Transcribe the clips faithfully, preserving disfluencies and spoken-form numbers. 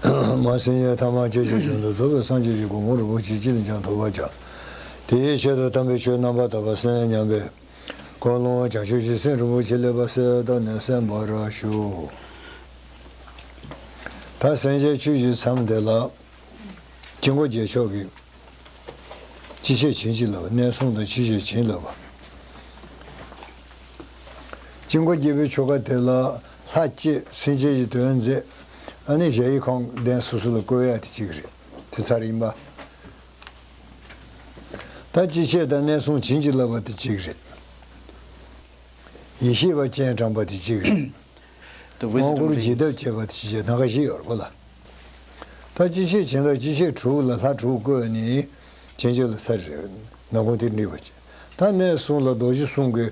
མ་སེམས་ཅན་ཐ་མ་སྐྱེ་ཤི་དོན་དུ་ཐུབ་པའི་སངས་རྒྱས་ཀྱི་གོ་འཕང་རིན་པོ་ཆེ་ཅི་ནས་ཀྱང་ཐོབ་པར་བྱ། དེའི་ཆེད་དུ་དམ་པའི་ཆོས་རྣམ་པར་དག་པ་གསན་སྙམ་པའི་ཀུན་སློང་བྱང་ཆུབ་ཀྱི་སེམས་རིན་པོ་ཆེ་ལེགས་པར་གསལ་བཏབ་ནས་གསན་པར་ཞུ། ད་སེམས་ཅན་ཆོས་ཀྱི་མཚམས་དེ་ལ་དཀྱིལ་འཁོར་རྒྱལ་མཆོག་གིས། ཅི་བྱེད་བྱིན་གྱིས་བརླབས་པ། གནས་གསུམ་དུ་ཅི་བྱེད་བྱིན་གྱིས་བརླབས་པ། དཀྱིལ་འཁོར་རྒྱལ་པོའི་ཆོ་ག་དེ་ལ་ལྷ་བསྐྱེད་སེམས་ཅན་གྱི་དོན་མཛད། ཨ་ནི་ཞ་ཡི་ཁང་གདན་སོ་སོ་ལ་བཀོད་ཡ་དེ་གཅིག་རེད། དེ་ཚར་ཡིན་པ། ད་ཅི་བྱེད་དང་གནས་གསུམ་བྱིན་གྱིས་བརླབས་པ་དེ་གཅིག་རེད། ཡེ་ཤེས་པ་སྤྱན་དྲངས་པ་དེ་གཅིག་རེད། དབང་བསྐུར་འཇིགས་སྟོབས་བྱེད་པ་དེ་གཅིག་རེད། སྣ་ཁ་བཞི་ཡོད་རེད་གོ་ལ། ད་ཅི་བྱེད་བྱིན་རླབས། ཅི་བྱེད་དྲུག་ལ་ལྷ་དྲུག་བཀོད་ནས་བྱིན་གྱིས་བརླབས་ས་རེད། ནག་ཁུང་དེ་འདྲི་བ་བྱེད། ད་གནས་གསུམ་ལ་རྡོ་རྗེ་གསུམ་གྱི་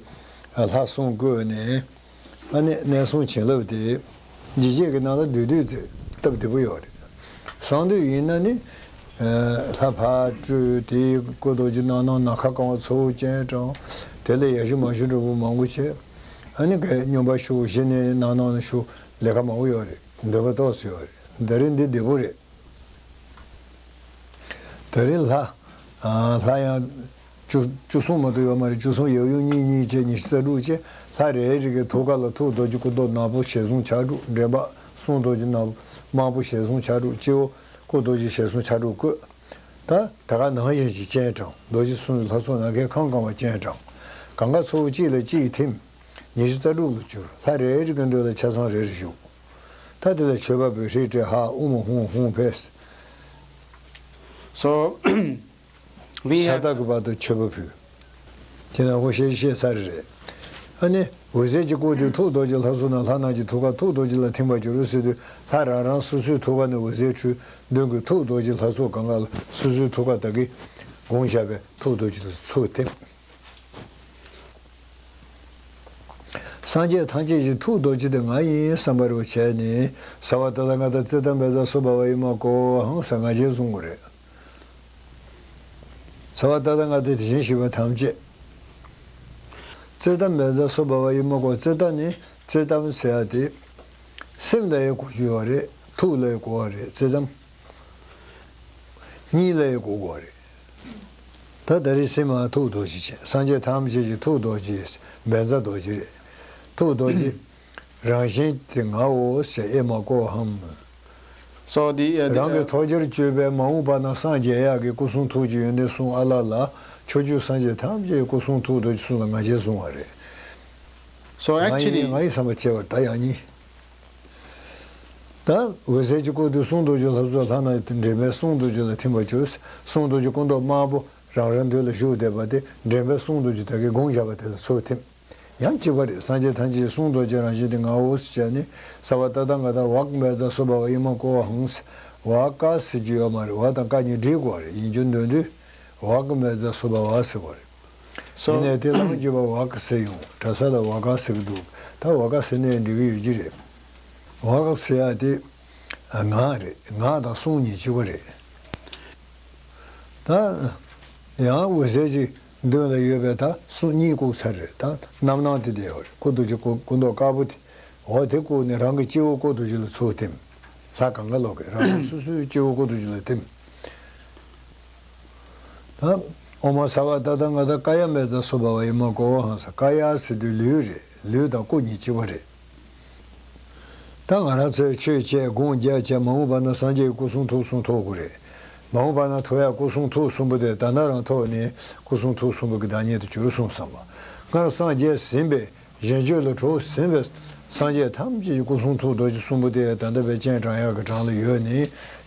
ལྷ་གསུམ་བཀོད་ནས། ཨ་ནི་གནས་གསུམ་བྱིན་རླབས་དེ་འཇིགས་བྱེད་ཀྱི་ནང་ལ་བསྡུས་བསྡུས་ཚེ་སྟབས་བདེ་པོ་ཡོད་རེད། གསང་འདུས་ཡིན་ན་ནི། ལྷ་ཕར་སྤྲོས་དེའི་སྐུ་རྡོ་རྗེ་སྣ་ནམ་ནམ་མཁའ་གང་བ་ཚོགས་སྤྱན་དྲངས། དེ་ལ་ཡ་ཞུ་མ་ཞུ་འདྲ་པོ་མང་པོ་བྱས། ཨ་ནི་ག་སྙོམས་པར་ཞུགས། གཞི་ནས་སྣ་ནམ་ཞུགས། ལས་ཀ་མང་པོ་ཡོད་རེད། འདོད་པ་ཏོག་ཙམ་ཡོད་རེད། ད་རེས་འདི་བདེ་པོ་རེད། ད་རེས་ལྷ། ལྷ་ཡང་བཅུ་བཅུ་གསུམ་མ་གཏོགས་ཡོད་མ་རེད། བཅུ་གསུམ་ཡབ་ཡུམ་གཉིས་གཉིས་བྱས་ཉི་ཤུ་རྩ་དྲུག་བྱས། ལྷ་རེ་རེ་གི་ཐུགས་ཀ་ལ་ཐུགས་རྡོ་རྗེ་སྐུ་མདོག་ནག་པོ་ཞལ་གསུམ་ཕྱག་དྲུག། འདྲེན་པ་གསུང་རྡོ་རྗེ་ནག་དམར་པོ་ཞལ་གསུམ་ཕྱག་དྲུག། སྤྱི་བོ་སྐུ་རྡོ་རྗེ་ཞལ་གསུམ་ཕྱག་དྲུག་བཀོད། ད་ད་ག་ནང་བཞིན་གྱི་སྤྱན་དྲངས། རྡོ་རྗེ་གསུམ་ལྷ་ཚོགས་ནམ་མཁའི་ཁམས་གང་བ་སྤྱན་དྲངས། གང་ག་ཚོགས་གཅིག་ལ་གཅིག་ཐིམ། ཉི་ཤུ་རྩ་དྲུག་ལ་གྱུར། ལྷ་རེ་རེ་གི་མདུན་ལ་ཆ་ཚང་རེ་རེ་བཞུགས། ད་དེ་ལ་མཆོད་པ་འབུལ། ཧྲཱིཿ་ཊཱིཿ་ཧ་ཨུ་མ་ཧུཾ་ཧཱུྃ་ཕཊ། So, we ས་have བདག་གི་བར་དུ་མཆོད་པ་ཕུལ། དེ་ནས་འོ་ཞེས་བཤད་ཚར་རེད། ཨ་ནི་འོད་ཟེར་གྱི་སྐུ་དེ་ཐུགས་རྡོ་རྗེ་ལྷ་ཚོགས་ནང་ལྷ་རྣམས་ཀྱི་ཐུགས་ཀ་ཐུགས་རྡོ་རྗེ་ལ་ཐིམ་པར་གྱུར་ཟེར་དུས། ལྷ་རང་རང་སོ་སོའི་ཐུགས་ཀ་ནས་འོད་ཟེར་འཕྲོས། མདུན་གྱི་ཐུགས་རྡོ་རྗེ་ལྷ་ཚོགས་གང་ག་ལ་སོ་སོའི་ཐུགས་ཀ་བདག་གིས་དགོངས་བཞག་པའི་ཐུགས་རྡོ་རྗེ་ལ་ཚུར་ཐིམ། སངས་རྒྱས་ཐམས་ཅད་ཀྱི་ཐུགས་རྡོ་རྗེ་དེ་ང་ཡིན་བསམ་པ་རུ་བྱས་ནས། སརྦ་ཏ་ཐཱ་ག་ཏ་ཙིཏྟ་བཛྲ་སུ་བྷ་ཝ་ཨི་མ་ཀོ་ཧཾ་ཟེར་ང་རྒྱལ་བཟུང་དགོས་རེད། སརྦ་ཏ་ཐཱ་ག་ཏ་དེ་བཞིན་གཤེགས་པ་ཐམས་ཅད། ཙིཏྟ་བཛྲ་སུ་བྷ་ཝ་ཨི་མ་ཀོ། ཙིཏྟ་ནི་ཙིཏྟམ་ཟེར་ཡ་དེ། སེམས་ལ་ཡང་གོ་རྒྱུ་ཡོད་རེད། ཐུགས་ལ་ཡང་གོ་བ་རེད། ཙིཏྟམ། གཉིས་ལ་ཡང་གོ་དགོས་རེད། ད་ད་རེས་སེམས་མ་ཐུགས་རྡོ་རྗེ་བྱས། སངས་རྒྱས་ཐམས་ཅད་ཀྱི་ཐུགས་རྡོ་རྗེ། བཛྲ་རྡོ་རྗེ་རེད། ཐུགས་རྡོ་རྗེ་རང་བཞིན་དེ་ངའོ་ཞེས་ཨེ་མ་ཀོ་ཧམ། So the, uh, the, རང་གི uh, ཐོག་རྒྱལ་སྤྱོད་པའི་མ་འོངས་པ་ན་སངས་རྒྱས་ཡག་གི་སྐུ་གསུང་ཐུགས་ཀྱི་ཡོན་ཏན་གསུང་ཨ་ལ་ལ། ཕྱོགས་བཅུའི་སངས་རྒྱས་ཐམས་ཅད་ཀྱི་སྐུ་གསུང་ཐུགས་རྡོ་རྗེ་གསུང་ལ་ང་རྒྱལ་བཟུང་བ་རེད། So ང་ཡིན། Actually, ང་ཡིན་བསམ་པ་བྱས་པ་ད་ཡང་ཉིད། ད་འོད་ཟེར་གྱི་སྐུ་དེ་གསུང་རྡོ་རྗེ་ལྷ་ཚོགས་ལྷ་རྣམས་ཀྱི་འདྲེན་པའི་གསུང་རྡོ་རྗེ་ལ་ཐིམ་པར་གྱུར། གསུང་རྡོ་རྗེ་སྐུ་མདོག་དམར་པོ་རང་རང་མདུན་ལ་བཞུགས་བསྡད་པ་དེ་འདྲེན་པའི་གསུང་རྡོ་རྗེ་བདག་གིས་དགོངས་བཞག་པ་དེ་ལ་ཚུར་ཐིམ། ཡང་གཅིག་པ་རེད། སངས་རྒྱས་ཐམས་ཅད་ཀྱི་གསུང་རྡོ་རྗེ་རང་བཞིན་དེ་ངའོ་ཞེས་བྱས་ནས། སརྦ་ཏ་ཐཱ་ག་ཏ་ཝཀྵ་བཛྲ་སུ་བྷ་ཝ་ཨི་མ་ཀོ་ཧཾ་ཟེར། ཝ་ཀ་ཟེར་རྒྱུ་ཡོད་མ་རེད། ཝ་དང་ཀ་གཉིས་སྒྲིག་དགོས་རེད། ཡིན་རྒྱུ་འདོན་དུས་ཝཀྵ་བཛྲ་སུ་བྷ་ཝ་ཟེར་དགོས་རེད། So དེ་ནས་དེ་ལ་འཇུག་པ་ཝཀྵ་ཟེར་ཡོང་། གྲྭ་ས་ལ་ཝ་ཀ་ཟེར་གི་འདུག་ད་ཝ་ཀ་ཟེར་ནའི་འགྲིག་གི་ཡོད་ཀྱི་རེད། ཝཀྵ་ཟེར་ཡ་དེ་ངག་རེད། ངག་དང་གསུང་གཉིས་གཅིག་པ་རེད། ད་ཡང་འོད་ཟེར་གྱི་མདུན་ལ་ཡོད་པའི་ད་གསུང་གཉིས་བཀུག་ཚར་རེད། ད་རྣམ་སྣང་དེ་བསྡད་ཡོད་རེད། སྐུ་རྡོ་རྗེ་སྐུ་སྐུ་མདོག་དཀར་པོ་དེ། འོ་དེ་བཀུག་ནས་རང་གི་སྤྱི་བོ་སྐུ་རྡོ་རྗེ་ལ་ཚུར་ཐིམ། ལྷ་གང་ག་ལོག་གི་རང་རང་སོ་སོའི་སྤྱི་བོ་སྐུ་རྡོ་རྗེ་ལ་ཐིམ། ད་ཨོཾ་སརྦ་ཏ་ཐཱ་ག་ཏ་ཀཱ་ཡ་བཛྲ་སུ་བྷ་ཝ་ཨི་མ་ཀོ་ཧཾ་ཟེར། ཀཱ་ཡ་ཟེར་དུས་ལུས་རེད། ལུས་དང་སྐུ་གཉིས་གཅིག་པ་རེད། ད་ང་རང་ཚོས་ཆོས་བྱས་སྒོམ་རྒྱག་བྱས་མ་འོངས་པ་ན་སངས་རྒྱས་ཀྱི་སྐུ་གསུང་ཐུགས་གསུམ་ཐོབ་དགོས་རེད། མ་འོངས་པ་ན་ཐོབ་ཡག་སྐུ་གསུང་ཐུགས་གསུམ་པོ་དེ་ད་ལྟ་རང་ཐོབ་ནས་སྐུ་གསུང་ཐུགས་གསུམ་པོ་གི་བདག་ཉིད་དུ་གྱུར་གསུངས་བསམ་པ། སྔར་སངས་རྒྱས་ཟིན་པའི་གཞན་སྤྱོད་ལ་གྲོགས་ཟིན་པའི་སངས་རྒྱས་ཐམས་ཅད་ཀྱི་སྐུ་གསུང་ཐུགས་རྡོ་རྗེ་གསུམ་པོ་དེ་ད་ལྟ་བའི་སྤྱན་དྲངས་ཡག་གི་གྲངས་ལ་ཡོད་ནི།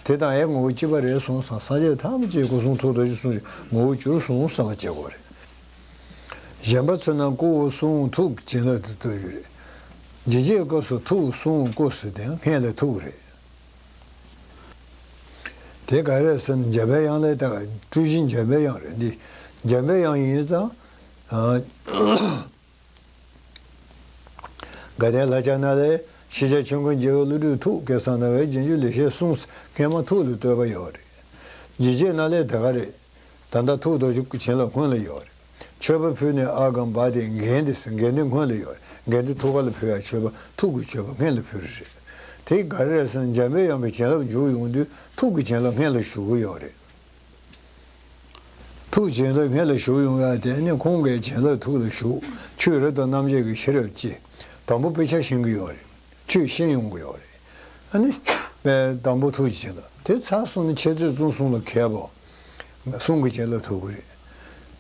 དེ་དང་ཨེ་ངོ་བོ་གཅིག་པ་རེད་གསུངས་སམ། སངས་རྒྱས་ཐམས་ཅད་ཀྱི་སྐུ་གསུང་ཐུགས་རྡོ་རྗེ་གསུམ་གྱི་ངོ་བོ་གྱུར་གསུངས་བསམ་པ་བྱེད་དགོས་རེད། གཞན་པ་ཚོ་རྣམས་སྐུ་གསུང་ཐུགས་བྱིན་རླབས་ཏུ་གཏོད་རྒྱུ་རེད། འཇིགས་བྱེད་སྐབས་སུ་ཐུགས་གསུང་སྐུ་ཟེར་དེ་སྔོན་ལ་ཐུགས་རེད། དེ་ག་རེ་ཟེར་ན་འཇམ་པའི་དབྱངས་ལས་ད་ག་སྤྲུལ་གཞི་འཇམ་པའི་དབྱངས་རེད། འདི་འཇམ་པའི་དབྱངས་ཡིན་ཙང་། ཨ། དགའ་ལྡན་ལྷ་བྱ་ནང་ལས་ཤེས་བྱ་ཆོས་ཀུན་རྒྱལ་བའི་བློ་གྲོས་ཐུགས། སྐལ་བཟང་རྣ་བའི་རྗེས་འཇུག་ལེགས་བཤད་གསུངས། སྔོན་མ་ཐུགས་ལ་བསྟོད་པ་ཡོད་རེད། འཇིགས་བྱེད་ནང་ལས་ད་ག་རེད། ད་ལྟ་ཐུགས་རྡོ་རྗེ་བྱིན་རླབས་སྔོན་ལ་ཡོད་རེད། མཆོད་པ་ཕུལ་ནས་ཨ་གམ་བ་དེ་འགན་དེ་ཟེར། འགན་དེ་སྔོན་ལ་ཡོད་རེད། འགན་དེ་ཐུགས་ཀ་ལ་ཕུལ་ཡ། མཆོད་པ་ཐུགས་ཀྱི་མཆོད་པ་སྔོན་ལ་ཕུལ་རེད། དེ་ག་རེ་རེད་ཟེར་ན། འཇམ་པའི་དབྱངས་ཀྱི་བྱིན་རླབས་འཇུག་ཡོང་དུས་ཐུགས་ཀྱི་བྱིན་རླབས་སྔོན་ལ་ཞུགས་ཀྱི་ཡོད་རེད། ཐུགས་བྱིན་རླབས་སྔོན་ལ་ཞུགས་ཡོང་ཡ་དེ་ནི་ཁོང་གི་བྱིན་རླབས་ཐུགས་ལ་ཞུགས། ཆོས་རབ་དང་རྣམ་འབྱེད་ཀྱི་ཤེས་རབ་སྐྱེ། དང་པོ་དཔེ་ཆ་ཤེས་ཀྱི་ཡོད་རེད། ཆོས་ཤེས་ཡོང་གི་ཡོད་རེད། ཨ་ནི། དང་པོ་ཐུགས་ཀྱི་བྱིན་རླབས་དེ་ཚར་སོང་ན་འཆད་རྩོད་རྩོམ་གསུམ་ལ་མཁས་པ། གསུང་གི་བྱིན་རླབས་ཐུག་གི་རེད།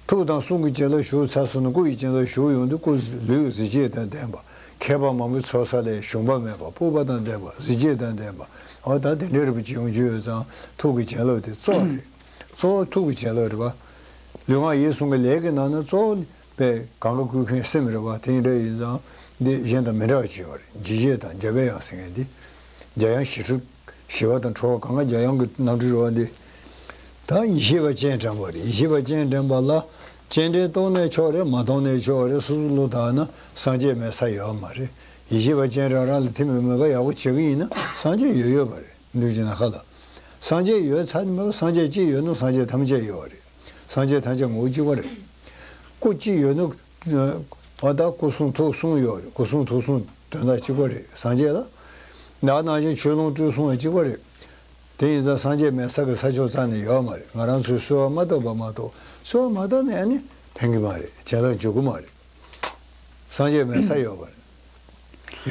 ཐུགས་དང་གསུང་གི་བྱིན་རླབས་ཞུགས་ཚར་སོང་ན་སྐུ་ཡི་བྱིན་རླབས་ཞུགས་ཡོང་དུས་སྐུ་ལུས་གཟི་བརྗིད་དང་ལྡན་པ། མཁས་པ་མང་པོའི་ཚོགས་བསགས་ལས་ཞུམ་པ་མེད་པ། སྤོབས་པ་དང་ལྡན་པ། གཟི་བརྗིད་དང་ལྡན་པ། འོ་ད་དེ་འདྲའི་རིགས་པ་ཅིག་ཡོང་རྒྱུ་ཡོད་ཙང་ཐུགས་ཀྱི་བྱིན་རླབས་དེ་གཙོ་བོ་རེད། གཙོ་བོ་ཐུགས་ཀྱི་བྱིན་རླབས་རེད་པ། ལུས་ངག་ཡིད་གསུམ་གྱི་ལས་ཀྱི་ནང་ན་གཙོ་བོ་པས་གང་ག་བསྐུལ་མཁན་སེམས་རེད་པ། དེ་འདྲ་ཡིན་ཙང་འདི་གཞན་དང་མི་འདྲ་བ་ཅིག་ཡོད་རེད། འཇིགས་བྱེད་དང་འཇམ་པའི་དབྱངས་ཟེར་མཁན་འདི། འཇམ་དབྱངས་ཞི་ཁྲོ། ཞི་བ་དང་ཁྲོ་བ་གང་ག་འཇམ་དབྱངས་ཀྱི་རྣམ་འཕྲུལ་རེད་པ་འདི། ད་ཡེ་ཤེས་པ་སྤྱན་དྲངས་པ་རེད། ཡེ་ཤེས་པ་སྤྱན་དྲངས་པ་ལ་སྤྱན་འདྲེན་གཏོང་ནས་ཆོག་རེད། མ་གཏོང་ནས་ཆོག་རེད། སོ་སོ་བློ་བདག་ན་སངས་རྒྱས་མེད་ས་ཡོད་མ་རེད། ཡེ་ཤེས་པ་སྤྱན་དྲངས་རང་ལ་ཐིམ་པའི་མོས་པ་ཡག་པོ་བྱེད་ཀྱི་ཡིན་ན་སངས་རྒྱས་ཡོད་ཡོད་པ་རེད། འདུས་ཀྱི་ནམ་མཁའ་ལ། སངས་རྒྱས་ཡོད་ཚར་ནས་མེད་པ། སངས་རྒྱས་གཅིག་ཡོད་ན་སངས་རྒྱས་ཐམས་ཅད་ཡོད་རེད། སངས་རྒྱས་ཐམས་ཅད་ངོ་བོ་གཅིག་པ་རེད། སྐུ་གཅིག་ཡོད་ན། འོ་ད་སྐུ་གསུང་ཐུགས་གསུམ་ཡོད་རེད། སྐུ་གསུང་ཐུགས་གསུམ་དོན་དག་གཅིག་པ་རེད། སངས་རྒྱས་ལ། ད་ནང་བཞིན་ཆོས་ལོངས་སྤྲུལ་གསུམ་ཡང་གཅིག་པ་རེད། དེ་ཡིན་ཙང་སངས་རྒྱས་མེད་ས་གི་ས་ཕྱོགས་རྩ་ནས་ཡོད་མ་རེད། ང་རང་ཚོས་གསོལ་བ་མ་བཏབ་པ་མ་གཏོགས། གསོལ་བ་མ་བཏབ་ན་ཨ་ནི་ཕན་གི་མ་རེད། བྱིན་རླབས་འཇུག་གི་མ་རེད། སངས་རྒྱས་མེད་ས་ཡོད་པ་རེད།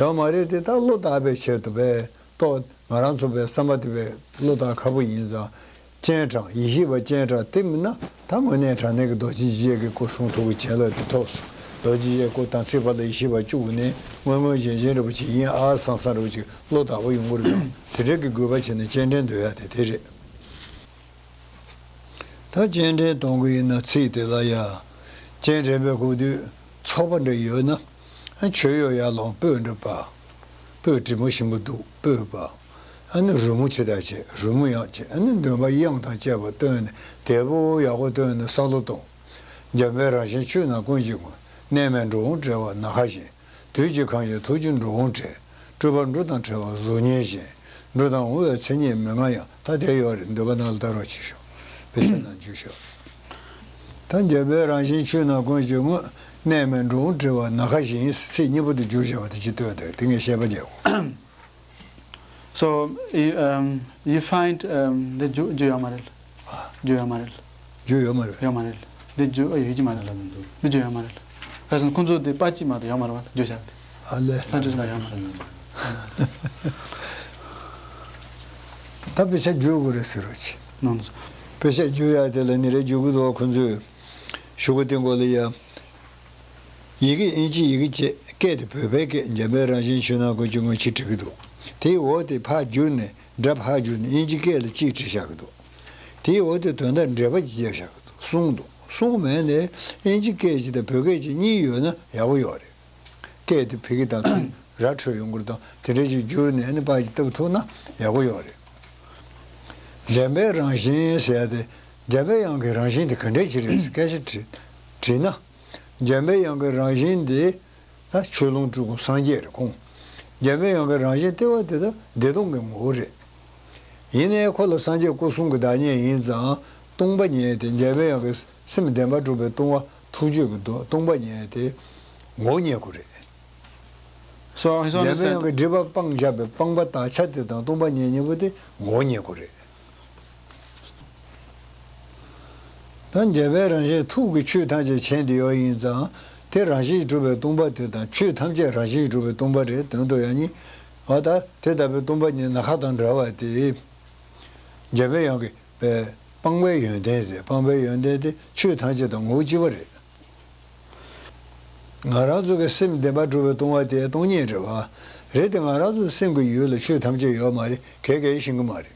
ཡོད་མ་རེད་དེ། ད་བློ་བཏགས་པའི་ཆེད་དུ་པས་ཏོ། ང་རང་ཚོ་པའི་བསམ་པ་དེ་པས་བློ་བཏགས་ཁག་པོ་ཡིན་ཙང་། སྤྱན་དྲངས། ཡེ་ཤེས་པ་སྤྱན་དྲངས། དེ་མིན་ན་ད་དངོས་གནས་དྲང་གནས་ཀྱི་རྡོ་རྗེ་འཇིགས་བྱེད་ཀྱི་སྐུ་གསུང་ཐུགས་ཀྱི་བྱིན་རླབས་དེ་ཐོབ་སོང་། རྡོ་རྗེ་འཇིགས་བྱེད་སྐུ་དང་ཚིགས་པ་ལ་ཡེ་ཤེས་པ་བཅུག་ནས་དངོས་དངོས་རྗེན་རྗེན་རེ་བ་ཅིག་ཡིན་ཨ་སང་སང་རེ་བ་ཅིག་བློ་བདག་པོ་ཡོང་གི་རེད། དེ་འདྲ་གི་དགོས་པ་བྱས་ནས་སྤྱན་འདྲེན་འདོད་ཡ་དེ་དེ་རེད། ད་སྤྱན་འདྲེན་གཏོང་གི་ཡིན་ན་ཚིག་དེ་ལ་ཡ། སྤྱན་འདྲེན་པའི་གོ་དུས་ཚོགས་པ་འདྲ་ཡོད་ན། མཆོད་གཡོག་ཡར་ལོངས་སྤོས་འདྲ་འབག། སྤོས་དྲི་མ་ཞིམ་པོ་འདུག་སྤོས་འབག། ཨ་ནི་རོལ་མོ་ཆེ་དྲགས་བྱས། རོལ་མོ་ཡང་བྱས། ཨ་ནི་འདོན་པ་དབྱངས་དང་བཅས་པ་བཏོན་ནས་དལ་པོ་ཡག་པོ་བཏོན་ནས་བསམ་བློ་གཏོང་། འཇམ་པའི་རང་བཞིན་ཆོས་རྣམས་ཀུན་གྱི་ངོ་། གནས་མལ་འགྲོ་འོང་བྲལ་བ་ནམ་མཁའ་བཞིན། དུས་ཀྱི་ཁམས་ཀྱི་ཐུགས་ཀྱི་འགྲོ་འོང་བྲལ། སྤྲུལ་པ་འབྲུ་དང་བྲལ་བ་གཟུགས་བརྙན་བཞིན། འགྲོ་དང་འོང་བའི་མཚན་ཉིད་མི་མངའ་ཡང་། ད་དེ་ཡོད་རེད། འདོད་པ་ནང་ལ་བལྟ་རོགས་བྱེད་ཤོག་དཔེ་ཆ་ནང་འཇུག་ཤོག་ད་འཇམ་པའི་རང་བཞིན་ཆོས་རྣམས་ཀུན་གྱི་ངོ་། གནས་མལ་འགྲོ་འོང་བྲལ་བ་ནམ་མཁའ་བཞིན། ཚིག་གཉིས་པོ་དེ་བསྒྱུར་བཞག་པ་དེ་ཅིག་སྟོན་ཏེ་དེ་ངས་བཤད་པ་བརྒྱབ། So, you, um, you find, um, འདི་བསྒྱུར་བསྒྱུར་ཡོད་མ་རེད། བསྒྱུར་ཡོད་མ་རེད། བསྒྱུར་ཡོད་མ་རེད། ཡོད་མ་རེད། འདི་བསྒྱུར་ཨ་ཡོད་ཀྱི་མ་རེད། འདི་བསྒྱུར་ཡོད་མ་རེད། ཁ་སང་ཁོང་ཚོ་དེ་པར་གཅིག་མ་གཏོགས་ཡོད་མ་རེད་པ། བསྒྱུར་བཞག་དེ། ཨ་ལས། ལྷ་འདྲེ་ཟེར་བ་ཡོད་མ་རེད། ད་དཔེ་ཆ་བསྒྱུར་དགོས་རེད་ཟེར་རོགས་གྱིས། ནོ་ནོ། དཔེ་ཆ་བསྒྱུར་ཡག་དེ་ལ་ནི་རེ་བསྒྱུར་གི་འདུག་ཁོང་ཚོས་ཤོག་གུ་སྟེང་གོ་ལ་ཡ། ཡི་གེ་དབྱིན་ཇི་ཡི་གེ་བཅས། སྐད་དེ་བོད་པའི་སྐད། འཇམ་པའི་རང་བཞིན་ཆོས་རྣམས་ཀུན་གྱི་ངོ་། ཅེས་བྲིས་ཀྱི་འདུག་དེའི་འོག་དེ་ཕར་བསྒྱུར་ནས། སྒྲ་ཕར་བསྒྱུར་ནས་དབྱིན་ཇི་སྐད་ལ་གཅིག་བྲིས་བཞག་གི་འདུག་དེའི་འོག་དེ་དོན་དག་འགྲེལ་པ་ཅིག་བརྒྱབ་བཞག་གི་འདུག་གསུངས་འདུག་གསུངས་མེད་ནས་དབྱིན་ཇི་སྐད་ཅིག་དང་བོད་སྐད་ཅིག་གཉིས་ཡོད་ན་ཡག་པོ་ཡོད་རེད། སྐད་དེ་བོད་སྐད་དང་ཚུར་ར་འཕྲོད་ཡོང་གི་རེད། དང་དེ་འདྲ་ཅིག་བསྒྱུར་ནས་ཨ་ནི་པར་ཅིག་བཏབ་ཐུབ་ན་ཡག་པོ་ཡོད་རེད། འཇམ་པའི་རང་བཞིན་ཟེར་ཡ་དེ། འཇམ་པའི་དབྱངས་ཀྱི་རང་བཞིན་དེ་ག་འདྲས་ཅིག་རེད་ཟེར་སྐད་ཆ་དྲིས་དྲིས་ན། འཇམ་པའི་དབྱངས་ཀྱི་རང་བཞིན་དེ། ད་ཆོས་ལོངས་སྤྲུལ་སྐུ་སངས་རྒྱས་རེད་ཁོང་། འཇམ་པའི་དབྱངས་ཀྱི་རང་བཞིན་ལྟེ་བ་དེ་ད་བདེ་སྟོང་གི་ངོ་བོ་རེད། ཡིན་ནའི་ཁོ་ལ་སངས་རྒྱས་སྐུ་གསུང་གི་བདག་ཉིད་ཡིན་ཙང་སྟོང་པ་ཉིད་དེ། འཇམ་པའི་དབྱངས་ཀྱི་སེམས་བདེན་པར་གྲུབ་པའི་སྟོང་པ། ཐུགས་རྒྱུད་ཀྱི་སྟོང་པ་ཉིད་དེ་ངོ་བོ་ཉིད་དགོས་རེད། So, his འཇམ་པའི་དབྱངས་ཀྱིས་སྒྲིབ་པ་སྤངས་བཞག་པའི་སྤངས་པ་དག་ཆ་དེ་དང་སྟོང་པ་ཉིད་གཉིས་པོ་དེ་ངོ་བོ་ཉིད་དགོས་རེད། ད་འཇམ་པའི་རང་བཞིན་ཐུགས་ཀྱི་ཆོས་ཐམས་ཅད་མཁྱེན་ཏེ་ཡོད་ཡིན་ཙང་། དེ་རང་བཞིན་གྱིས་གྲུབ་པའི་སྟོང་པ་དེ་དང་། ཆོས་ཐམས་ཅད་རང་བཞིན་གྱིས་གྲུབ་པའི་སྟོང་པ་རེད། དོན་དུ་ཡང་ནི། འོ་ད་དེ་ལྟ་བུའི་སྟོང་པ་ཉིད་ནམ་མཁའ་དང་འདྲ་བ་དེ། འཇམ་པའི་དབྱངས་ཀྱི་པའི་སྤངས་པའི་ཡོན་ཏན་རེད། སྤངས་པའི་ཡོན་ཏན་དེ་ཆོས་ཐམས་ཅད་དང་ངོ་བོ་གཅིག་པ་རེད། ང་རང་ཚོ་གི་སེམས་བདེན་པར་གྲུབ་པའི་སྟོང་པ་དེ་སྟོང་ཉིད་རེད་པ། རེད་དེ་ང་རང་ཚོའི་སེམས་ཀྱི་ཡུལ་ལ་ཆོས་ཐམས་ཅད་ཡོད་མ་རེད། གས་གས་ཤེས་ཀྱི་མ་རེད།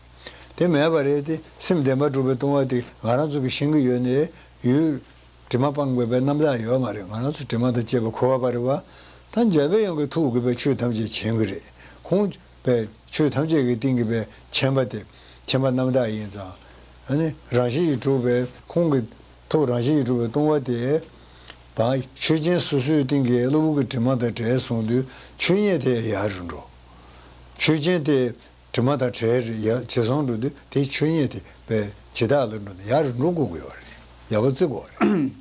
དེ་མེད་པ་རེད་དེ། སེམས་བདེན་པར་གྲུབ་པའི་སྟོང་པ་དེ་ང་རང་ཚོ་གི་ཤེས་ཀྱི་ཡོད་ནའི་ཡུལ། དྲི་མ་སྤངས་པའི་པའི་རྣམ་དག་ཡོད་མ་རེད། ང་རང་ཚོ་དྲི་མ་དང་བཅས་པ་འཁོར་བ་པ་རེད་པ། ད་འཇམ་པའི་དབྱངས་ཀྱི་ཐུགས་ཀྱིས་པའི་ཆོས་ཐམས་ཅད་མཁྱེན་གྱི་རེད། ཁོང་པའི་ཆོས་ཐམས་ཅད་ཀྱི་སྟེང་གི་པའི་མཁྱེན་པ་དེ་མཁྱེན་པ་རྣམ་དག་ཡིན་ཙང་། ཨ་ནི་རང་བཞིན་གྱིས་གྲུབ་པའི་ཁོང་གི་ཐུགས་རང་བཞིན་གྱིས་གྲུབ་པའི་སྟོང་པ་དེ། བ་ཆོས་ཅན་སོ་སོའི་སྟེང་གི་གློ་བུར་གྱི་དྲི་མ་དང་བྲལ་སོང་དུས་ཆོས་ཉིད་དེ་ཡལ་རུ་འགྲོ། ཆོས་ཅན་དེ། དྲི་མ་དང་བྲལ་རེ་ཡ་ཇེ་བཟང་འགྲོ་དུས་དེའི་ཆོས་ཉིད་དེ་པའི་ཇི་ལྟར་ལ་འགྲོ་ན་ཡར་འགྲོ་དགོས་ཀྱི་ཡོད་རེད། ཡག་པོ་བརྩི་དགོས་རེད།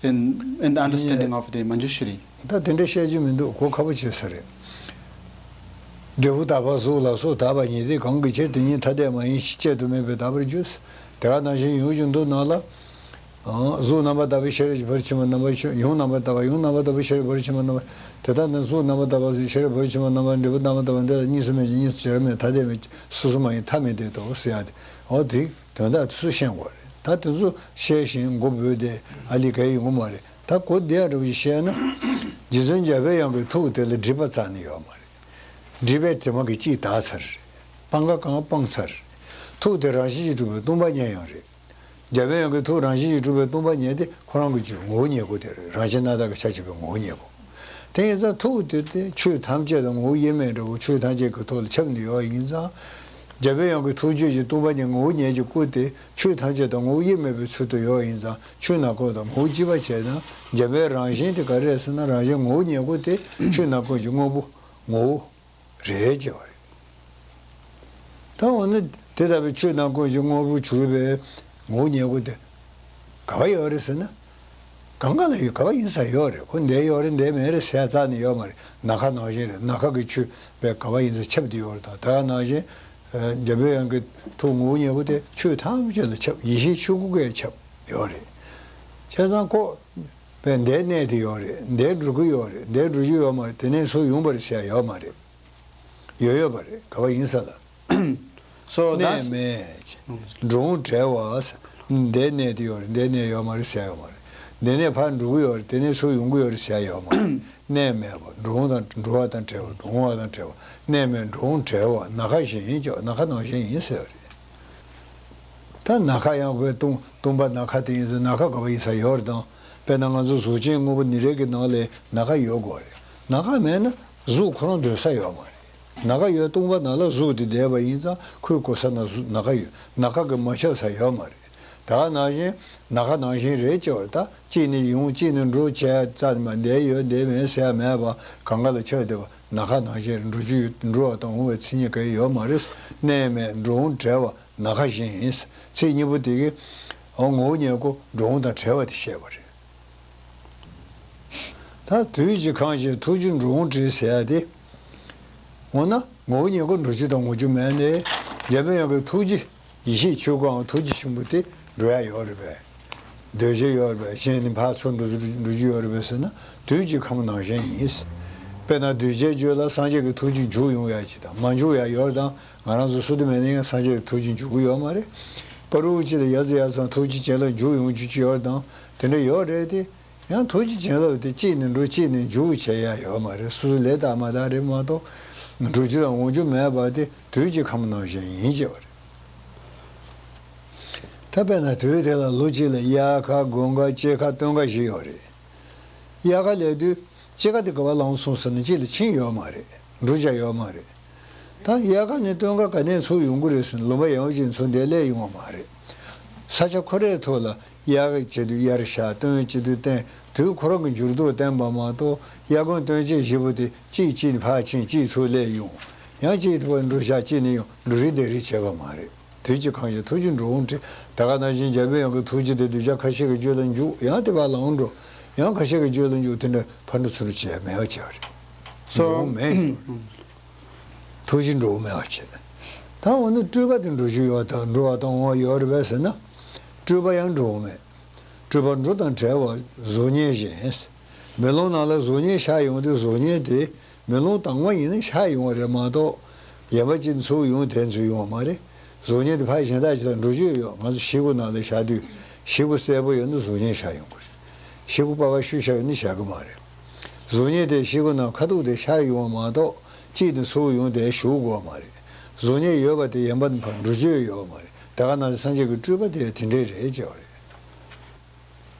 In, in the understanding of the Manjushri. ད་དེ་འདྲ་བཤད་རྒྱུ་མི་འདུག་གོ་ཁག་པོ་བྱེད་ས་རེད། འབྲས་བུ་དག་པ་གཟུགས་ལ་སོགས་དག་པ་ཉིད་དེ། གང་གི་ཕྱིར་དེ་ཉིད་ཐ་དད་མ་ཡིན་ཞེས་དཔྱད་དུ་མེད་པས་དག་པར་འགྱུར། དེ་ག་ནང་བཞིན་ཡུལ་གཞན་དུ་ན་ལ། གཟུགས་རྣམ་པར་དག་པའི་ཤེས་རབ་ཀྱི་བར་ཕྱིན་པ་རྣམ་པ་ཕྱིན། ཡུལ་རྣམ་པར་དག་པ། ཡུལ་རྣམ་པར་དག་པའི་ཤེས་རབ་ཀྱི་བར་ཕྱིན་པ་རྣམ་པ། དེ་ལྟར་ན་གཟུགས་རྣམ་པར་དག་པ་ཤེས་རབ་ཀྱི་བར་ཕྱིན་པ་རྣམ་པ། འབྲས་བུ་རྣམ་པར་དག་པ་འདི་ལ་གཉིས་སུ་མེད་ཅིང་གཉིས་སུ་བྱེ་བྲག་མེད། ཐ་དད་མེད། སོ་སོ་མ་ཡིན། ཐ་མི་དད་དོ་ཟེར་ཡ་དེ། འོ་དེ་དོན་དག་དེ་ཚོ་ཤེས་དགོས་རེད། ད་དེ་ཚོ་ཤེས་ཤིང་མགོ་བོས་ཏེ་ཨ་ལི་ག་ཡི་ཡོང་གི་མ་རེད། ད་གོ་བདེ་ཡ་འདྲ་བོ་ཞིག་བཤད་ན། རྗེ་བཙུན་འཇམ་པའི་དབྱངས་ཀྱི་ཐུགས་དེ་ལ་སྒྲིབ་པ་རྩ་ནས་ཡོད་མ་རེད། སྒྲིབ་པའི་དྲི་མ་གིས་གཅིག་དག་ཚར་རེད། སྤང་ཁ་གང་སྤངས་ཚར་རེད། ཐུགས་དེ་རང་བཞིན་གྱིས་གྲུབ་པའི་སྟོང་པ་ཉིད་ཡང་རེད། འཇམ་པའི་དབྱངས་ཀྱི་ཐུགས་རང་བཞིན་གྱིས་གྲུབ་པའི་སྟོང་པ་ཉིད་དེ་ཁོ་རང་གི་ཆོས་ངོ་བོ་ཉིད་པོ་དེ་རེད། རང་བཞིན་རྣམ་དག་གི་ཆ་ཁྱབ་པའི་ངོ་བོ་ཉིད་པོ། དེ་ཡིན་ཙང་ཐུགས་དེ་དེ་ཆོས་ཐམས་ཅད་དང་ངོ་བོ་དབྱེར་མེད་འདྲ་བོ། ཆོས་ཐམས་ཅད་ཀྱི་ཐོག་ལ་ཁྱབ་ནས་ཡོད་ཡིན་ཙང་། འཇམ་པའི་དབྱངས་ཀྱི་ཐུགས་རྒྱུད་ཀྱི་སྟོང་པ་ཉིད་ངོ་བོ་ཉིད་ཀྱི་སྐུ་དེ་ཆོས་ཐམས་ཅད་དང་ངོ་བོ་དབྱེར་མེད་པའི་ཚུལ་དུ་ཡོད་ཡིན་ཙང་། ཆོས་ནག་ཁུང་དང་ངོ་བོ་གཅིག་པ་བྱས་ན། འཇམ་པའི་རང་བཞིན་དེ་ག་རེ་རེད་ཟེར་ན། རང་བཞིན་ངོ་བོ་ཉིད་པོ་དེ་ཆོས་ནག་ཁུང་གི་དངོས་པོ་ངོ་བོ་རེད་ཅེས་པ་རེད། ད་འོ་ན་དེ་ལྟ་བུའི་ཆོས་ནག་ཁུང་གི་དངོས་པོ་གྱུར་པའི་ངོ་བོ་ཉིད་པོ་དེ་ག་པར་ཡོད་རེད་ཟེར་ན། གང་ག་ལ་ཡོད། ག་པར་ཡིན་ས་ཡོད་རེད། ཁོ་འདིར་ཡོད་རེད་འདིར་མེད་རེད་ཟེར་རྩ་ནས་ཡོད་མ་རེད། ནམ་མཁའ་ནང་བཞིན་རེད། ནམ་མཁའ་གི་ཆོས་པས་ག་པར་ཡིན་ས་ཁྱབ་བསྡད་ཡོད་རེད། ད་དེ་ག་ནང་བཞིན་འཇམ་པའི་དབྱངས་ཀྱི་ཐུགས་ངོ་བོ་ཉིད་པོ་དེ་ཆོས་ཐམས་ཅད་ལ་ཁྱབ། ཡེ་ཤེས་ཆོས་སྐུ་གས་ཁྱབ་ཡོད་རེད། བྱས་ཙང་ཁོ་པས་འདིར་གནས་ཏེ་ཡོད་རེད། འདིར་འགྲོ་གི་ཡོད་རེད། འདིར་འགྲོ་རྒྱུ་ཡོད་མ་རེད། དེ་ནས་ཚུར་ཡོང་བ་རེད་ཟེར་ཡ་ཡོད་མ་རེད། ཡོད་ཡོད་པ་རེད། ག་པར་ཡིན་ས་ལ། སོ་གནས་ད་མེད། འགྲོ་འོང་བྲལ་བ། འདིར་གནས་ཏེ་ཡོད་རེད། འདིར་གནས་ཡོད་མ་རེད་ཟེར་ཡོད་མ་རེད། འདི་ནས་ཕར་འགྲོ་གི་ཡོད་རེད། དེ་ནས་ཚུར་ཡོང་གི་ཡོད་རེད་ཟེར་ཡོད་མ་རེད། གནས་མེད་པ། འགྲོ་འོང་དང་འགྲོ་བ་དང་བྲལ་བ། འགྲོ་འོང་བ་དང་བྲལ་བ། གནས་མེད། འགྲོ་འོང་བྲལ་བ། ནམ་མཁའ་བཞིན་ཡིན་ཅེས། ནམ་མཁའ་ནང་བཞིན་ཡིན་ཟེར་བ་རེད། ད་ནམ་མཁའ་ཡང་བའི་སྟོང་སྟོང་པ་ནམ་མཁའ་དེ་ཡིན་ཟེར། ནམ་མཁའ་ག་པར་ཡིན་ས་ཡོད་རེད་དང་། དཔེར་ན་ང་ཚོ་གཟུགས་ཅན་དངོས་པོ་ནི་རེ་གི་ནང་ལ་ནམ་མཁའ་ཡོད་དགོས་རེད། ནམ་མཁའ་མེད་ན་གཟུགས་ཁོ་རང་སྡོད་ས་ཡོད་མ་རེད། ནམ་མཁའ་ཡོད། སྟོང་པ་ནང་ལ་གཟུགས་དེ་བསྡད་པ་ཡིན་ཙང་ཁོའི་གོ་ས་ན་གཟུགས་ནམ་མཁའ་ཡོད། ནམ་མཁའ་གིས་མ་ཁྱབ་ས་ཡོད་མ་རེད། ད་ག་ནང་བཞིན་ནམ་མཁའ་ནང་བཞིན་རེད་ཅེས་པ་རེད། ད་གཅིག་ནས་ཡོང་། གཅིག་ནས་འགྲོ་བྱས་རྩ་ནས་མ། འདིར་ཡོད་འདིར་མེད་ཟེར་ཡ་མེད་པ། གང་ག་ལ་ཁྱབ་བསྡད་པ། ནམ་མཁའ་ནང་བཞིན་རེད། འགྲོ་རྒྱུ་ཡོད། འགྲོ་བ་དང་འོང་བའི་མཚན་ཉིད་གང་ཡང་ཡོད་མ་རེད། གནས་མེད། འགྲོ་འོང་བྲལ་བ། ནམ་མཁའ་བཞིན་ཡིན། ཚིག་གཉིས་པོ་དེ་གིས་ངོ་བོ་ཉིད་པོ་འགྲོ་འོང་དང་བྲལ་བ་དེ་བཤད་པ་རེད། ད་དུས་ཀྱི་ཁམས་ཀྱི་ཐུགས་རྒྱུད་འགྲོ་འོང་བྲལ་ཟེར་ཡ་དེ། འོ་ན་ངོ་བོ་ཉིད་པོ་འགྲོ་རྒྱུ་དང་འོང་རྒྱུ་མེད་ནས། འཇམ་པའི་དབྱངས་ཀྱི་ཐུགས་རྒྱུད་ཡེ་ཤེས་ཆོས་སྐུའམ་ཐུགས་རྒྱུད་ཆེན་པོ་དེ་འགྲོ་ཡ་ཡོད་རེད་པས། སྡོད་བྱེད་ཡོད་རེད་པས། གཞན་ནི་ཕར་ཚུར་འགྲོ་འགྲོ་རྒྱུ་ཡོད་རེད་པས་ཟེར་ན། དུས་ཀྱི་ཁམས་ནང་བཞིན་ཡིན། དཔེར་ན་གདུལ་བྱའི་རྒྱུད་ལ་སངས་རྒྱས་ཀྱི་ཐུགས་རྒྱུད་འཇུག་ཡོང་ཡ་ཅིག་དང་མ་འཇུག་ཡ་ཡོད་དང་། ང་རང་ཚོ་སུ་དེ་མེད་ན་ཡང་སངས་རྒྱས་ཀྱི་ཐུགས་རྒྱུད་འཇུག་གི་ཡོད་མ་རེད། བར་དུ་ཅིག་ལ་ཡ་ཙི་ཡ་ཙམ་ཐུགས་རྒྱུད་བྱིན་རླབས་འཇུག་ཡོང་རྒྱུ་ཅིག་ཡོད་དང་། དེ་འདྲ་ཡོད་རེད་དེ། ཡང་ཐུགས་རྒྱུད་བྱིན་རླབས་དེ་གཅིག་ནས་འགྲོ་གཅིག་ནས་འཇུག་བྱེད་ཡ་ཡོད་མ་རེད། སོ་སོའི་ལས་དང་མ་དག་རེད་མ་གཏོགས། འགྲོ་རྒྱུ་དང་འོང་རྒྱུ་མེད་པ་དེ་དུས་ཀྱི་ཁམས་ནང་བཞིན་ཡིན་ཅེས་པ་རེད། ད་དཔེར་ན་དུས་དེ་ལ་ལོ་གཅིག་ལ་དབྱར་ཁ། དགུན་ཁ། དཔྱིད་ཁ། སྟོན་ཁ་བཞི་ཡོད་རེད། དབྱར་ཁ་སླེབས་དུས་དཔྱིད་ཁ་དེ་ག་པར་ལངས་སོང་ཟེར་ན་གཅིག་ལ་ཕྱིན་ཡོད་མ་རེད། འགྲོ་བྱ་ཡོད་མ་རེད། ད་དབྱར་ཁ་ནས་སྟོན་ཁ་ག་ནས་ཚུར་ཡོང་གི་རེད་ཟེར་ན། ལུང་པ་ཡངས་པ་ཅིག་ནས་ཚུར་འདིར་སླེབས་ཡོང་བ་མ་རེད། ས་ཆ་ཁོ་རའི་ཐོག་ལ་དབྱར་བྱེད་དུས་དབྱར་ཤར། སྟོན་བྱེད་དུས་སྟོན། དུས་ཁོ་རང་གི་འགྱུར་ལྡོག་བསྟན་པ་མ་གཏོགས། དབྱར་དགུན་སྟོན་དཔྱིད་བཞི་པོ་དེ་གཅིག་གཅིག་ནས་ཕར་ཕྱིན་གཅིག་ཚུར་སླེབས་ཡོང་། ཡང་གཅིག་དེ་བར་འགྲོ་བྱ་གཅིག་ནས་ཡང་འགྲོ་རིགས་འདེད་རིགས་བྱེད་པ་མ་རེད། དུས་ཀྱི་ཁམས་ཀྱི་ཐུགས་རྒྱུད་འགྲོ་འོང་བྲལ། ད་ག་ནང་བཞིན་འཇམ་པའི་དབྱངས་ཀྱི་ཐུགས་རྒྱུད་དེ་གདུལ་བྱ་ཁ་ཤས་ཀྱི་རྒྱུད་ལ་འཇུག་ཡང་དེ་བར་ལངས་འགྲོ། ཡང་ཁ་ཤས་ཀྱི་རྒྱུད་ལ་འཇུག་དེ་འདྲ་ཕར་འགྲོ་ཚུར་འགྲོ་བྱེད་མེད་པ་བྱས་པ་རེད། འགྲོ་འོང་མེད་ཞིང་། ཐུགས་རྒྱུད་འགྲོ་འོང་མེད་པ་བྱས། ད་འོ་ན་སྤྲོས་པ་དེ་འགྲོ་རྒྱུ་ཡོད་དང་འགྲོ་བ་དང་འོང་བ་ཡོད་རེད་པས་ཟེར་ན། སྤྲོས་པ་ཡང་འགྲོ་འོང་མེད། སྤྲོས་པ་འགྲོ་དང་བྲལ་བ་གཟུགས་བརྙན་བཞིན། མེ་ལོང་ནང་ལ་གཟུགས་བརྙན་ཤར་ཡོང་དུས་གཟུགས་བརྙན་དེ་མེ་ལོང་དྭངས་མ་ཡིན་ན་ཤར་ཡོང་བ་རེད་མ་གཏོགས། ཡན་པ་ཅིག་ཚུར་ཡོང་དེ་ཚུར་ཡོང་བ་མ་རེད། གཟུགས་བརྙན་དེ་ཕར་གཞན་དག་ཅིག་ལ་འགྲོ་རྒྱུ་ཡོད། ང་ཚོ་ཤེལ་སྒོ་ནང་ལ་བཞག་དུས་ཤེལ་སྒོ་གསལ་པོ་ཡོད་ན་གཟུགས་བརྙན་ཤར་ཡོང་གི་རེད། ཤེལ་སྒོ་པ་ཕར་བཤུས་བཞག་ཡོད་ན་བཞག་གི་མ་རེད། གཟུགས་བརྙན་དེ་ཤེལ་སྒོ་ནང་ཁ་ཐུག་དེ་ཤར་ཡོང་བ་མ་གཏོགས་གཅིག་ཏུ་ཚུར་ཡོང་དེ་ཞུགས་དགོས་པ་མ་རེད། གཟུགས་བརྙན་ཡོད་པ་དེ་ཡན་པ་ནས་ཕར་འགྲོ་རྒྱུ་ཡོད་པ་མ་རེད། དེ་ག་ནང་བཞིན་སངས་རྒྱས་ཀྱི་སྤྲོས་པ་དེ་དེ་འདྲས་རེད་ཅེས་པ་རེད།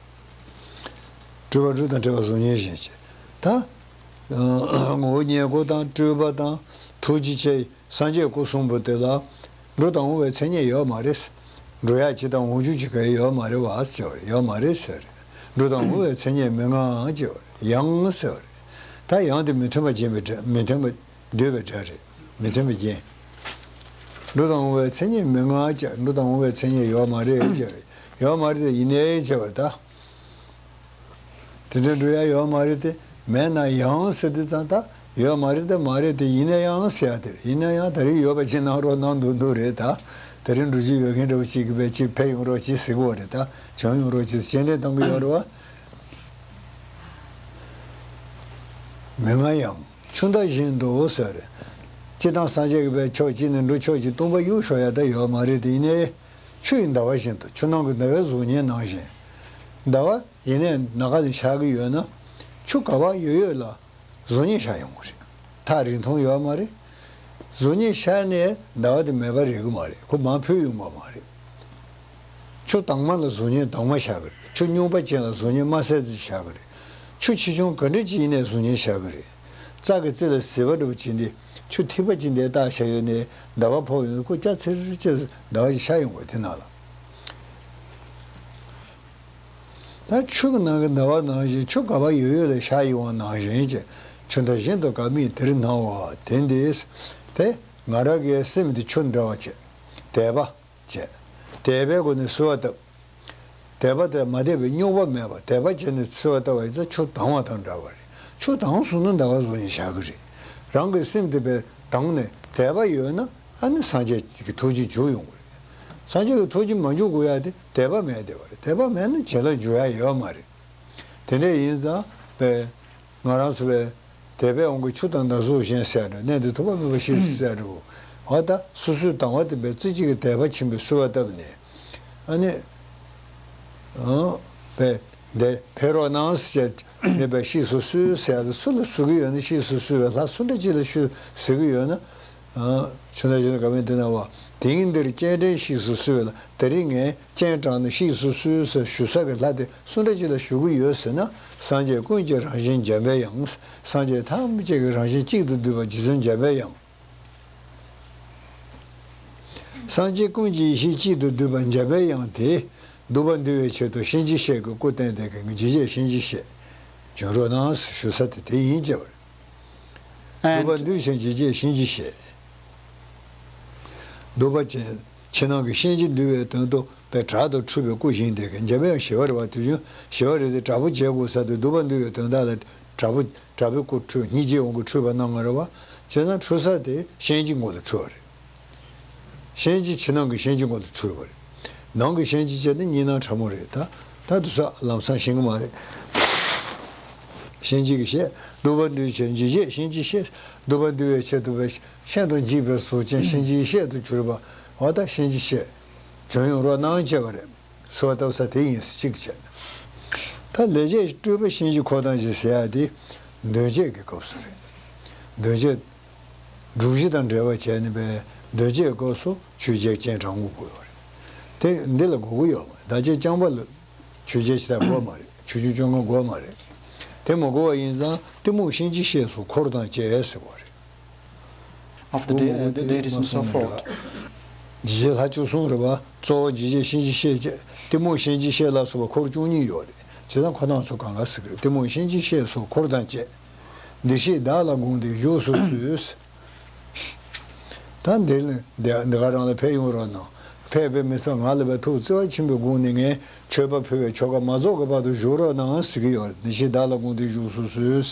སྤྲོས་པ་འགྲོ་དང་བྲལ་བ་གཟུགས་བརྙན་བཞིན་བྱས། ད་ངོ་བོ་ཉིད་སྐུ་དང་སྤྲོས་པ་དང་ཐུགས་རྒྱུད་བཅས། སངས་རྒྱས་སྐུ་གསུམ་པོ་དེ་ལ་འགྲོ་དང་འོང་བའི་མཚན་ཉིད་ཡོད་མ་རེད། འགྲོ་ཡ་ཅིག་དང་འོང་རྒྱུ་ཅིག་གང་ཡང་ཡོད་མ་རེད་པ་ཟེར་བ་རེད། ཡོད་མ་རེད་ཟེར། འགྲོ་དང་འོང་བའི་མཚན་ཉིད་མི་མངའ་ཟེར་བ་རེད། ཡང་ཟེར་བ་རེད། ད་ཡང་དེ་མི་མཐུན་པ་སྦྱིན་པའི་སྒྲ། མི་མཐུན་པ་འདོད་པའི་སྒྲ་རེད། མི་མཐུན་པའི་རྒྱན། འགྲོ་དང་འོང་བའི་མཚན་ཉིད་མི་མངའ་ཅེས། འགྲོ་དང་འོང་བའི་མཚན་ཉིད་ཡོད་མ་རེད་ཅེས་རེད། ཡོད་མ་རེད་དེ་ཡིན་ནའི་ཅེས་པ་རེད་ད། དེ་འདྲ་འགྲོ་ཡ་ཡོད་མ་རེད་དེ། མེད་ན་ཡང་ཟེར་དུས་ཙང་ད་ ཡོད་མ་རེད། ད་མ་རེད་དེ། ཡིན་ན་ཡང་ཟེར་ཡ་དེ་རེད། ཡིན་ན་ཡང་ད་རེས་ཡོད་པ་ཅིག་གནང་རོགས་གནང་འདུག་འདུག་རེད། ད་དེ་རིང་འགྲུལ་བཞུད་ཡོད་མཁན་འདྲ་བོ་ཅིག་གིས་དཔེ་ཅིག་ཕེབས་ཡོང་རོགས་ཅིག་ཟེར་གི་ཡོད་རེད། ད་བྱོན་ཡོང་རོགས་ཅིག་སྤྱན་འདྲེན་གཏོང་གི་ཡོད་རེད་བ། མི་མངའ་ཡང་ཆུ་ཟླ་བཞིན་དུ་ཟེར་རེད། སྤྱིར་བཏང་སངས་རྒྱས་ཀྱི་དཔེ་ཕྱོགས་གཅིག་ནས་འགྲོ། ཕྱོགས་གཅིག་སྟོང་པ་གཡུག་ཞོག་ཡ་ད་ཡོད་མ་རེད་དེ། ཡིན་ནའི་ཆུ་ཡི་ཟླ་བ་བཞིན་དུ། ཆུ་ནང་གི་ཟླ་བའི་གཟུགས་བརྙན་ནང་བཞིན། ཟླ་བ་ཡིན་ནའི་ནམ་མཁའ་ལ་ཤར་གི་ཡོད་ན། ཆུ་ག་པར་ཡོད་ཡོད་ལ་གཟུགས་བརྙན་ཤར་ཡོང་གི་རེད། ཐག་རིང་ཐུང་ཡོད་མ་རེད། གཟུགས་བརྙན་ཤར་ནས་ཟླ་བ་དེ་མེད་པ་རེག་གི་མ་རེད། ཁོ་མར་འཕུར་ཡོང་གི་མ་རེད། ཆུ་དྭངས་མ་ལ་གཟུགས་བརྙན་དྭངས་མ་ཤར་གི་རེད། ཆུ་རྙོག་པ་ཅན་ལ་གཟུགས་བརྙན་དམར་སེར་ཅིག་ཤར་གི་རེད། ཆུ་ཆེ་ཆུང་ག་འདྲ་ཅིག་ཡིན་ནའི་གཟུགས་བརྙན་ཤར་གི་རེད། རྩྭ་གི་རྩེ་ལ་ཟིལ་པ་འདྲ་པོ་ཅིག་འདི། ཆུ་ཐིགས་པ་ཅིག་འདི་བཏགས་བཞག་ཡོད་ནའི་ཟླ་བ་ཕོག་ཡོང་ན་ཁོ་སྐྱ་འཚེར་འཚེར་ཟླ་བ་ཅིག་ཤར་ཡོང་གི་རེད་དེ་ནང་ལ། ད་ཆུ་གི་ནང་གི་ཟླ་བ་ནང་བཞིན། ཆུ་ག་པར་ཡོད་ཡོད་ལ་ཤར་ཡོང་བ་ནང་བཞིན་གྱི། ཆུ་ཟླ་བཞིན་དུ་དགའ་མིག་དེར་སྣང་བ་དེ་འདི། དེ་ང་རང་གི་སེམས་དེ་ཆུ་འདྲ་བ་བྱས། དད་པ་བྱས། དད་པའི་སྒོ་ནས་བསུ་བ་བཏབ། དད་པ་དེ་མ་དད་པའི་རྙོག་པ་མེད་པ། དད་པ་བྱས་ནས་བསུ་བ་བཏབ་པ་ཡིན་ཙང་ཆུ་དྭངས་པ་དང་འདྲ་བ་རེད། ཆུ་དྭངས་སོང་ན་ཟླ་བ་གཟུགས་བརྙན་ཤར་གི་རེད། རང་གི་སེམས་དེ་དཔེ་དྭངས་ནས་དད་པ་ཡོད་ན། ཨ་ནི་སངས་རྒྱས་ཀྱི་ཐུགས་རྗེ་འཇུག་ཡོང་གི་རེད། སངས་རྒྱས་ཀྱི་ཐུགས་རྗེ་མ་འཇུག་དགོས་ཡ་དེ་དད་པ་མེད་བསྡད་པ་རེད། དད་པ་མེད་ན་བྱིན་རླབས་འཇུག་ཡ་ཡོད་མ་རེད། དེ་འདྲ་ཡིན་ཙང་དཔེ་ང་རང་ཚོ་དཔེ་དད་པས་འོང་གི་ཆུ་དང་ཟླ་གཟུགས་བཞིན་ཟེར་འགྲོ། གནས་འདི་ཐོབ་པ་མིན་པ་ཤེས་སུ་ཟེར་འགྲོ། འོ་ད་སོ་སོའི་དང་བ་དེ་དཔེ་རྩེ་གཅིག་གི་དད་པ་ཆེན་པོས་གསོལ་བ་བཏབ་ནས། ཨ་ནི། ཨང་། དཔེ་འདི་ཕེབས་རོགས་གནང་ཟེར་བྱས་ནས་དཔེ་གཤེགས་སུ་གསོལ་ཟེར་ཡ་དེ། སུ་ལ་གསོལ་གྱི་ཡོད་ན། གཤེགས་སུ་གསོལ་བའི་ལྷ་སུ་འདྲ་ཅིག་ལ་གསོལ་ཟེར་གྱི་ཡོད་ན། ཨང་། ཆུ་ཟླ་བཞིན་དུ་དགའ་མིག་དེར་སྣང་བ། དེང་འདིར་སྤྱན་འདྲེན་གཤེགས་སུ་གསོལ་བའི་ལྷ། དེ་རིང་ངས་སྤྱན་དྲངས་ནས་གཤེགས་སུ་གསོལ་ཟེར་ཞུ་ས་གི་ལྷ་དེ་སུ་འདྲ་ཅིག་ལ་ཞུ་གི་ཡོད་ཟེར་ན། སངས་རྒྱས་ཀུན་གྱི་རང་བཞིན་འཇམ་པའི་དབྱངས། སངས་རྒྱས་ཐམས་ཅད་ཀྱི་རང་བཞིན་གཅིག་ཏུ་བསྡུས་པ་རྗེ་བཙུན་འཇམ་པའི་དབྱངས། སངས་རྒྱས་ཀུན་གྱི་ཡེ་ཤེས་གཅིག་ཏུ་བསྡུས་པ་འཇམ་པའི་དབྱངས་དེ། སྡུག་པ་འདུལ་བའི་ཆེད་དུ་གཤིན་རྗེ་གཤེད་ཀྱི་སྐུ་བསྟན་ཏེ་གི་རྗེ་བྱེད་གཤིན་རྗེ་གཤེད། བྱོན་རོགས་གནང་ཞུ་ས་དེ་དེ་ཡིན་ཅེས་པ་རེད། སྡུག་པ་འདུལ་ཞིང་རྗེ་བྱེད་གཤིན་རྗེ་གཤེད། སྡུག་པ་ཅན་ཕྱི་ནང་གི་གཤིན་རྗེ་འདུལ་བའི་དོན་དུ་དཔེ་དྲག་ཏུ་འཁྲུགས་པའི་སྐུ་བཞེངས་ཏེ་གི། འཇམ་པའི་དབྱངས་ཞི་བ་རེད་བ། དེ་བཞིན་ཞི་བ་རེད་དེ། དྲག་པོ་བྱེད་དགོས་ས་དེ། སྡུག་པ་འདུལ་བའི་དོན་དག་ལ་དྲག་པོ་དྲག་པོའི་སྐུ་འཁྲུགས། སྙིང་རྗེ་འོང་གི་འཁྲུགས་པ་གནང་བ་རེད་བ། བྱས་ཙང་འཁྲུགས་ས་དེ་གཤིན་རྗེ་མགོ་ལ་འཁྲུལ་བ་རེད། གཤིན་རྗེ་ཕྱི་ནང་གི་གཤིན་རྗེ་མགོ་ལ་འཁྲུལ་བ་རེད། ནང་གི་གཤིན་རྗེ་བྱས་ན་གཉིས་སྣང་ཕྲ་མོ་རེད། ད་ད་དུ་ས་ལམ་སང་ཤེས་གི་མ་རེད། གཤིན་རྗེ་གི་གཤེད། སྡུག་པ་འདུལ་ཞིང་རྗེ་བྱེད་གཤིན་རྗེ་གཤེད། སྡུག་པ་འདུལ་བའི་ཆེད་དུ་བས་ཤིན་ཏུ་འཇིགས་པའི་གཟུགས་ཅན་གཤིན་རྗེའི་གཤེད་དུ་གྱུར་པ། འོ་ད་གཤིན་རྗེ་གཤེད་བྱོན་ཡོང་རོགས་གནང་བྱས་པ་རེད། གསོལ་བ་བཏབ་ས་དེ་ཡིན་ཟེར་གཅིག་བྱས། ད་ལས་བྱེད་སྤྲུལ་པ་གཤིན་རྗེ་འཁོར་དང་བཅས་ཟེར་ཡ་དེ་མདུན་བསྐྱེད་ཀྱི་སྐབས་སུ་རེད། མདུན་བསྐྱེད། སྒྲུབ་གཞི་དང་འབྲེལ་བ་བྱས་ནས་པའི་མདུན་བསྐྱེད་སྐབས་སུ་ཆོས་རྒྱལ་སྤྱན་དྲངས་དགོས་ཀྱི་ཡོད་རེད། དེ་འདི་ལ་དགོས་ཀྱི་ཡོད་མ་རེད། བདག་ཅག་རྐྱང་པ་ལ་ཆོས་རྒྱལ་ཞིག་དགོས་མ་རེད། ཆོས་སྐྱོང་བཅོ་ལྔ་དགོས་མ་རེད། དེ་མ་དགོས་པ་ཡིན་ཙང་གཏི་མུག་གཤིན་རྗེའི་གཤེད་སོགས་འཁོར་དང་བཅས་ཟེར་དགོས་རེད། Of the དེ་deities and so forth. རྗེ་ལྷ་བཅུ་གསུམ་རེད་བ། གཙོ་བོ་རྗེ་བྱེད་གཤིན་རྗེ་གཤེད་བཅས། གཏི་མུག་གཤིན་རྗེ་གཤེད་ལ་སོགས་པ་འཁོར་བཅུ་གཉིས་ཡོད་རེད། བྱས་ཙང་ཁོ་རང་ཚོ་གང་ག་ཟེར་གི་རེད། གཏི་མུག་གཤིན་རྗེ་གཤེད་སོགས་འཁོར་དང་བཅས། འདི་ཞེས་བདག་ལ་དགོངས་ཏེ་བཞུགས་སུ་གསོལ། ད་འདི་ལ་འདི་འདི་ག་རང་ལ་ཕེབས་ཡོང་རོགས་གནང་། ཕེབས་པའི་མི་ཚོགས་ང་ལ་བའི་ཐུགས་བརྩེ་བ་ཆེན་པོའི་སྒོ་ནས་ངས་མཆོད་པ་ཕུལ་བའི་ཆོ་ག་མ་རྫོགས་ཀྱི་བར་དུ་བཞུགས་རོགས་གནང་ཟེར་གི་ཡོད་རེད། འདི་ཞེས་བདག་ལ་དགོངས་ཏེ་བཞུགས་སུ་གསོལ།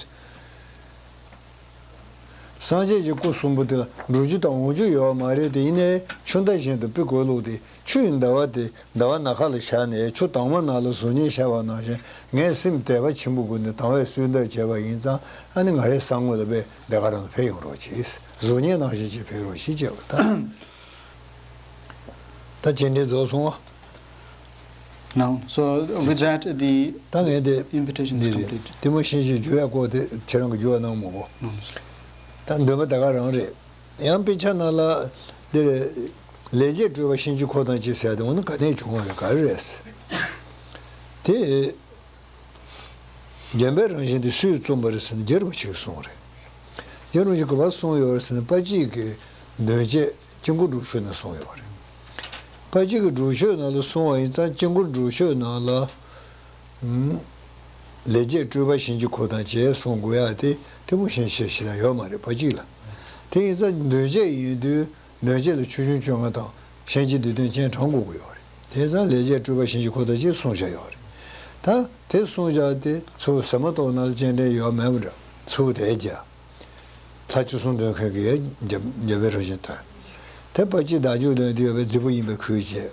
སངས་རྒྱས་ཀྱི་སྐུ་གསུམ་པོ་དེ་ལ་འགྲོ་རྒྱུ་དང་འོང་རྒྱུ་ཡོད་མ་རེད་དེ། ཡིན་ནའི་ཆུ་ཟླ་བཞིན་དུ་དཔེ་གོས་བླུགས་ཏེ། ཆུ་ཡི་ཟླ་བ་དེ་ཟླ་བ་ནམ་མཁའ་ལ་ཤར་ནས་ཆུ་དྭངས་མ་ནང་ལ་གཟུགས་བརྙན་ཤར་བ་ནང་བཞིན། ངས་སེམས་དད་པ་ཆེན་པོ་སྒོ་ནས་དང་བས་གསོལ་འདེབས་བྱས་པ་ཡིན་ཙང་། ཨ་ནི་ང་རའི་བསམ་ངོ་ལ་དཔེ་འདི་ག་རང་ལ་ཕེབས་ཡོང་རོགས་གྱིས། གཟུགས་བརྙན་ནང་བཞིན་གྱིས་ཕེབས་རོགས་གྱིས་བྱས་པ་དང་། ད་སྤྱན་འདྲེན་རྫོགས་སོང་བ། Now, so with that, the ད་ངས་དེ་invitation is འདི་རེད། complete. གཏི་མུག་གཤིན་རྗེ་འཇུ་བའི་སྐོར་དེ་ཁྱེད་རང་གིས་འཇུ་བ་གནང་མོ་གོ། ད་འདོན་པ་ད་ག་རང་རེད། ཡང་དཔེ་ཆ་ནང་ལ་འདི་རེད། ལས་བྱེད་སྤྲུལ་པ་གཤིན་རྗེ་འཁོར་དང་བཅས་ཟེར་ཡ་དེ་འོ་ན་ག་ནས་བྱུང་བ་རེད། ག་རེ་རེད། དེ་འཇམ་པའི་རང་བཞིན་དེ་སུས་རྩོམ་པ་རེད་ཟེར་ན་རྒྱལ་བ་ཅིག་གསུངས་རེད། རྒྱལ་བ་ཅིག་ག་པར་གསུངས་ཡོད་རེད་ཟེར་ན། དཔལ་སྐྱེས་ཀྱི་མདུན་བསྐྱེད་དཀྱིལ་འཁོར་སྒྲུབ་མཆོད་ནང་གསུངས་ཡོད་རེད། དཔལ་སྐྱེས་ཀྱི་སྒྲུབ་མཆོད་ནང་ལ་གསུངས་པ་ཡིན་ཙང་། དཀྱིལ་འཁོར་སྒྲུབ་མཆོད་ནང་ལ་ལས་བྱེད་སྤྲུལ་པ་གཤིན་རྗེ་འཁོར་དང་བཅས་གསུང་དགོས་ཡ་དེ་གཏི་མུག་གཤིན་རྗེ་ཞིག་ལ་ཡོད་མ་རེད། དཔལ་སྐྱེས་ལ། དེ་ཡིན་ཙང་མདུན་བསྐྱེད་ཡིན་དུས། མདུན་བསྐྱེད་ལ་ཆོས་སྐྱོང་བཅོ་ལྔ་དང་གཤིན་རྗེ་བདུད་འདུལ་སྤྱན་དྲངས་དགོས་ཀྱི་ཡོད་རེད། དེ་ཙང་ལས་བྱེད་སྤྲུལ་པ་གཤིན་རྗེ་འཁོར་དང་བཅས་གསུངས་བཞག་ཡོད་རེད། ད་དེ་གསུངས་བཞག་དེ་ཚུར་ཟེ་མ་ཏོག་ནང་ལ་སྤྱན་འདྲེན་ཡོད་མེད་པ་འདྲ། ཚུར་དེ་རྒྱ། ལྷ་བཅུ་གསུམ་འདོན་མཁན་གྱིས་འཇམ་འཇམ་དཔལ་རིན་ཆེན་བསྟན། དེ་པ་ཅི་བདག་འཇུག་ལོན་དུ་ཡོད་པའི་རྫིག་པོ་ཡིན་པའི་ཁུལ་བྱས།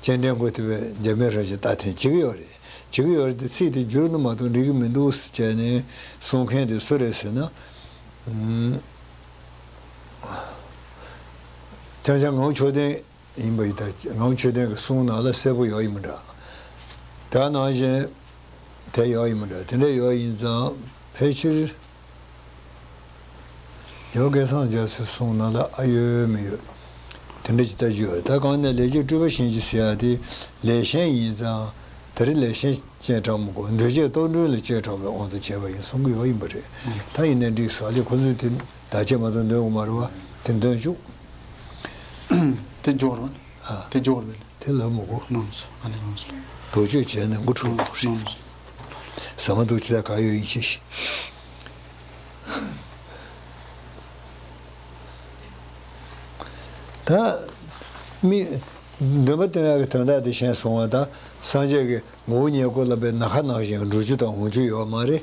སྤྱན་འདྲེན་མགོ་ཐེབས་པའི་འཇམ་དཔལ་རིན་ཆེན་རྟགས་འཐེན་བྱེད་ཀྱི་ཡོད་རེད། བྱེད་ཀྱི་ཡོད་རེད་དེ། ཚིག་དེ་བསྒྱུར་ན་མ་གཏོགས་འགྲིག་གི་མི་འདུག་ཟེར་བྱས་ནས་གསུང་མཁན་དེ་སུ་རེད་ཟེར་ན། ཨུམ། ཅང་ཅང་ངག་དབང་ཆོས་ལྡན་ཡིན་པ་ཡིན་ད། ངག་དབང་ཆོས་ལྡན་གྱི་གསུང་ནང་ལ་གསལ་པོ་ཡོད་ཡིན་མི་འདྲ། དེ་ནང་བཞིན་དེ་ཡོད་ཡིན་མི་འདྲ། དེ་འདྲ་ཡོད་ཡིན་ཙང་ཕལ་ཆེར། རྒྱལ་བ་སྐལ་བཟང་རྒྱ་མཚོའི་གསུང་ནང་ལ་ཨ་ཡོད་མི་ཡོད། དེ་འདྲ་ཅིག་ལྟ་རྒྱུ་ཡོད། ད་གང་ནས་ལས་ཀྱི་སྤྲུལ་པ་བྱིན་གྱིས་ཟེར་ཡ་དེ་ལས་གཞན་ཡིན་ཙང་། དེ་རིང་ལས་གཞན་སྤྱན་དྲངས་མི་དགོས། འདུས་བྱས་རྟོག་འགྲུལ་ལ་སྤྱན་དྲངས་པའི་དབང་དུ་བྱས་པ་ཡིན་གསུང་གི་ཡོད་ཡིན་པ་རེད། ད་ཡིན་ནའི་འགྲིག་སོང་། ཨ་ལས་ཁོ་ཚོས་དེ་བརྡ་ཆད་མ་གཏོགས་འདོན་དགོས་མ་རེད་བ། དེ་འདོན་བཅུག་དེ་འཇོག་རོགས། ཨ། དེ་འཇོག་རོགས། དེ་ལབ་མི་དགོས། ནོར་སོང་། ཨ་ནི་ནོར་སོང་། དོགས་གཅོད་བྱས་ནས་མགོ་འཁྲུག་དགོས་རེད། ནོར་སོང་། ཟ་མ་འདུག་ཅི་ལ་ག་ཡོད་ཡིན་ཤེས་ཤིག་ད་མི་འདོན་པ་སྟོན་ཡག་གི་དོན་དག་དེ་གཞན་སོང་བ་དང་། སངས་རྒྱས་ཀྱི་ངོ་བོ་ཉིད་སྐུ་ལ་བའི་ན་ཁ་ནང་བཞིན་འགྲོ་རྒྱུ་དང་འོང་རྒྱུ་ཡོད་མ་རེད།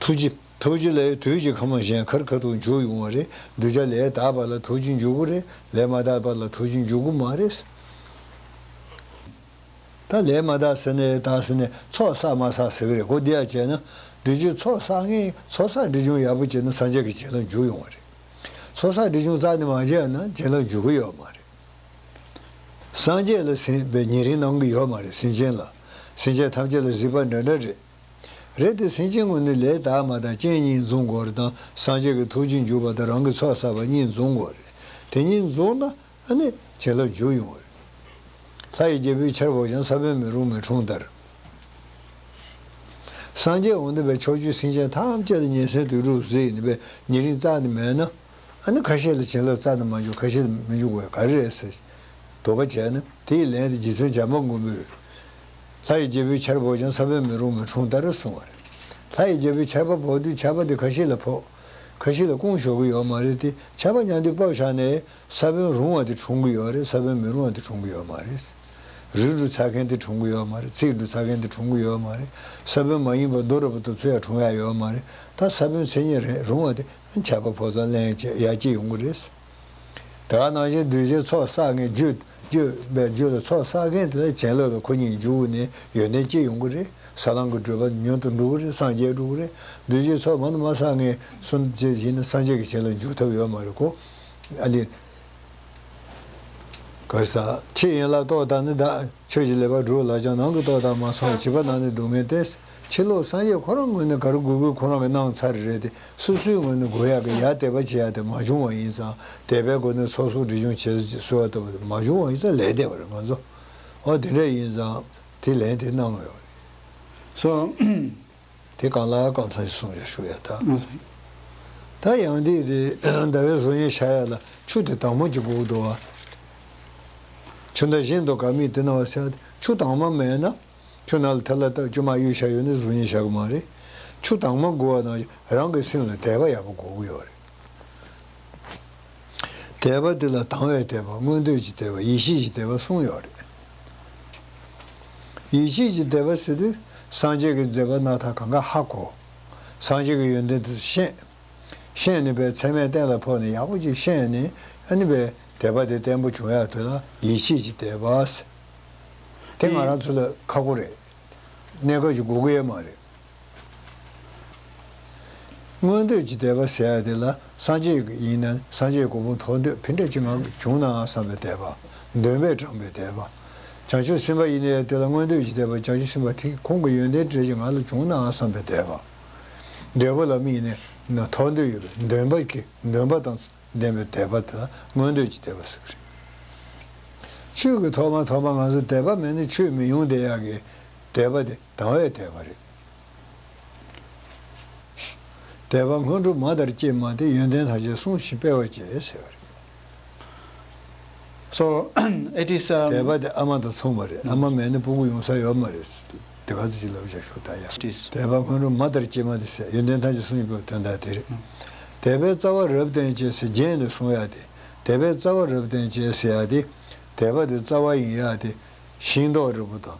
ཐུགས་རྗེ། ཐུགས་རྗེ་ལ་དུས་ཀྱི་ཁམས་གཞན་ཁར་ཁ་ཐུག་འཇུག་ཡོང་བ་རེད། གདུལ་བྱ་ལས་དག་པ་ལ་ཐུགས་རྗེ་འཇུག་གི་རེད། ལས་མ་དག་པ་ལ་ཐུགས་རྗེ་འཇུག་གི་མ་རེད། ད་ལས་མ་དག་ཟེར་ནས་དག་ཟེར་ནས་ཚོགས་བསགས་མ་བསགས་ཟེར་གི་རེད། གོ་བདེ་ཡ་བྱས་ན། འདུལ་བྱེད་ཚོགས་བསགས་མཁན། ཚོགས་བསགས་འབྲས་བུ་ཡག་པོ་བྱས་ན་སངས་རྒྱས་ཀྱི་བྱིན་རླབས་འཇུག་ཡོང་བ་རེད། ཚོགས་བསགས་འབྲས་བུ་རྩ་ནས་མ་བྱས་ན་བྱིན་རླབས་འཇུག་གི་ཡོད་མ་རེད། སངས་རྒྱས་ལ་ཟིན་པའི་ཉེ་རིང་གནང་གི་ཡོད་མ་རེད། སེམས་ཅན་ལ། སེམས་ཅན་ཐམས་ཅད་ལ་གཟིགས་པ་འདྲ་འདྲ་རེད། རེད་དེ། སེམས་ཅན་ངོས་ནས་ལས་དག་མ་དག་རྐྱེན་གཉིས་འཛོམས་དགོས་རེད་དང་། སངས་རྒྱས་ཀྱི་ཐུགས་རྗེ་འཇུག་པ་དང་རང་གི་ཚོགས་བསགས་པ་གཉིས་འཛོམས་དགོས་རེད། དེ་གཉིས་འཛོམས་ན་ཨ་ནི་བྱིན་རླབས་འཇུག་ཡོང་བ་རེད། ལྷ་ཡི་རྒྱལ་པོའི་ཆར་བབས་ཀྱང་། ས་བོན་མེ་རུ་མེ་དྲུང་ལྟར། སངས་རྒྱས་འོང་དུས་པའི་ཕྱོགས་བཅུའི་སེམས་ཅན་ཐམས་ཅད་ལ་ཉན་སེམས་དུད་འགྲོ་གཟིགས་ནས་པའི་ཉེ་རིང་རྩ་ནས་མེད་ན། ཨ་ནི་ཁ་ཤས་ལ་བྱིན་རླབས་རྩ་ནས་མ་འཇུག་ཁ་ཤས་ལ་མི་འཇུག་པ་ག་རེ་རེད་ཟེར། དོགས་པ་བྱས་ན། དེའི་ལན་དེ་རྗེ་བཙུན་བྱམས་པ་མགོན་པོས། ལྷ་ཡི་རྒྱལ་པོའི་ཆར་བབས་ཀྱང་། ས་བོན་མེ་རུ་མེ་དྲུང་ལྟར་གསུངས་པ་རེད། ལྷ་ཡི་རྒྱལ་པོའི་ཆར་པ་བབས་དུས་ཆར་པ་དེ་ཁ་ཤས་ལ་ཕོག་ཁ་ཤས་ལ་སྐུངས་ཞོག་གི་ཡོད་མ་རེད་དེ། ཆར་པ་མཉམ་དུ་ཕབ་བཞག་ནས་ས་བོན་རུང་བ་དེ་དྲུང་གི་ཡོད་རེད། ས་བོན་མེ་རུང་བ་དེ་དྲུང་གི་ཡོད་མ་རེད། རི་འབྲུ་ཚ་མཁན་དེ་དྲུང་གི་ཡོད་མ་རེད། ཚིག་འབྲུ་ཚ་མཁན་དེ་དྲུང་གི་ཡོད་མ་རེད། ས་བོན་མ་ཡིན་པ་རྡོ་རིལ་པོ་དེ་ཚོ་ཡང་དྲུང་ཡ་ཡོད་མ་རེད། ད་ས་བོན་མཚན་ཉིད་རེད། རུང་བ་དེ་ཆར་པ་ཕོག་ཙང་ལན་ཡ་སྐྱེ་ཡོང་གི་རེད། དེ་ག་ནང་བཞིན་གདུལ་བྱའི་ཚོགས་བསགས་མཁན། རྒྱུ་རྒྱུ་བའི་རྒྱུ་ལ་ཚོགས་བསགས་མཁན་དེ་ལ་བྱིན་རླབས་ལ་ཁོ་གཉིས་འཇུག་ནས་ཡོན་ཏན་སྐྱེ་ཡོང་གི་རེད། ས་ལམ་གྱི་བགྲོད་པ་མྱུར་དུ་འགྲོ་གི་རེད། སངས་རྒྱས་འགྲོ་གི་རེད། གདུལ་བྱའི་ཚོགས་མ་ནི་མ་བསགས་མཁན་སུ་ཅིག་ཡིན་ན་སངས་རྒྱས་ཀྱི་བྱིན་རླབས་འཇུག་ཐབས་ཡོད་མ་རེད་གོ། ཨ་ལས། ག་ས་ཕྱི་ཡན་ལག་རྟོགས་དང་ནི་བདག་ཆོས་ཀྱི་ལེགས་པར་སྒྲུབ་ལགས་ཀྱང་། ནང་གི་རྟོགས་དང་མ་ཚང་བ་བྱིས་པ་ན་ནི་སྡུག་བསྔལ་ཏེ། ཕྱི་ལོགས་སངས་རྒྱས་ཁོ་རང་ངོས་ནས་ག་རེ་དགོས་དགོས་ཁོ་རང་གིས་གནང་ཚར་རེད་དེ། སོ་སོའི་ངོས་ནས་དགོས་ཡག་གི་ཡར་དད་པ་བྱེད་ཡག་དེ་མ་བྱུང་བ་ཡིན་ཙང་། དད་པའི་སྒོ་ནས་ཚོགས་གསོག་འབྲས་བྱུང་བྱེད་ཟེར་བ་ལྟ་བུ་དེ་མ་བྱུང་བ་ཡིན་ཙང་ལས་འདས་པ་རེད། ང་ཚོ་ཨོ་དེ་འདྲ་ཡིན་ཙང་དེ་ལན་དེ་གནང་ཡོད་རེད། སོ། དེ་གང་ལ་གང་འཚམ་ཞིག་གསུངས་ཡོད་ཞུ་ཡ་ད། ད་ཡང་དེ་དེ་ཟླ་བའི་གཟུགས་བརྙན་ཤར་ཡ་ལ་ཆུ་དེ་དྭངས་མ་གཅིག་དགོས་འདུག་བ། ཆུ་ཟླ་བཞིན་དུ་དགའ་མིག་དེ་ན་བ་ཟེར། ཆུ་དྭངས་མ་མེད་ན། ཆུ་ནང་ལ་ཐལ་བ་བཏབ་ཆུ་མར་གཡུག་བཞག་ཡོད་ན་གཟུགས་བརྙན་ཤར་གི་མ་རེད། ཆུ་དྭངས་མ་དགོས་པ་ནང་བཞིན་རང་གི་སེམས་ལ་དད་པ་ཡག་པོ་དགོས་ཀྱི་ཡོད་རེད། དད་པ་འདི་ལ་དང་བའི་དད་པ། མངོན་འདོད་ཀྱི་དད་པ། ཡིད་ཆེས་ཀྱི་དད་པ་གསུམ་ཡོད་རེད། ཡིད་ཆེས་ཀྱི་དད་པ་ཟེར་དུས་སངས་རྒྱས་ཀྱི་མཛད་པ་སྣ་ཐག་གང་ག་ཧ་གོ། སངས་རྒྱས་ཀྱི་ཡོན་ཏན་དེ་ཚོ་ཤེས། ཤེས་ནས་པའི་ཚད་མས་གཏན་ལ་ཕབ་ནས་ཡག་པོ་ཅིག་ཤེས་ནས། ཨ་ནི་པའི་དད་པ་དེ་བརྟན་པོ་བྱུང་ཡག་དེ་ལ་ཡིད་ཆེས་ཀྱི་དད་པ་ཟེར། དེ་ང་རང་ཚོ་ལ་ཁག་པོ་རེད། གནས་སྐབས་ཀྱི་དགོས་ཀྱི་ཡོད་མ་རེད། མངོན་འདོད་ཀྱི་དད་པ་ཟེར་ཡ་དེ་ལ་སངས་རྒྱས་ཡིན་ན་སངས་རྒྱས་གོ་འཕང་ཐོབ་འདོད་ཕན་འདོད་ཅིག་ང་བྱུང་ནའང་བསམ་པའི་དད་པ། འདོན་པས་དྲངས་པའི་དད་པ། བྱང་ཆུབ་སེམས་དཔའ་ཡིན་ན་ཡང་དེ་ལ་མངོན་འདོད་ཀྱི་དད་པ། བྱང་ཆུབ་སེམས་དཔའ་དེ་ཁོང་གི་ཡོན་ཏན་འདྲ་ཅིག་ང་ལ་བྱུང་ནའང་བསམ་པའི་དད་པ། འབྲས་བུ་ལ་དམིགས་ནས་ཐོབ་འདོད་ཡོད་པའི་འདོན་པ་གི་འདོན་པ་དང་ལྡན་པའི་དད་པ་དེ་ལ་མངོན་འདོད་ཀྱི་དད་པ་ཟེར་གི་རེད། ཆོས་ཀྱི་ཐོག་མ་ཐོག་མ་ང་ཚོ་དད་པ་མེད་ན་ཆོས་མི་ཡོང་བསྡད་ཡག་གི་དད་པ་དེ་དང་བའི་དད་པ་རེད། དད་པ་སྔོན་འགྲོ་མ་ལྟར་སྐྱེས་མ་སྟེ། ཡོན་ཏན་ཐམས་ཅད་སྲུང་ཞིང་སྤེལ་བར་བྱེད་ཟེར་བ་རེད། So, it is, um, དད་པ་དེ་ཨ་མ་དང་མཚུངས་པ་རེད། ཨ་མ་མེད་ན་སྤུ་གུ་ཡོང་ས་ཡོད་མ་རེད། དེ་ག་ཚོད་ཅིག་ལབ་བཞག་ཞུ་ད་ཡ། It is. དད་པ་སྔོན་འགྲོ་མ་ལྟར་སྐྱེས་མ་སྟེ་ཟེར། ཡོན་ཏན་ཐམས་ཅད་སྲུང་ཞིང་སྤེལ་བ་དོན་དག་དེ་རེད། དད་པས་རྩ་བ་རབ་བརྟན་བྱེད་ཟེར་རྒྱན་ནས་གསུང་ཡ་དེ། དད་པས་རྩ་བ་རབ་བརྟན་བྱེད་ཟེར་ཡ་དེ། དད་པ་དེ་རྩ་བ་ཡིན་ཡ་དེ། ཤིང་ཏོག་འདྲ་པོ་དང་།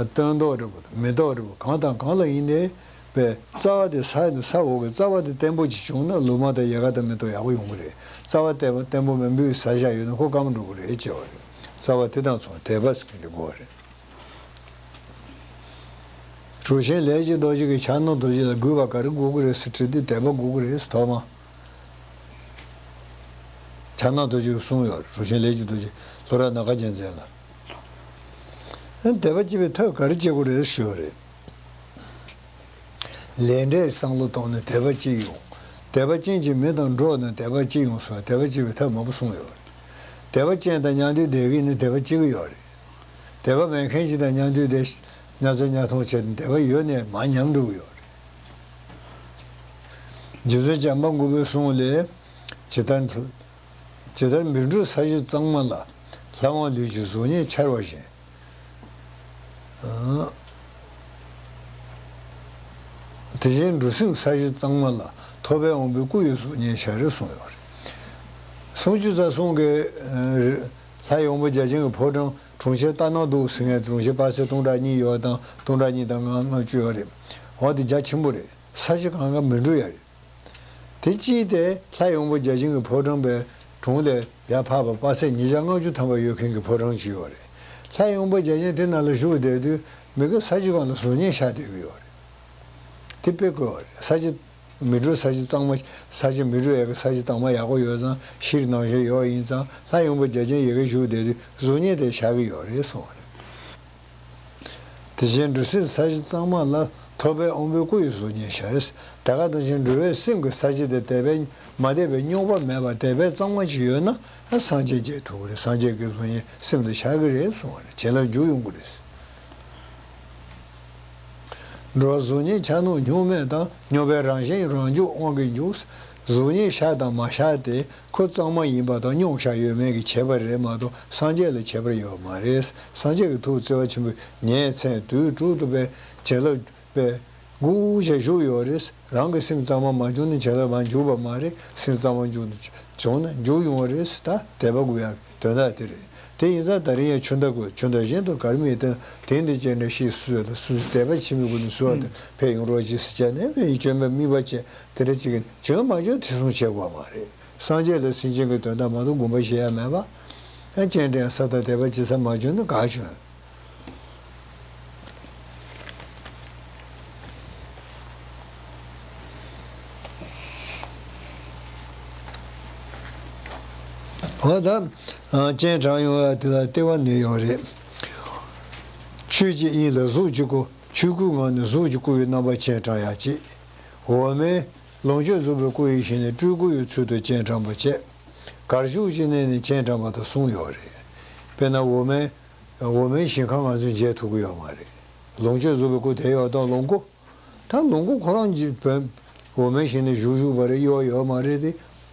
སྟོན་ཏོག་འདྲ་པོ་དང་། མེ་ཏོག་འདྲ་པོ་གང་དང་གང་ལ་ཡིན་ནའི། པས་རྩ་བ་དེ་ས་ས་འོག་གི་རྩ་བ་དེ་བརྟན་པོ་ཅིག་བྱུང་ན་ལོ་མ་དང་ཡལ་ག་དང་མེ་ཏོག་ཡག་པོ་ཡོང་གི་རེད། རྩ་བ་བརྟན་པོ་བརྟན་པོ་མེད་པའི་ས་ཆ་ཡོད་ན་ཁོ་སྐམ་འགྲོ་གི་རེད་ཅེས་པ་རེད། རྩ་བ་དེ་དང་མཚུངས་དད་པ་ཟེར་མཁན་དེ་དགོས་པ་རེད། གྲུབ་ཆེན་ལས་ཀྱི་རྡོ་རྗེ་གིས་ཕྱག་ན་རྡོ་རྗེ་ལ་གུས་པ་ག་རེ་དགོས་ཀྱི་རེད་ཟེར་དྲིས་དུས་དད་པ་དགོས་ཀྱི་རེད་ཟེར། ཐོག་མ་ཕྱག་ན་རྡོ་རྗེ་གིས་གསུངས་ཡོད་རེད། གྲུབ་ཆེན་ལས་ཀྱི་རྡོ་རྗེ་ལྷོ་ར་ན་ག་རྒྱལ་མཚན་ལ། ཨ་ནི་དད་པ་སྐྱེ་བའི་ཐབས་ག་རེ་བྱེད་དགོས་རེད་ཞུས་པ་རེད། ལས་འབྲས་བསམ་བློ་བཏང་ནས་དད་པ་སྐྱེ་ཡོང་། དད་པ་ཅན་གྱི་མི་དང་འགྲོགས་ནས་དད་པ་སྐྱེ་ཡོང་ཟེར་བ་དད་པ་སྐྱེ་བའི་ཐབས་མང་པོ་གསུངས་ཡོད་རེད། དད་པ་ཅན་དང་མཉམ་དུ་བསྡད་ཀྱི་ནི་དད་པ་སྐྱེ་གི་ཡོད་རེད། དད་པ་མེད་མཁན་ཞིག་དང་མཉམ་དུ་བསྡད་ཉ་ཚོ་ཉ་མཐོང་བྱས་ནས་དད་པ་ཡོད་ནས་མར་ཉམས་འགྲོ་གི་ཡོད་རེད། རྗེ་བཙུན་བྱམས་པ་མགོན་པོའི་གསུང་ལས། ཇི་ལྟར་ཇི་ལྟར་མི་འགྲོ་ས་གཞི་གཙང་མ་ལ། ལྷ་དབང་ལུས་ཀྱི་གཟུགས་བརྙན་འཆར་བ་བཞིན། དེ་བཞིན་འབྲུ་སྲིན་ས་གཞི་གཙང་མ་ལ། ཐོད་པའི་དབང་པོའི་སྐུ་ཡི་གཟུགས་བརྙན་ཤར་རེ་གསུངས་ཡོད་རེད། སུམ་ཅུ་རྩ་གསུམ་གྱི་ལྷ་ཡི་དབང་པོ་བརྒྱ་བྱིན་གྱི་ཕོ་བྲང་གྲོང་ཁྱེར་ལྟ་ན་སྡུག་ཟེར་མཁན་གྲོང་ཁྱེར་དཔག་ཚད་སྟོང་ཕྲག་གཉིས་ཡོད་དང་སྟོང་ཕྲག་གཉིས་དང་ལྔ་ལྔ་བཅུ་ཡོད་རེད། འོ་དེ་རྒྱ་ཆེན་པོ་རེད། ས་གཞི་གང་ག་མི་འགྲོ་ཡ་རེད། དེ་གཅིག་དེ་ལྷ་ཡི་དབང་པོ་བརྒྱ་བྱིན་གྱི་ཕོ་བྲང་པའི་དྲུང་ལས་ཡར་འཕགས་པ་དཔག་ཚད་ཉིས་བརྒྱ་ལྔ་བཅུ་ཐམ་པ་ཡོད་མཁན་གྱི་ཕོ་བྲང་ཅིག་ཡོད་རེད། ལྷ་ཡི་དབང་པོ་བརྒྱ་བྱིན་དེ་ནང་ལ་བཞུགས་བསྡད་དུས་མི་དགེ་ས་གཞི་སྒང་ལ་གཟུགས་བརྙན་ཤར་བསྡད་ཀྱི་ཡོད་རེད། དེ་དཔེ་དགོས་པ་རེད། ས་གཞི་མི་འགྲོ་ས་གཞི་གཙང་མ། ས་གཞི་མི་འགྲོ་ཡ་གི་ས་གཞི་གཙང་མ་ཡག་པོ་ཡོད་ཙང་ཕྱིར་ནང་བཞིན་ཡོད་ཡིན་ཙང་ལྷ་ཡི་དབང་པོ་བརྒྱ་བྱིན་ཡ་གི་བཞུགས་བསྡད་དུས་གཟུགས་བརྙན་དེ་ཤར་གྱི་ཡོད་རེད་གསུངས་པ་རེད། དེ་བཞིན་འབྲུ་སྲིན་ས་གཞི་གཙང་མ་ལ། ཐོད་པའི་དབང་པོའི་སྐུ་ཡི་གཟུགས་བརྙན་ཤར། དེ་ག་དང་ཕྱིན་འགྲོ་བའི་སེམས་ཀྱི་ས་གཞི་དེ་དད་པས་མ་དད་པའི་རྙོག་པ་མེད་པ་དད་པས་གཙང་མ་ཅིག་ཡོད་ན་ཨ་སངས་རྒྱས་མཇལ་ཐུབ་ཀྱི་རེད། སངས་རྒྱས་ཀྱི་གཟུགས་བརྙན་སེམས་དུ་ཤར་གྱི་རེད་གསུངས་པ་རེད། བྱིན་རླབས་འཇུག་ཡོང་གི་རེད། འགྲོ་བ་གཟུགས་བརྙན་འཆར་སྣང་སྙུང་མེད་དང་། སྙོམས་པའི་རང་བཞིན་རང་འཇུག་དབང་གིས་འཇུག་གཟུགས་བརྙན་ཤར་དང་མ་ཤར་དེ། ཁོ་གཙང་མ་ཡིན་པ་དང་རྙོག་བཞག་ཡོད་མེད་ཀྱི་ཁྱད་པར་རེད་མ་གཏོགས་སངས་རྒྱས་ལ་ཁྱད་པར་ཡོད་མ་རེད། སངས་རྒྱས་ཀྱི་ཐུགས་བརྩེ་བ་ཆེན་པོས་ཉིན་མཚན་དུས་དྲུག་ཏུ་པའི་བྱིན་རླབས་པས་སྒུག་བྱས་བཞུགས་ཡོད་རེད། རང་གི་སེམས་གཙང་མ་མ་བྱུང་ན་བྱིན་རླབས་མར་འཇུག་པ་མ་རེད། སེམས་གཙང་མ་བྱུང་ན་བྱུང་ན་འཇུག་ཡོང་བ་རེད། ད་དད་པ་དགོས་ཡག་དོན་དག་དེ་རེད། དེ་ཡིན་ཙང་ད་རིང་ཡང་ཆུ་ཟླ་དགོས། ཆུ་ཟླ་བཞིན་དུ་གར་མིའི་སྟེང་དེང་འདིར་སྤྱན་འདྲེན་ཞེས་གསོལ་ལ། སོ་སོའི་དད་པ་ཆེན་པོའི་སྒོ་ནས་གསོལ་བ་དང་ཕེབས་ཡོང་རོགས་གྱིས་ཟེར་བྱས་ནས་བྱོན་པའི་དམིགས་པ་བྱས་དེ་འདྲ་ཅིག་བྱོན་མ་བྱོན་ཐེ་ཚོམ་བྱེད་དགོས་པ་མ་རེད། སངས་རྒྱས་ལ་སེམས་ཅན་གྱི་དོན་དག་མ་གཏོགས་དགོངས་པ་བཞེས་ཡ་མེད་པ། ཨ་སྤྱན་འདྲེན་ས་དང་དད་པ་བྱེད་ས་མ་བྱུང་ན་ག་བྱོན། འོ་ད་སྤྱན་དྲངས་ཡོང་བ་དེ་ལ་ལྟེ་བ་ནས་ཡོང་རེད། ཆོས་ཀྱི་དབྱིངས་ལ་གཟུགས་ཀྱི་སྐུ། ཆོས་སྐུའི་ངང་ནས་གཟུགས་ཀྱི་སྐུ་ཡི་རྣམ་པར་སྤྱན་དྲངས་ཡག་ཅིག་འོག་མིན་ལོངས་སྤྱོད་རྫོགས་པའི་སྐུ་ཡི་ཞིང་ནས་སྤྲུལ་སྐུ་ཡི་ཚུལ་དུ་སྤྱན་དྲངས་པ་བྱས། གར་བཞུགས་ཀྱི་གནས་ནས་སྤྱན་དྲངས་པ་དང་གསུངས་ཡོད་རེད། དཔེར་ན་འོག་མིན་འོག་མིན་ཞིང་ཁམས་ང་ཚོས་མཇལ་ཐུབ་ཀྱི་ཡོད་མ་རེད། ལོངས་སྤྱོད་རྫོགས་པའི་སྐུ་དེ་ཡོད་དང་ལོངས་སྐུ། ད་ལོངས་སྐུ་ཁོ་རང་གི་བོན་འོག་མིན་ཞིང་ནས་བཞུགས་བཞུགས་པ་རེད། གཡོག་ཡོད་མ་རེད་དེ།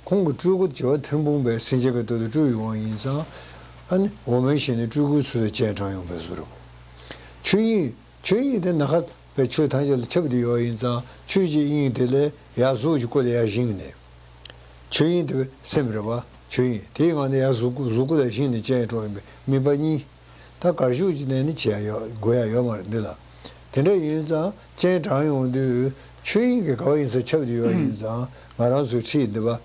ཁོང་གི་སྤྲུལ་སྐུ་བྱེ་བ་ཐེར་འབུམ་པས་སེམས་ཅན་གྱི་དོན་དུ་སྤྲུལ་ཡོང་བ་ཡིན་ཙང་། ཨ་ནི་འོག་མིན་ཞིང་ནས་སྤྲུལ་སྐུའི་ཚུལ་དུ་སྤྱན་དྲངས་ཡོང་བའི་བཟོ་འདྲ་པོ། ཆོས་དབྱིངས། ཆོས་དབྱིངས་དེ་ནམ་མཁའ་པའི་ཆོས་ཐམས་ཅད་ལ་ཁྱབ་བསྡད་ཡོད་ཡིན་ཙང་ཆོས་ཀྱི་དབྱིངས་དེ་ལས་ཡར་གཟུགས་ཀྱི་སྐུ་ལ་ཡར་བཞེངས་ནས། ཆོས་དབྱིངས་དེ་སེམས་རེད་པ། ཆོས་དབྱིངས་དེའི་ངང་ནས་ཡར་གཟུགས་སྐུ་གཟུགས་སྐུ་ལ་བཞེངས་ནས་སྤྱན་དྲངས་ཡོང་བའི་དམིགས་པ་གཉིས། ད་གར་བཞུགས་ཀྱི་གནས་ནི་བྱེད་ཡ་ཡོད་དགོས་ཡ་ཡོད་མ་རེད་འདི་ལ། དེ་འདྲ་ཡིན་ཙང་སྤྱན་དྲངས་ཡོང་དུས་ཆོས་དབྱིངས་ཀྱི་ག་བ་ཡིན་ས་ཁྱབ་བསྡད་ཡོད་ཡིན་ཙང་ང་རང་ཚོའི་ཁྲིད་འདི་པ།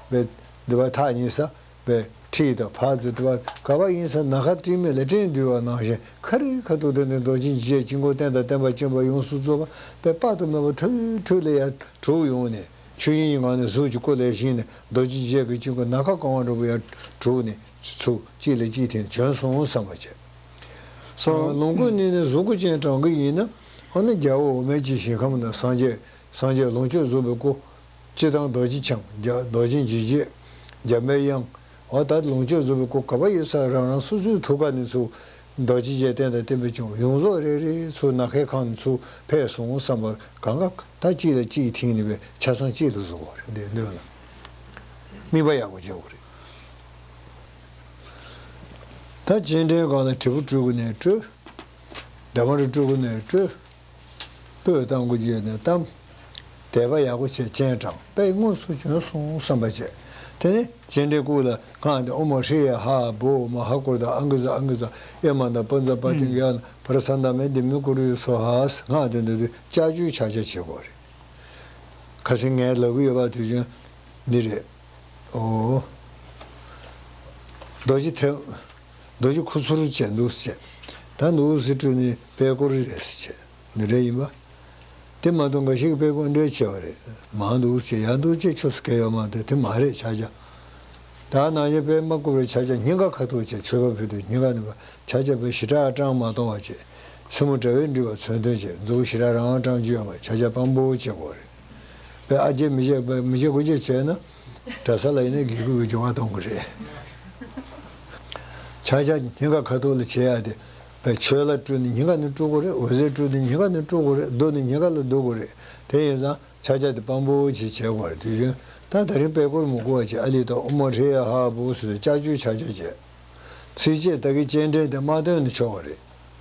བས་འདི་པ་ཐག་ཉེ་ས། པའི་ཁྲིད་དང་ཕར་ཚུར་དུ་བ་ག་བ་ཡིན་ས་ན་ཁ་སྤྲིན་མེད་ལ་སྤྲིན་འདུས་པ་ནང་བཞིན་ཁ་རི་ཁ་ཐུག་དེ་ནས་རྡོ་རྗེ་འཇིགས་བྱེད་དཀྱིལ་འཁོར་རྟེན་དང་བརྟེན་པ་ཅན་པ་ཡོངས་སུ་རྫོགས་པ་པའི་དཔག་ཏུ་མེད་པ་ཁྲོལ་ཁྲོལ་ལ་ཡར་གྲུབ་ཡོང་ནས་ཆོས་དབྱིངས་ཀྱི་ངང་ནས་གཟུགས་ཀྱི་སྐུ་ལས་བཞེངས་ནས་རྡོ་རྗེ་འཇིགས་བྱེད་ཀྱི་དཀྱིལ་འཁོར་ན་ཁ་གང་བ་འདྲ་པོ་ཡར་གྲུབ་ནས་ཚུར་གཅིག་ལ་གཅིག་འཐེན་བྱོན་སོང་བསམ་པ་བྱས། སོ། ལོངས་སྐུ་ནས་ནི་གཟུགས་སྐུ་ཅན་དྲངས་ཀྱི་ཡིན་ན་འོ་ན་རྒྱལ་བ་འོག་མིན་གྱི་ཞིང་ཁམས་ན་སངས་རྒྱས་སངས་རྒྱས་ལོངས་སྤྱོད་རྫོགས་པའི་སྐུ། སྤྱིར་བཏང་རྡོ་རྗེ་འཆང་རྒྱ་རྡོ་རྗེ་འཇིགས་བྱེད། འཇམ་པའི་དབྱངས། འོ་ད་ལོངས་སྤྱོད་རྫོགས་པའི་སྐུ་ག་པར་ཡོད་ས་རང་རང་སོ་སོའི་ཐུགས་ཀ་ནས་ཚུར་རྡོ་རྗེ་འཇིགས་བྱེད་རྟེན་དང་བརྟེན་པའི་ཆོས་ཡོངས་རྫོགས་རེ་རེ་ཚུར་ནམ་མཁའི་ཁམས་ནས་ཚུར་ཕེབས་སོང་བསམ་པ་གང་ག་ད་གཅིག་ལ་གཅིག་འཐེན་ནས་པའི་ཆ་ཚང་གཅིག་ལ་བཟོ་དགོས་རེད། འདི་འདོད་ལ་དམིགས་པ་ཡག་པོ་བྱེད་དགོས་རེད། ད་སྤྱན་འདྲེན་སྒང་ལ་དྲིལ་བུ་སྤྲུལ་སྐུ་ནས་སྤྲུལ། འདབ་མ་རུ་སྤྲུལ་སྐུ་ནས་སྤྲུལ། སྤོས་བཏང་སྒོ་འབྱེད་ནས་བཏང་། དད་པ་ཡག་པོ་བྱས་སྤྱན་དྲངས་པས་དངོས་སུ་བྱོན་སོང་བསམ་པ་བྱས། དེ་ནས་སྤྱན་འདྲེན་བཀུག་ལ་སྔགས་དེ་ཨོཾ་ཧྲཱིཿཧ་བྷོ་མ་ཧཱ་ཀྲོ་དྷ་ཨང་ཀི་ཛ་ཨང་ཀི་ཛ་ཨེ་མ་ད་པུན་ཛ་པ་ཏི་ཀ་ཡ་ན་བྷ་ར་ས་ན་མེ་དི་མི་ཀུ་རུ་སྭཱ་ཧཱ། སྔགས་དེ་འདོན་དུས་ལྕགས་ཀྱུའི་ཕྱག་རྒྱ་བྱེད་དགོས་རེད། ཁ་སང་ངས་ལབ་ཀྱི་ཡོད་པ་དུས་ཆེན་འདི་རེད། ཨོ། རྡོ་རྗེ་ཐེམ། རྡོ་རྗེ་ཁུ་ཚུར་བྱས་འདུག་ཟེར། ད་འདུག་ཟེར་སྤྲུལ་ནས་པད་སྐོར་རེད་ཟེར་བྱས། འདི་འདྲ་ཡིན་པ། དེ་མ་གཏོགས་འགའ་ཞིག་པད་སྐོར་འདྲ་བྱས་པ་རེད། མང་འདུག་ཟེར་ཡང་འདུག་ཅེས་ཆོས་སུ་གལ་ཡོད་མ་རེད། དེ་མ་རེད་ཕྱག་རྒྱ། ད་ནང་བཞིན་པད་མ་བསྐོར་བའི་ཕྱག་རྒྱ་སྙིང་ག་ཁ་ཐུག་བྱས་མཆོད་པ་ཕུལ་དུས་སྙིང་ག་ནས་པ་ཕྱག་རྒྱ་པའི་ཞེ་དྲག་བཀྲམ་མ་གཏོང་བ་བྱས། སེན་མོ་དྲ་བས་འདྲིལ་བ་མཚོན་དོན་བྱས་མཛུབ་ཞེ་དྲག་རང་དབང་བཀྲམ་རྒྱུ་ཡོད་མ་རེད། ཕྱག་རྒྱ་དཔང་པོ་བྱེད་དགོས་རེད། པས་ཨ་ཅེ་མི་བྱེད་པས་མི་བྱེད་དགུ་བྱེད་བྱས་ན། གྲྭ་ས་ལ་ཡིན་ན་དགེ་བསྐོས་ཀྱི་སྦྱོར་བ་གཏོང་གི་རེད། ཕྱག་རྒྱ་སྙིང་ག་ཁ་ཐུག་ལ་བྱེད་ཡ་དེ། པས་མཆོད་ལ་སྤྲུལ་ནས་སྙིང་ག་ནས་སྤྲུལ་དགོས་རེད། འོད་ཟེར་སྤྲུལ་ནས་སྙིང་ག་ནས་སྤྲུལ་དགོས་རེད། བསྡུ་ནས་སྙིང་ག་ལ་བསྡུ་དགོས་རེད། དེ་ཡིན་ཙང་ཕྱག་རྒྱ་དེ་དཔང་པོ་ཅིག་བྱེད་དགོས་རེད། དུས་རྒྱུན་ད་ད་རིང་པད་སྐོར་མི་བསྐོར་བ་ཅིག་ཨ་ལི་ད་ཨོཾ་ཧྲཱིཿཧ་བྷོ་ཟེར་ཏེ་ལྕགས་ཀྱུའི་ཕྱག་རྒྱ་བྱས། ཚིགས་བཅད་ད་གིན་སྤྱན་འདྲེན་དེ་མ་བཏོན་ནས་ཆོག་གི་རེད།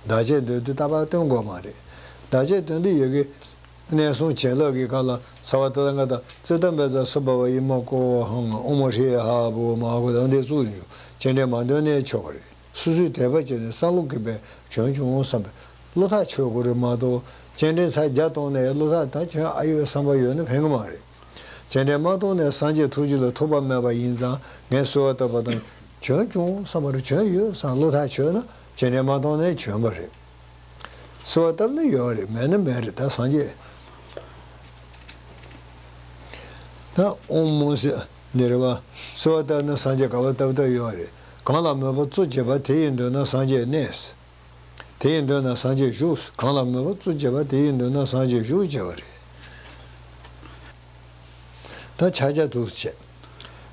བདག་བསྐྱེད་འདོན་དུས་རྟག་པར་བཏོན་དགོས་མ་རེད། བདག་བསྐྱེད་འདོན་དུས་ཡ་གི་གནས་གསུམ་བྱིན་རླབས་ཀྱི་སྐབས་ལ་སརྦ་ཏ་ཐཱ་ག་ཏ་ཙིཏྟ་མེ་ཛ་སུ་བྷ་བ་ཡེ་མ་ཀོ་ཧཾ་ཨོཾ་ཧྲཱིཿཧ་བྷོ་མ་ཧཱ་ཀྲོ་དྷ་འདི་བཙུགས་ཡོད། སྤྱན་འདྲེན་མ་འདོན་ནའི་ཆོག་གི་རེད། སོ་སོས་དད་པ་བྱས་ནས་བསམ་བློ་གིས་པས་བྱོན་བྱུང་བསམ་པའི་བློ་ཐག་ཆོད་དགོས་རེད་མ་གཏོགས་སྤྱན་འདྲེན་ཚར་བརྒྱ་བཏང་ནས་བློ་ཐག་ད་བྱོན་ཨ་ཡོད་བསམ་པ་ཡོད་ན་ཕན་གི་མ་རེད། སྤྱན་འདྲེན་མ་བཏང་ནས་སངས་རྒྱས་ཐུགས་རྗེ་ལ་ཐུག་པ་མེད་པ་ཡིན་ཙང་ངས་གསོལ་བ་བཏབ་པ་དང་བྱོན་བྱུང་བསམ་པ་རེད། བྱོན་ཡོད་བསམ་བློ་ཐག་ཆོད་ན་སྤྱན་འདྲེན་མ་བཏང་ནས་བྱོན་པ་རེད། གསོལ་བ་བཏབ་ན་ཡོད་རེད། མེད་ན་མེད་རེད། ད་སངས་རྒྱས་ད་ཨོཾ་མོ་ཟེར་འདི་རེད་བ། གསོལ་བ་བཏབ་ན་སངས་རྒྱས་ག་བ་བཏབ་བཏབ་ཡོད་རེད། གང་ལ་མོས་པ་གཙོ་བྱས་པ་དེ་ཡི་མདུན་ན་སངས་རྒྱས་གནས། དེ་ཡི་མདུན་ན་སངས་རྒྱས་བཞུགས། གང་ལ་མོས་པ་གཙོ་བྱས་པ་དེ་ཡི་མདུན་ན་སངས་རྒྱས་བཞུགས་བྱས་པ་རེད། ད་ཕྱག་རྒྱ་འདུག་བྱས།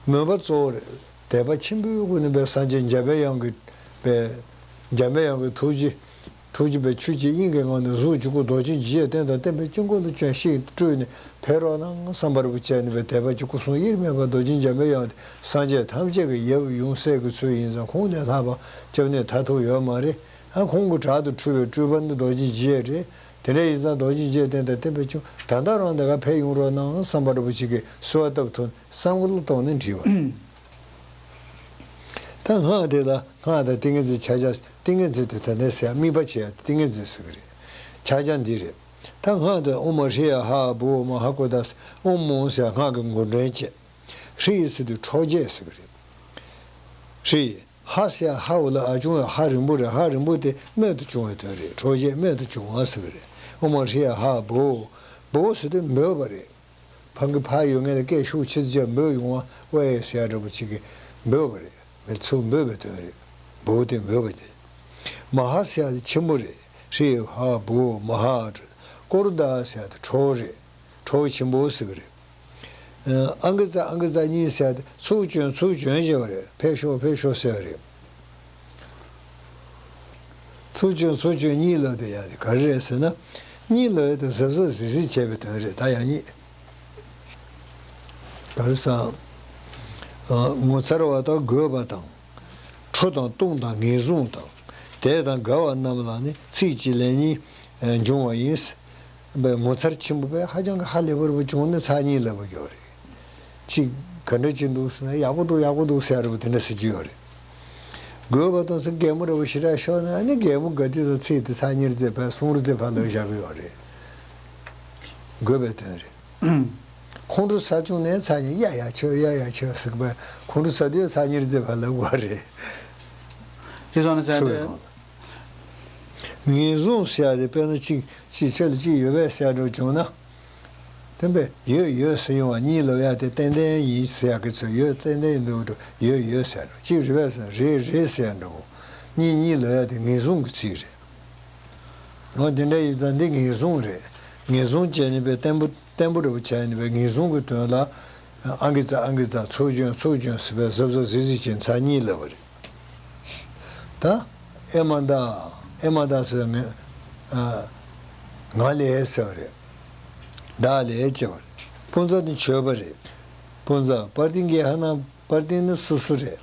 མོས་པ་གཙོ་བོ་རེད། དད་པ་ཆེན་པོའི་སྒོ་ནས་པའི་སངས་རྒྱས་འཇམ་པའི་དབྱངས་ཀྱི་པའི་འཇམ་པའི་དབྱངས་ཀྱི་ཐུགས་རྗེ། ཐུགས་རྗེ་པའི་ཆུ་སྐྱེས་དབྱིངས་ཀྱི་ངང་ནས་གཟུགས་ཀྱི་སྐུ་རྡོ་རྗེ་འཇིགས་བྱེད་རྟེན་དང་བརྟེན་པའི་དཀྱིལ་འཁོར་དུ་བྱོན་ཞིང་སྤྲུལ་ནས་ཕེབས་རོགས་གནང་བསམ་པ་རེ་བ་བྱས་ནས་པའི་དད་པ་གྱི་སྐུ་གསུང་དབྱེར་མེད་པ་རྡོ་རྗེ་འཇམ་པའི་དབྱངས་དེ་སངས་རྒྱས་ཐམས་ཅད་ཀྱི་ཡབ་ཡུམ་སྲས་ཀྱི་ཚུལ་ཡིན་ཙང་ཁོང་ལས་ལྷག་པ་སྐྱབས་གནས་མཐར་ཐུག་ཡོད་མ་རེད། ཨ་ཁོང་གི་དྲག་ཏུ་འཁྲུལ་བའི་སྤྲུལ་པ་ནི་རྡོ་རྗེ་འཇིགས་བྱེད་རེད། དེ་འདྲ་ཡིན་ཙང་རྡོ་རྗེ་འཇིགས་བྱེད་རྟེན་དང་བརྟེན་པའི་ཆུ་ད་ལྟ་རང་དེ་ག་ཕེབས་ཡོང་རོགས་གནང་བསམ་པ་རེ་བ་ཅིག་གིས་གསོལ་བ་བཏབ་ཐུབ་བསམ་བློ་བཏང་ནས་བྲིས་པ་རེད། ད་སྔགས་དེ་ལ་སྔགས་དང་ཏིང་ངེ་འཛིན་ཕྱག་རྒྱ། ཏིང་ངེ་འཛིན་དེ་ད་ལྟའི་ཟེར་དམིགས་པ་བྱེད་ཡ་ཏིང་ངེ་འཛིན་ཟེར་གི་རེད། ཕྱག་རྒྱ་འདི་རེད། ད་སྔགས་དེ་ཨོཾ་ཧྲཱིཿཧ་བྷོ་མ་ཧཱ་ཀྲོ་དྷ། ཨོཾ་མོ་ཟེར་སྔགས་ཀྱི་མགོ་འདྲེན་བྱེད། ཧྲཱིཿཟེར་དུས་འཕྲོག་བྱེད་ཟེར་གི་རེད། ཧྲཱིཿཧ་ཟེར་ཧ་འོ་ལ་ཨ་ཆུང་ཧ་རིང་པོ་རེད། ཧ་རིང་པོ་དེ་རྨད་དུ་བྱུང་བའི་དོན་རེད། འཕྲོག་བྱེད་རྨད་དུ་བྱུང་བ་ཟེར་གི་རེད། ཨོཾ་ཧྲཱིཿཧ་བྷོ། བྷོ་ཟེར་དུས་འབོད་པ་རེད། ཕ་གི་ཕ་ཡོད་ངེས་ལ་སྐད་ཤུགས་ཆེ་ཙམ་འབོད་ཡོང་བ་ཝེ་ཟེར་ཡ་འདྲ་པོ་ཅིག་གིས་འབོད་པ་རེད། མི་ཚུར་འབོད་པའི་དོན་རེད། བྷོ་དེ་འབོད་པ་དེ། མ་ཧཱ་ཟེར་ཡ་དེ་ཆེན་པོ་རེད། ཧྲཱིཿཧ་བྷོ་མ་ཧཱ། ཀྲོ་དྷ་ཟེར་ཡ་དེ་འཕྲོག་རེད། འཕྲོག་ཆེན་པོ་ཟེར་གི་རེད། ཨང་ཀི་ཙ་ཨང་ཀི་ཙ་གཉིས་ཟེར་ཡ་དེ་ཚུར་བྱོན་ཚུར་བྱོན་ཟེར་བ་རེད། ཕེབས་ཤོག་ཕེབས་ཤོག་ཟེར་བ་རེད། ཚུར་བྱོན་ཚུར་བྱོན་གཉིས་ལབ་དེ་ཡ་དེ་ག་རེ་རེད་ཟེར་ན། གཉིས་ལབ་ཡ་དེ་གཟབ་གཟབ་གཟིགས་གཟིགས་བྱས་པའི་དོན་རེད། ད་ཡང་གཉིས། ག་རེ་ཟེར། ངོ་མཚར་བ་དང་དགོས་པ་དང་། ཁྲོ་དང་གཏུམ་དང་ངེས་བཟུང་དང་། དད་དང་དགའ་བ་རྣམས་ལ་ནི་ཚིག་གཅིག་ལན་གཉིས་འབྱུང་བ་ཡིན། པའི་ངོ་མཚར་ཆེན་པོ་པས་ཧ་ཅང་གི་ཧ་ལས་པ་རུ་བྱུང་ནས་ཚར་གཉིས་ལབ་པ་ཡོད་རེད། གཅིག་ག་འདྲ་ཅིག་འདུག་ཟེར་ན་ཡག་པོ་འདུག་ཡག་པོ་འདུག་ཟེར་ཡ་རུ་དེ་འདྲ་ཟེར་གྱི་ཡོད་རེད། དགོས་པ་དང་ཟེར་གད་མོ་ར་བ་ཞེ་དྲག་ཤོར་ན་ཨ་ནི་གད་མོ་ག་དུས་དང་ཚིག་དེ་ཚར་གཉིས་རེ་བརྩེགས་པ་གསུམ་རེ་བརྩེགས་པ་ལབ་བཞག་གི་ཡོད་རེད། དགོས་པའི་དོན་རེད། ཁོང་ཁྲོ་ཟ་བྱུང་ནས་ཚར་གཉིས་ཡ་ཡ་ཆོས་ཡ་ཡ་ཆོས་ཟེར་གི་པ་ཁོང་ཁྲོ་ཟ་དུས་ཚར་གཉིས་རེ་བརྩེགས་པ་ལབ་དགོས་རེད། དེ་སོང་ན་ཚར་ཁྲོ་བའི་དེ། སྒང་ལ། ངེས་བཟུང་ཟེར་ཡ་དེ་དཔེར་ན་གཅིག་གཅིག་ཆ་ལ་གཅིག་ཡོད་པས་ཟེར་ཡ་འདྲ་བྱུང་ན། དེ་བས་ཡོད་ཡོད་ཟེར་ཡོང་བ་གཉིས་ལབ་ཡ་དེ་ཏན་ཏན་ཡིན་ཟེར་ཡ་གི་ཚོད་ཡོད་ཏན་ཏན་ཡིན་འདུག་འགྲོ་ཡོད་ཡོད་ཟེར་འགྲོ་གཅིག་རེད་པས་ཟེར་རེད་རེད་ཟེར་ཡ་འདྲ་བོ། གཉིས་གཉིས་ལབ་ཡ་དེ་ངེས་བཟུང་གི་ཚིག་རེད། འོ་དེ་འདྲ་ཡིན་ཙང་འདི་ངེས་བཟུང་རེད། ངེས་བཟུང་བྱས་ནས་པའི་བརྟན་པོ་བརྟན་པོ་འདྲ་བོ་བྱས་ནས་པའི་ངེས་བཟུང་གི་དོན་ལ། ཨང་ཀི་ཙ་ཨང་ཀི་ཙ་ཚུར་བྱོན་ཚུར་བྱོན་ཟེར་བའི་གཟབ་གཟབ་གཟིགས་གཟིགས་བྱས་ཚར་གཉིས་ལབ་པ་རེད། ད་ཨེ་མ་ད་ཨེ་མ་ད་ཟེར་ངས་ཨ་ང་ལས་ཟེར་བ་རེད། བདག་ལས་ཅེས་པ་རེད། པུན་ཛ་ནི་མཆོད་པ་རེད། པུན་ཛ་པར་ཏིང་གི་ཧ་ན་པར་ཏིང་ནི་སུ་སུ་རེད།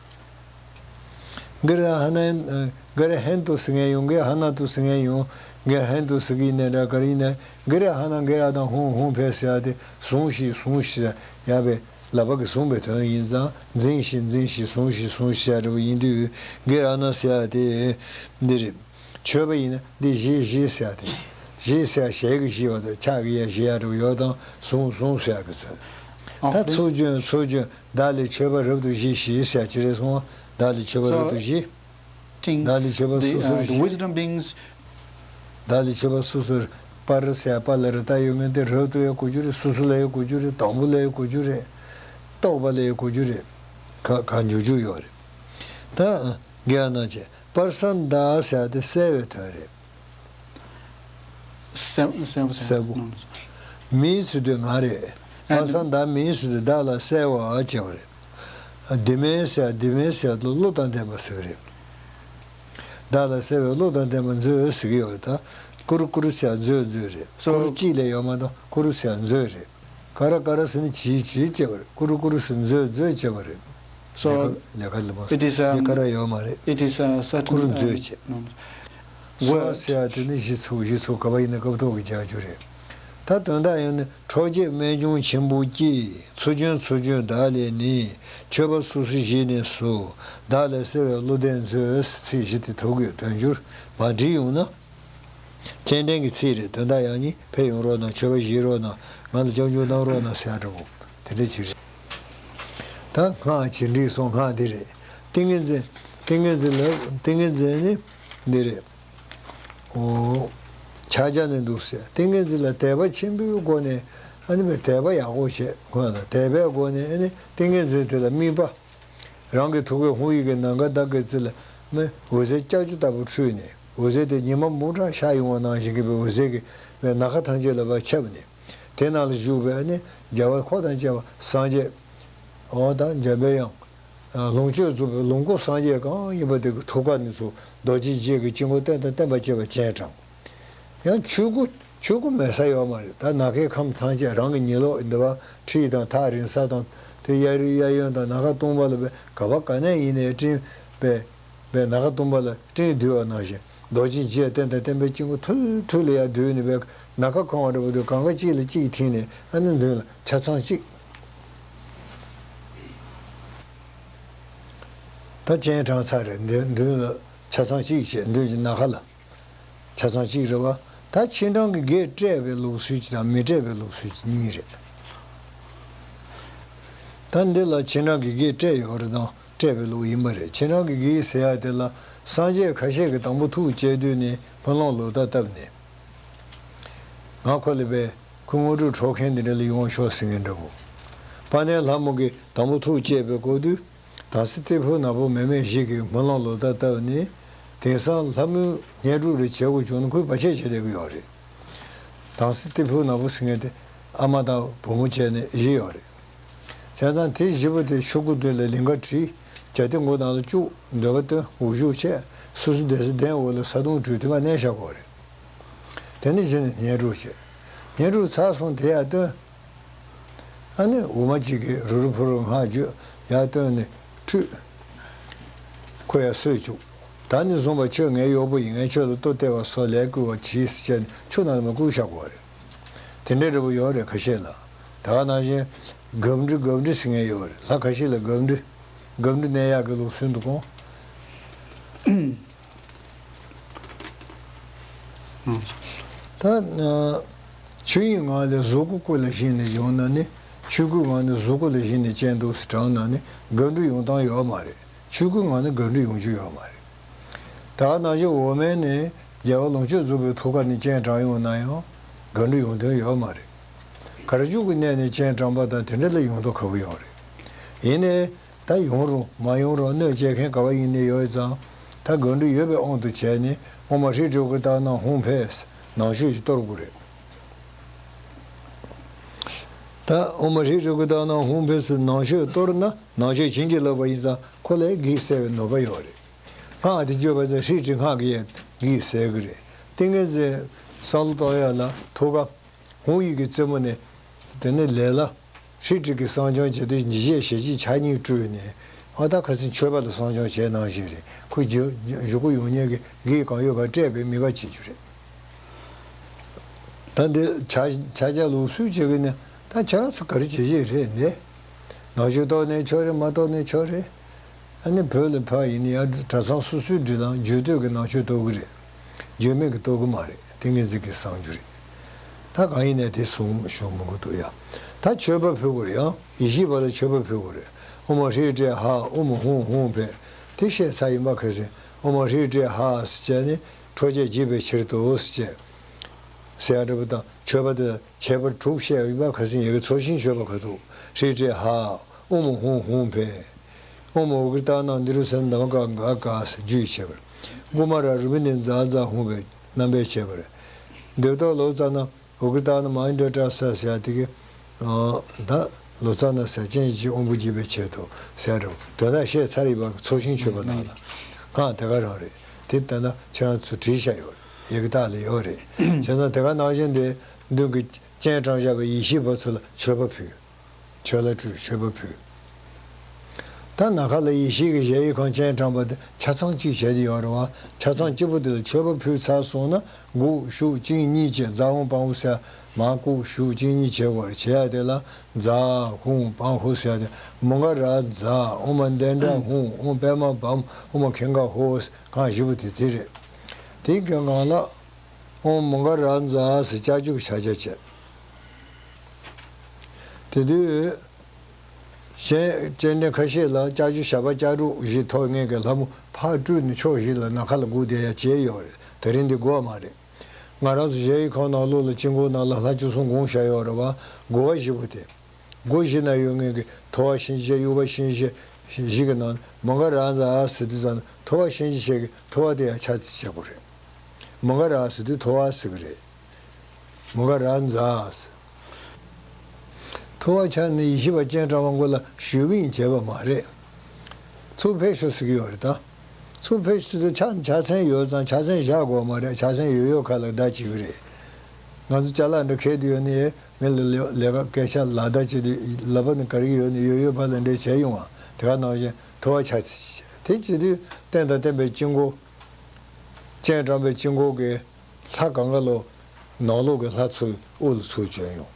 ག་རེ་ཧ་ན་ག་རེ་ཧན་ཏུ་ཟེར་མཁན་ཡོང་གི་ཧ་ན་ཏུ་ཟེར་མཁན་ཡོང་གི་ཧན་ཏུ་ཟེར་གི་ཡིན་ན་འདྲ་ག་རེ་ཡིན་ན་ག་རེ་ཧ་ན་ག་རེ་དང་ཧུང་ཧུང་ཕེ་ཟེར་ཡ་དེ་ཟུང་ཞིག་ཟུང་ཞིག་ཡ་བས། ལག་པ་གིས་བཟུང་བའི་དོན་ཡིན་ཙང་འཛིན་ཞིང་འཛིན་ཞིང་བཟུང་ཞིང་བཟུང་ཞེས་བྱ་བ་ཡིན་དུས་གེ་ཨ་ན་ཟེར་ཡ་དེ་འདི་རེད། མཆོད་པ་ཡིན་ན་འདི་བཞེས་བཞེས་ཟེར་ཡ་དེ། བཞེས་ཟེར་ཡ་ཞལ་གྱིས་བཞེས་པ་དང་ཕྱག་གིས་ཡ་བཞེས་ཡ་འདྲ་བོ་ཡོད་དང་བཟུང་བཟུང་ཟེར་ཡ་གི་ཚོད། ད་ཚུར་བྱོན་ཚུར་བྱོན་བདག་ལ་མཆོད་པ་རབ་ཏུ་བཞེས་ཞེས་ཟེར་ཡ་ཅི་རེད་སོང་བ། བདག་ལ་མཆོད་པ་རབ་ཏུ་བཞེས། བདག་ལ་མཆོད་པ་སོ་སོར་བཞེས། བདག་ལ་མཆོད་པ་སོ་སོར། པར་ཟེར་པ་ལ་རེ་ད་ཡོད་མཁན་དེ་རབ་ཏུ་ཡང་གོ་རྒྱུ་རེད། སོ་སོ་ལ་ཡང་གོ་རྒྱུ་རེད། དང་པོ་ལ་ཡང་གོ་རྒྱུ་རེད། རྟོག་པ་ལ་ཡང་གོ་རྒྱུ་རེད། ག་ག་འཇུག་རྒྱུ་ཡོད་རེད། ད་རྒན་ན་ཆེ་པར་སང་བདག་ཟེར་དེ་གསལ་བའི་དོན་རེད། གསལ་གསལ་པོ། མིང་ཟེར་དུས་ང་རེད། པར་སང་བདག་མིང་ཟེར་དུས་བདག་ལ་གསལ་བ་བྱས་པ་རེད། དེ་མིན་ཟེར་དེ་མིན་ཟེར་ལ་བློ་དང་ལྡན་པ་ཟེར་གི་རེད། བདག་ལ་གསལ་བའི་བློ་དང་ལྡན་པ་མཛོད་ཟེར་གི་ཡོད་རེད་ད། ཀུ་རུ་ཀུ་རུ་ཟེར་མཛོད་མཛོད་རེད། ཀུ་རུ་གཅིག་ལས་ཡོད་མ་གཏོགས་ཀུ་རུ་ཟེར་མཛོད་རེད། ཀ་ར་ཀ་ར་ཟེར་ནི་བྱིས་བྱིས་བྱས་པ་རེད། ཀུ་རུ་ཀུ་རུ་ཟེར་མཛོད་མཛོད་བྱས་པ་རེད། So, ལས་ཀ་ལས་ཀ་ལ་མ་it is, um, འདི་ཀ་ར་ཡོད་མ་རེད། It is a certain, ཀུ་རུ་མཛོད་um, བྱས། um, གསོལ་བ་ཟེར་ཡ་དེ་ནི་གཞི་ཚུགས་གཞི་ཚུགས་ག་བ་ཡིན་ན་སྐབས་ཐོག་གི་རྒྱག་རྒྱུ་རེད། ད་དོན་དག་ཡང་ནི་འཕྲོག་བྱེད་རྨད་བྱུང་ཆེན་པོ་སྐྱེས། ཚུར་བྱོན་ཚུར་བྱོན་བདག་ལ་ནི། མཆོད་པ་སོ་སོར་བཞེས་ནས་སུ། བདག་ལ་གསལ་བའི་བློ་ལྡན་མཛོད། ཚིག་བཞི་དེ་ཐུགས་ཀྱི་དོན་འགྱུར་མ་བྲིས་ཡོང་ན། སྤྱན་འདྲེན་གྱི་ཚིག་རེད། དོན་དག་ཡང་ནི་ཕེབས་ཡོང་རོགས་གནང་། མཆོད་པ་བཞེས་རོགས་གནང་། ང་ལ་སྐྱབས་འཇུག་གནང་རོགས་གནང་ཟེར་ཡ་འདྲ་པོ་དེ་འདྲ་ཅིག་རེད། ད་སྔགས་ཇི་འདྲ་སོང་སྔགས་འདི་རེད། ཏིང་ངེ་འཛིན། ཏིང་ངེ་འཛིན་ལ་ཏིང་ངེ་འཛིན་ནི་འདི་རེད། ཨོ། ཕྱག་རྒྱ་ནས་འདུག་ཟེར། ཏིང་ངེ་འཛིན་ལ་དད་པ་ཆེན་པོའི་སྒོ་ནས་ཨ་ནི་མི་དད་པ་ཡག་པོ་བྱེད་དགོས་ལ། དད་པའི་སྒོ་ནས་ཨ་ནི་ཏིང་ངེ་འཛིན་དེ་ལ་དམིགས་པ། རང་གི་ཐུགས་ཀའི་ཧཱུྃ་ཡིག་གི་ནམ་མཁའ་དག་གི་རྩེ་ལ་མི་འོད་ཟེར་ལྕགས་ཀྱུ་ལྟ་བུ་འཕྲོས་ནས། འོད་ཟེར་དེ་ཉི་མ་སྨུག་ཕྲག་ཤར་ཡོང་བ་ནང་བཞིན་གྱི་འོད་ཟེར་གྱི་ནམ་མཁའ་ཐམས་ཅད་ལ་ཕར་ཁྱབ་ནས། དེ་ནང་ལ་བཞུགས་པའི་ཨ་ནི་རྒྱལ་བ་འཁོར་དང་བཅས་པ་སངས་རྒྱས། འོ་ད་འཇམ་པའི་དབྱངས། ལོངས་སྤྱོད་རྫོགས་པའི་ལོངས་སྐུ་སངས་རྒྱས་གང་ཡིན་པ་དེ་གི་ཐུགས་ཀ་ནས་ཚུར་རྡོ་རྗེ་འཆང་གི་དཀྱིལ་འཁོར་རྟེན་དང་བརྟེན་པར་བཅས་པ་སྤྱན་དྲངས། ཡང་ཆོས་སྐུ་ཆོས་སྐུ་མེད་ས་ཡོད་མ་རེད། ད་ནམ་མཁའི་ཁམས་ཐམས་ཅད་རང་གི་ཉི་ལོག་འདི་བ་ཁྲི་དང་ཐག་རིང་ས་དང་དེ་གཡས་རུ་གཡས་གཡོན་དང་ནམ་མཁའ་སྟོང་པ་ལ་བས་ག་བ་ག་ནས་ཡིན་ནའི་སྤྲིན་པས་པས་ནམ་མཁའ་སྟོང་པ་ལ་སྤྲིན་བསྡུས་པ་ནང་བཞིན། རྡོ་རྗེ་འཆང་རྟེན་དང་བརྟེན་པའི་དཀྱིལ་འཁོར་ཐུར་ཐུར་ལ་ཡར་བསྡུས་ནས་བས་ནམ་མཁའ་གང་བ་འདྲ་པོ་དེ་གང་ག་གཅིག་ལ་གཅིག་ཐིམ་ནས་ཨ་ནི་མདུན་ལ་ཆ་ཚང་གཅིག་ད་སྤྱན་དྲངས་ཚར་རེད། འདི་མདུན་ལ་ཆ་ཚང་གཅིག་བྱས། མདུན་གྱི་ནམ་མཁའ་ལ་ཆ་ཚང་གཅིག་རེད་བ། ད་ཕྱི་འབྲང་གི་བགེགས་བསྐྲད་པའི་ལུགས་སྲོལ་གཅིག་དང་མི་བསྐྲད་པའི་ལུགས་སྲོལ་གཅིག་གཉིས་རེད། ད་འདི་ལ་ཕྱི་འབྲང་གི་བགེགས་བསྐྲད་ཡོད་རེད་དང་བསྐྲད་པའི་ལུགས་ཡིན་པ་རེད། ཕྱི་འབྲང་གི་བགེགས་ཟེར་ཡ་དེ་ལ་སངས་རྒྱས་ཁ་ཤས་ཀྱིས་དང་པོ་ཐུགས་བསྐྱེད་དུས་ནས་སྨོན་ལམ་ལོག་ལྟ་བཏབ་ནས། ང་ཁོ་ལ་བས་ཁོ་དངོས་གྲུབ་འཕྲོག་མཁན་འདི་འདྲ་ལ་ཡོང་ཤོག་ཟེར་མཁན་འདྲ་པོ། དཔལ་ལྡན་ལྷ་མོ་གིས་དང་པོ་ཐུགས་བསྐྱེད་པའི་སྐབས་དུས། དམ་སྲི་ཏི་ཕུ་ནག་པོ་མེ་མེ་ཞིག་གིས་སྨོན་ལམ་ལོག་ལྟ་བཏབ་ནས། དེང་སང་ལྷ་མོའི་བསྙེན་སྒྲུབ་རེ་བྱེད་དགོས་བྱུང་ན་ཁོས་བར་ཆད་བྱེད་བསྡད་ཀྱི་ཡོད་རེད། དམ་སྲི་ཏི་ཕུ་ནག་པོ་ཟེར་མཁན་དེ་ཨ་མ་དང་བུ་མོ་བྱས་ནས་བཞི་ཡོད་རེད། བྱས་ཙང་དེ་བཞི་པོ་དེ་ཆོ་ག་དེ་ལ་ལིང་ག་བྲིས། རྒྱ་སྡེ་མགོ་ནང་ལ་བཅུག་འདོད་པ་བཏོན། འུ་ཤུག་བྱས། སོ་སོ་སྡོད་སའི་གདན་འོག་ལ་ས་དུང་དྲུད་དེ་མ་མནན་བཞག་དགོས་རེད། དེ་ནས་རྗེས་ནས་བསྙེན་སྒྲུབ་བྱས། བསྙེན་སྒྲུབ་ཚར་སོང་དེ་ཡར་བཏོན། ཨ་ནི་འོ་མ་གཅིག་གིས་རུ་རུ་ཕུ་རུ་སྔགས་བརྗོད། ཡར་བཏོན་ནས་ཁྲུས། ཁོ་ཡར་སོས་བཅུག་ད་ནི་བཟུང་བ་ཁྱོད་ངའི་གཡོག་པོ་ཡིན། ངས་ཁྱོད་ལ་ལྟོ་སྟེར་བ་སོགས་ལས་བསྐུལ་བ་གྱིས་ཟེར་བྱས་ནས་ཆུ་ནང་ལ་མར་བསྐུར་བཞག་དགོས་རེད། དེ་འདྲའི་འདྲ་པོ་ཡོད་རེད་ཁ་ཤས་ལ། ད་ག་ནང་བཞིན་སྒབ་འདྲེ་སྒབ་འདྲེ་ཟེར་མཁན་ཡོད་རེད། ལྷ་ཁ་ཤས་ལ་སྒབ་འདྲེ། སྒབ་འདྲེ་མནན་ཡག་གི་ལུགས་སྲོལ་འདུག་གོ། ད་ཆོས་དབྱིངས་ངང་ལས་གཟུགས་སྐུ་སྐུ་ལ་བཞེངས་ནས་ཡོང་ན་ནི། ཆོས་སྐུའི་ངང་ནས་གཟུགས་སྐུ་ལ་བཞེངས་ནས་སྤྱན་འདུག་སེ་དྲངས་ན་ནི་སྒབ་འདྲེ་ཡོང་སྟངས་ཡོད་མ་རེད། ཆོས་སྐུའི་ངང་ནས་སྒབ་འདྲེ་ཡོང་རྒྱུ་ཡོད་མ་རེད། ད་ག་ནང་བཞིན་འོག་མིན་ནས་རྒྱལ་བ་ལོངས་སྤྱོད་རྫོགས་པའི་ཐུགས་ཀ་ནས་སྤྱན་དྲངས་ཡོང་ན་ཡང་སྒབ་འདྲེ་ཡོང་དོན་ཡོད་མ་རེད། གར་བྱུག་གི་གནས་ནས་སྤྱན་དྲངས་པ་དང་དེ་འདྲ་ལ་ཡོང་མདོག་ཁ་པོ་ཡོད་རེད། ཡིན་ནའི། ད་ཡོང་རུང་མ་ཡོང་རུང་གནོད་བྱེད་མཁན་ག་བ་ཡིན་ནའི་ཡོད་ཙང་། ད་སྒབ་འདྲེ་ཡོད་པའི་དབང་དུ་བྱས་ནས་ཨོཾ་ཧྲཱིཿ་ཧྲཱིཿ་ཀྲོ་ཏ་ནཱ་ཧཱུྃ་ཕཊ་ནང་མཆོད་ཅིག་གཏོར་དགོས་རེད། ད་ཨོཾ་ཧྲཱིཿ་ཧྲཱིཿ་ཀྲོ་ཏ་ནཱ་ཧཱུྃ་ཕཊ་ནང་མཆོད་གཏོར་ན་ནང་མཆོད་བྱིན་གྱིས་བརླབས་པ་ཡིན་ཙང་ཁོ་ལ་བགེགས་བསལ་བའི་ནུས་པ་ཡོད་རེད། སྔགས་དེ་བརྗོད་པ་ཙམ་ཧྲཱིཿ་ཀྲོ་སྔགས་ཀྱིས་བགེགས་བསལ་གི་རེད། ཏིང་ངེ་འཛིན་བསམ་བློ་གཏོང་ཡ་ལ་ཐུགས་ཀ་ཧཱུྃ་ཡིག་གི་རྩེ་མོ་ནས། དེ་ནས་ལས་ལ། ཧྲཱིཿ་ཀྲོ་གིས་བསང་སྦྱང་བྱེད་དུས་ཉིས་བརྒྱ་ཞེ་གཅིག་ཕྱག་གཉིས་སྤྲུལ་ནས། ཨ་ད་ཁ་སང་མཆོད་པ་ལ་བསང་སྦྱང་བྱས་ནང་བཞིན་རེད། ཁོ་འཇུག་འཇུག་གི་ཡོང་མཁན་གྱི་བགེགས་གང་ཡོད་པ་བསྐྲད་པའི་ནུས་པ་བྱེད་རྒྱུ་རེད། ད་འདི་ཕྱག་ཕྱག་རྒྱ་ལུགས་སྲོལ་བྱེད་ཀྱི་ནི་ད་ཁྱེད་རང་ཚོ་ག་རེ་བྱེད་ཀྱི་རེད་འདི། ནང་ཆོས་གཏོགས་ནས་ཆོག་རེད། མ་གཏོགས་ནས་ཆོག་རེད། ཨ་ནི་བོད་ལ་ཕར་ཡིན་ན་ཡང་གྲྭ་ཚང་སོ་སོའི་སྒྲིག་ལམ་རྒྱུད་སྟོད་ཀྱི་ནང་ཆོས་གཏོགས་ཀྱི་རེད། རྒྱུད་སྨད་ཀྱི་གཏོགས་ཀྱི་མ་རེད། ཏིང་ངེ་འཛིན་གྱི་གསང་རྒྱུ་རེད། ད་གང་ཡིན་ནས་དེ་གསུང་ཞུ་མི་དགོས་འདུག་ཡ། ད་མཆོད་པ་ཕུལ་དགོས་རེད། ཡང་ཡེ་ཤེས་པ་ལ་མཆོད་པ་ཕུལ་དགོས་རེད། ཨོཾ་ཧྲཱིཿ་ཏྲཱིཿཧ། ཨོཾ་ཧཱུྃ་ཧཱུྃ་ཕཊ། དེ་བཤད་ཚར་ཡིན་པ་ཁ་སང་། ཨོཾ་ཧྲཱིཿ་ཏྲཱིཿཧ་ཟེར་བྱས་ནས་ཁྲོ་བཅས་འཇིགས་པའི་ཕྱིར་དུ་ཟེར་བྱས། ཟེར་ཡ་འདྲ་པོ་དང་མཆོད་པ་དེ་ལ་ཁྱད་པར་དྲུག་བཤད་ཡོད་པ་ཁ་སང་ཡི་གེ་ཚོགས་ཞིང་མཆོད་པ་ཁ་ཐུག་ཧྲཱིཿ་ཏྲཱིཿཧ། ཨོཾ་ཧཱུྃ་ཧཱུྃ་ཕཊ། ཨོཾ་ཨོ་གི་རྟགས་རྣམས་འདི་རུ་གསལ་ནམ་མཁའ་ག་ག་ས་རྒྱུད་བྱེད་པར། ཀུ་མ་ར་རུ་པི་ནི་ཛ་ཛ་ཧཱུྃ་ཕཊ་རྣམ་པས་བྱེད་པར། འདོད་ཐོག་ལོ་ཙཱ་ན་ཨོ་གི་རྟགས་རྣམས་མ་ཧཱ་ཏྲ་ས་ཟེར་ཡ་དེ་གི། ད་ལོ་ཙཱ་ན་ཟེར་ཅན་གྱི་དབང་པོ་འབྱེད་པའི་ཆེད་དུ་ཟེར་རོ། དོན་དག་བཤད་ཚར་ཡིན་པ་ཚོགས་ཞིང་མཆོད་པ་ནང་ལ། གང་དེ་ག་རང་རེད། དེ་ལྟ་ན་ཁྱེད་རང་ཚོ་བྲིས་བཞག་ཡོད་རེད། ཡི་གེ་དག་ལ་ཡོད་རེད། བྱས་ཙང་དེ་ག་ནང་བཞིན་དེ་མདུན་གྱི་སྤྱན་དྲངས་བཞག་པའི་ཡེ་ཤེས་པ་ཚོ་ལ་མཆོད་པ་ཕུལ། མཆོད་ལ་སྤྲུལ་མཆོད་པ་ཕུལ། ད་ནམ་མཁའ་ལ་ཡེ་ཤེས་ཀྱི་གཞལ་ཡས་ཁང་སྤྱན་དྲངས་པ་དེ་ཆ་ཚང་གཅིག་བྱས་ཏེ་ཡོད་རེད་བ། ཆ་ཚང་གཅིག་པོ་དེ་ལ་མཆོད་པ་ཕུལ་ཚར་སོང་ན། སྒོ་ཕྱོགས་གཅིག་གཉིས་བྱས་ཛཿཧཱུྃ་པཾ་ཧཱུྃ་ཟེར། མར་སྐུ་ཞུགས་གཅིག་གཉིས་བྱེད་དགོས་རེད། བྱེད་ཡ་དེ་ལ་ཛཿཧཱུྃ་པཾ་ཧཱུྃ་ཟེར་ཡ་དེ། མོའུ་འགལ་རཀྟ་ཛཿ། ཨོཾ་མ་ལྡན་གྲྭ་ཧཱུྃ། ཨོཾ་པདྨ་བཾ། ཨོཾ་མ་ཁེངྒཱ་ཧོཿཟེར་གང་བཞི་པོ་དེ་དེ་རེད། དེའི་སྒང་ལ་ཨོཾ་མོའུ་འགལ་རཀྟ་ཛཿཟེར་ལྕགས་ཀྱུ་ཕྱག་རྒྱ་བྱས། དེ་དུས། གཞན་སྤྱན་འདྲེན་ཁ་ཤས་ལ་ལྕགས་ཀྱུ་ཞགས་པ་ལྕགས་སྒྲོག་བཞི་ཐོགས་མཁན་གྱི་ལྷ་མོ་ཕར་སྤྲུལ་ནས་ཕྱོགས་བཞི་ལ་ནམ་མཁའ་ལ་སྒུག་བསྡད་ཡ་བྱས་ཡོད་རེད། དེ་རིང་འདི་དགོས་མ་རེད། ང་རང་ཚོ་གཞལ་ཡས་ཁང་ནང་ལོགས་ལ་དཀྱིལ་འཁོར་ནང་ལ་ལྷ་བཅུ་གསུམ་བསྒོམས་བཞག་ཡོད་རེད་བ། སྒོ་བ་བཞི་པོ་དེ། སྒོ་བཞི་ན་ཡོད་མཁན་གྱི་ཐོ་བ་གཤིན་རྗེ་གཤེད། དབྱུག་པ་གཤིན་རྗེ་གཤེད་བཞི་གི་ནང་ནས་མོའུ་འགལ་རཀྟ་ཛཿཟེར་དུས་ཙམ་ན་ཐོ་བ་གཤིན་རྗེ་གཤེད་ཀྱི་ཐོ་བ་དེ་ཡང་ཕྱག་ཕྱིད་བྱེད་དགོས་རེད། མོའུ་འགལ་རཀྟ་ཟེར་དུས་ཐོ་བ་ཟེར་གི་རེད། མོའུ་འགལ་རཀྟ་ཛཿཟེར། ཐོ་བ་ཕྱག་ནི་ཡེ་ཤེས་པ་སྤྱན་དྲངས་པ་མགོ་ལ་ཞུ་གི་ཡིན་བྱས་པ་མ་རེད། ཚུར་ཕེབས་ཤོག་ཟེར་གི་ཡོད་རེད་ད། ཚུར་ཕེབས་ཤོག་ཟེར་དུས་ཕྱག་ཕྱག་མཚན་ཡོད་ཙང་ཕྱག་མཚན་བཞག་དགོས་མ་རེད། ཕྱག་མཚན་ཡོད་ཡོད་ཁ་ལ་བརྡ་བྱེད་གི་རེད། ང་ཚོ་ཅ་ལག་འདྲ་ཁྱེར་དུ་ཡོད་ནི་མི་ལ་ལས་ལས་ཀ་སྐད་ཆ་ལག་བརྡ་བྱེད་དུས་ལག་པ་ནི་ག་རེ་ཡོད་ནི་ཡོད་ཡོད་ཕར་ལ་འདྲ་བྱས་ཡོང་བ་དེ་ག་ནང་བཞིན་ཐོ་བ་ཕྱག་ཕྱིད་བྱས། དེ་བྱེད་དུས་རྟེན་དང་བརྟེན་པའི་དཀྱིལ་འཁོར། སྤྱན་དྲངས་པའི་དཀྱིལ་འཁོར་གྱི་ལྷ་གང་ག་ལོ། ནང་ལོགས་ཀྱི་ལྷ་ཚོའི་དབུ་ལ་ཚུར་བྱོན་ཡོང་།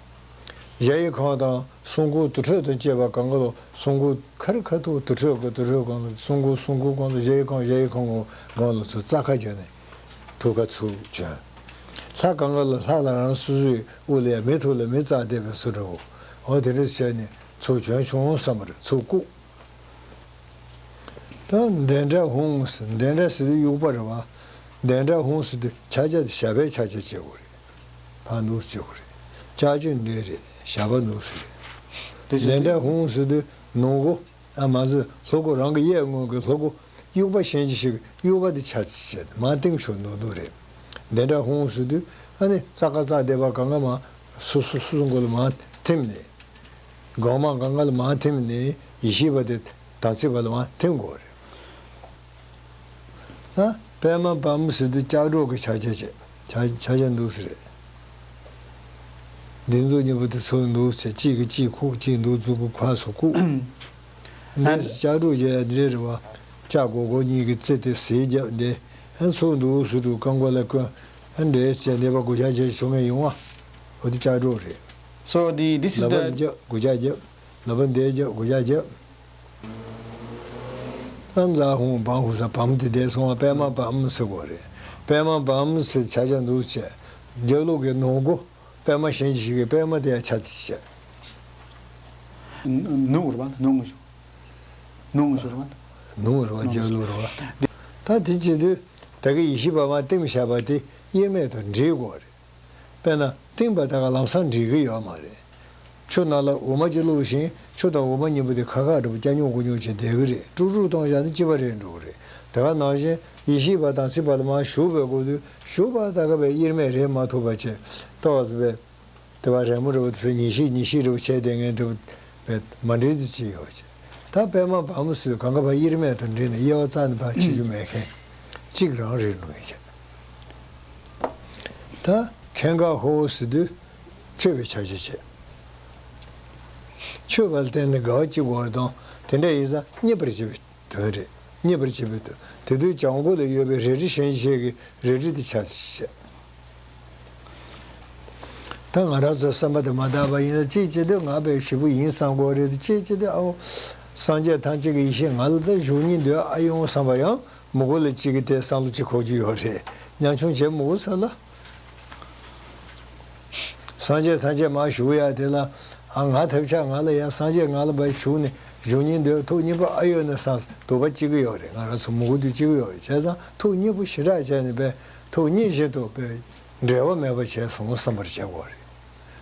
གཞལ་ཡས་ཁང་དང་གསུང་མགུར་དུར་ཁྲོད་དང་བཅས་པ་གང་ག་ལོ། གསུང་མགུར་ཁ་རི་ཁ་ཐུག་དུར་ཁྲོད་ཀྱི་དུར་ཁྲོད་སྒང་ལ། གསུང་མགུར་གསུང་མགུར་སྒང་ལ། གཞལ་ཡས་ཁང་གཞལ་ཡས་ཁང་སྒང་ལ་ཚུར་རྩ་ཁ་བརྒྱབ་ནས་ཐུགས་ཀ་ཚུར་བྱོན། ལྷ་གང་ག་ལ་ལྷ་ལ་རང་སོ་སོའི་དབུ་ལ་ཡ་མི་ཐུག་ལ་མི་རྩ་བསྡད་པའི་བཟོ་འདྲ་བོ། འོ་དེ་འདྲ་བྱས་ནས་ཚུར་བྱོན་བྱུང་བསམ་པ་རེད། ཚུར་བཀུག་ད་ལྡན་གྲྭ་ཧཱུྃ་ཟེར། ལྡན་གྲྭ་ཟེར་དུས་དབྱུག་པ་རེད་བ། ལྡན་གྲྭ་ཧཱུྃ་ཟེར་དུས་ཕྱག་རྒྱ་དེ་ཞབས་པད་ཕྱག་རྒྱ་བྱེད་དགོས་རེད། ཕར་ནུག་བྱེད་དགོས་རེད། ལྕགས་ཀྱུ་འདི་རེད། ཞབས་པ་ནུག་ཟེར་རེད། དེ་བཞིན་ལྡན་གྲྭ་ཧཱུྃ་ཟེར་དུས་ནུ་གུ། ཨ་མ་ཟེར་ལྷོ་གུ། རང་གི་གཡས་ངོས་ཀྱི་ལྷོ་གུ། དབྱུག་པ་གཤིན་རྗེ་གཤེད་ཀྱི་དབྱུག་པ་དེ་ཕྱག་རྒྱ་བྱས་མར་བསྟིམ་ཤོག་ནུག་ནུག་རེད། ལྡན་གྲྭ་ཧཱུྃ་ཟེར་དུས་ཨ་ནི་རྩ་ཁ་རྩ་བསྡད་པ་གང་ག་མར་སོ་སོ་སོ་སོ་མགོ་ལ་མར་ཐིམ་ནས། སྒང་མ་གང་ག་ལ་མར་ཐིམ་ནས་ཡེ་ཤེས་པ་དེ་དམ་ཚིག་པ་ལ་མར་ཐིམ་དགོས་རེད། ད་པདྨ་བཛྲ་ཟེར་དུས་ལྕགས་སྒྲོག་གི་ཕྱག་རྒྱ་བྱས། ཕྱག་ཕྱག་རྒྱ་འདུག་སེ་རེད། འདི་ཚོ་གཉིས་པོ་དེ་ཚུར་འདུག་སེ་གཅིག་གིས་གཅིག་ཁུག་གཅིག་འདུག་མཛུབ་གུ་ཁ་སོ་ཁུག་འདི་ལྕགས་སྒྲོག་བྱས་འདི་རེད་བ། ལྕགས་སྒོར་སྒོར་གཉིས་ཀྱི་རྩེ་དེ་ཟེར་རྒྱབ་འདི། ཨ་ཚུར་འདུག་སེ་འགྲོ་རྐང་པ་ལ་བསྐོན། ཨ་འདྲས་བྱས་འདི་པ་སྒོ་ལྕགས་བྱས་བྱུང་ངེ་ཡོང་བ། འོ་དེ་ལྕགས་སྒྲོག་རེད། So the, this is ལག་པ་འདི་the རྒྱབ་སྒོ་ལྕགས་རྒྱབ། ལག་པ་འདི་རྒྱབ་སྒོ་ལྕགས་རྒྱབ། ཨ་ཛཿཧཱུྃ་བཾ་ཧཱུྃ་ཟེར། བཾ་དེ་བསྡད་སོང་བ། པདྨ་བཛྲ་ཟེར་དགོས་རེད། པདྨ་བཛྲ་ཟེར་ཕྱག་རྒྱ་འདུག་སེ་བྱས། རྒྱབ་ལོགས་ཀྱི་ནུ་གུ། པདྨ་གཤིན་རྗེ་གཤེད་ཀྱི་པདྨ་དེ་ཡང་ཕྱག་རྒྱ་བྱས། ནུ་རེད་བ། ནུ་ངུ་ཤོར། ནུ་ངུ་ཤོར་བ། ནུ་རེད་བ། རྒྱབ་ལོགས་རེད་བ། ད་དེ་བྱེད་དུས་ད་གི་ཡེ་ཤེས་པ་མར་བསྟིམ་བཞག་པ་དེ་དབྱེར་མེད་དུ་འདྲིལ་དགོས་རེད། དཔེར་ན་བསྟིམ་པ་ད་ག་ལམ་སང་འདྲིལ་གི་ཡོད་མ་རེད། ཆུ་ནང་ལ་འོ་མ་གཅིག་བླུགས་ཤིང་ཆུ་དང་འོ་མ་གཉིས་པོ་དེ་ཁ་ཁ་འདྲ་པོ་སྐྱ་ཉུང་དགུ་ཉུང་བྱས་བསྡད་གི་རེད། དཀྲུག་དཀྲུག་གཏོང་བཞག་ན་གཅིག་པ་རེད་འགྲོ་གི་རེད། དེ་ག་ནང་བཞིན་ཡེ་ཤེས་པ་དམ་ཚིག་པ་ལ་མར་ཞུགས་པའི་སྐབས་དུས་ཞུགས་པ་ད་ག་བས་དབྱེར་མེད་རེད་མ་ཐུབ་པ་བྱས། ཏོག་ཙམ་བས་དེ་བ་རེ་མོ་འདྲ་པོ་དེ་ཚོ་ཉིད་ཤེས་ཉིད་ཤེས་འདྲ་པོ་བྱས་བསྡད་མཁན་འདྲ་པོ་བས་མ་འདྲེས་དེ་ཅི་ཡོད་བྱས། ད་པདྨ་བཛྲ་ཟེར་གང་ག་བ་དབྱེར་མེད་དུ་འདྲེས་ནས་དབྱེ་བ་རྩ་ནས་ཕར་ཕྱེ་རྒྱུ་མེད་མཁན་གཅིག་རང་རེད་འགྲོ་ཡིན་བྱས། ད་ཁེངྒཱ་ཧོཿཟེར་དུས་མཆོད་པའི་ཕྱག་རྒྱ་བྱས། མཆོད་པ་ལ་བརྟེན་ནས་དགའ་བ་སྐྱེ་དགོས་པ་དང་དེ་འདྲ་ཡིན་ཙང་མཉེས་པར་བྱེད་པའི་དོན་རེད། མཉེས་པར་བྱེད་པའི་དོན། དེ་དུས་བྱང་སྒོ་ལ་ཡོད་པའི་རལ་གྲི་གཤིན་རྗེ་གཤེད་ཀྱི་རལ་གྲི་དེ་ཕྱག་རྒྱ་བྱས། ང་རང་ཚོའི་བསམ་པ་དེ་མ་དག་པ་ཡིན་ན། གཅིག་བྱེད་དུས་ང་དཔེ་ཞེ་པོ་ཡིན་བསམ་དགོས་རེད། གཅིག་བྱེད་དུས་ཨའོ། སངས་རྒྱས་ཐམས་ཅད་ཀྱི་ཡེ་ཤེས་ང་ལ་ད་བཞུགས་སྙིང་འདོད་ཨ་ཡོང་བསམ་པ་ཡང་མི་དགོས་ལ། གཅིག་གིས་དེ་བསམ་བློ་གཅིག་འཁོར་རྒྱུ་ཡོད་རེད། ཉམ་ཆུང་བྱེད་མི་དགོས་ས་ལ། སངས་རྒྱས་ཐམས་ཅད་མར་བཞུགས་ཡ་དེ་ལ། ཨ། ང་ཐབས་ཆག་ང་ལ་ཡ། སངས་རྒྱས་ང་ལ་བ་བཞུགས་ནས་བཞུགས་སྙིང་འདོད། ཐུགས་མཉེས་པོ་ཨ་ཡོད་ན་བསམ། འདོད་པ་གཅིག་གི་ཡོད་རེད། ང་རང་ཚོ་མི་དགོས་དུས་གཅིག་གི་ཡོད་རེད། བྱས་ཙང་ཐུགས་མཉེས་པོ་ཞེ་དྲག་བྱས་ནས་པས་ཐུགས་མཉེས་བཞིན་དུ་པས་འབྲལ་བ་མེད་པ་བྱས་སོང་བསམ་པར་བྱ་དགོས་རེད།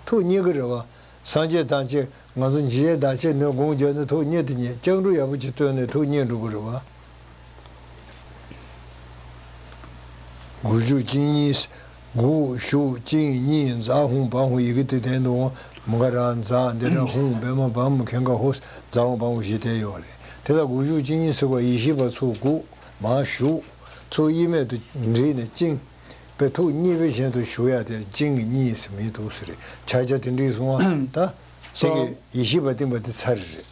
ཐུགས་མཉེས་ཀྱི་རེད་བ། སངས་རྒྱས་ཐམས་ཅད་ང་ཚོ་འཇིགས་བྱེད་བདག་བསྐྱེད་ནས་དགོངས་བརྒྱབ་ནས་ཐུགས་མཉེས་དེ་ཉིད་སྐྱབས་འགྲོ་ཡག་པོ་ཅིག་བསྟོད་ནས་ཐུགས་མཉེས་འགྲོ་གི་རེད་བ། དགུག་གཞུག་བཅིངས་གཉིས། དགུག་གཞུག་བཅིངས་གཉིས། ཛཿཧཱུྃ་བཾ་ཧཱུྃ། ཡི་གེ་དེ་དོན་དུ་འོང་། མུ་ཁ་ར་ཛཿ། འདི་ལྟར་ཧཱུྃ་པདྨ་བཾ་ཁེངྒཱ་ཧོཿ། ཛཿཧཱུྃ་བཾ་ཧཱུྃ་བཞི་དེ་ཡོད་རེད། དེ་ལ་དགུག་གཞུག་བཅིངས་གཉིས་ཟེར་བ། ཡེ་ཤེས་པ་ཚུར་དགུག། མར་གཞུག། ཚུར་གཡེང་མེད་དུ་བསྒྲིལ་ནས་བཅིངས། པའི་ཐུགས་མཉེས་པའི་བཞིན་དུ་བཞུགས་ཡ་དེ་བཅིངས་གཉིས་ཟེར་མིང་འདུག་ཟེར་རེད། ཕྱག་རྒྱ་དེ་འགྲིག་སོང་ཨ། ད་དེ་གི་ཡེ་ཤེས་པ་བསྟིམ་པ་དེ་ཚར་རེད།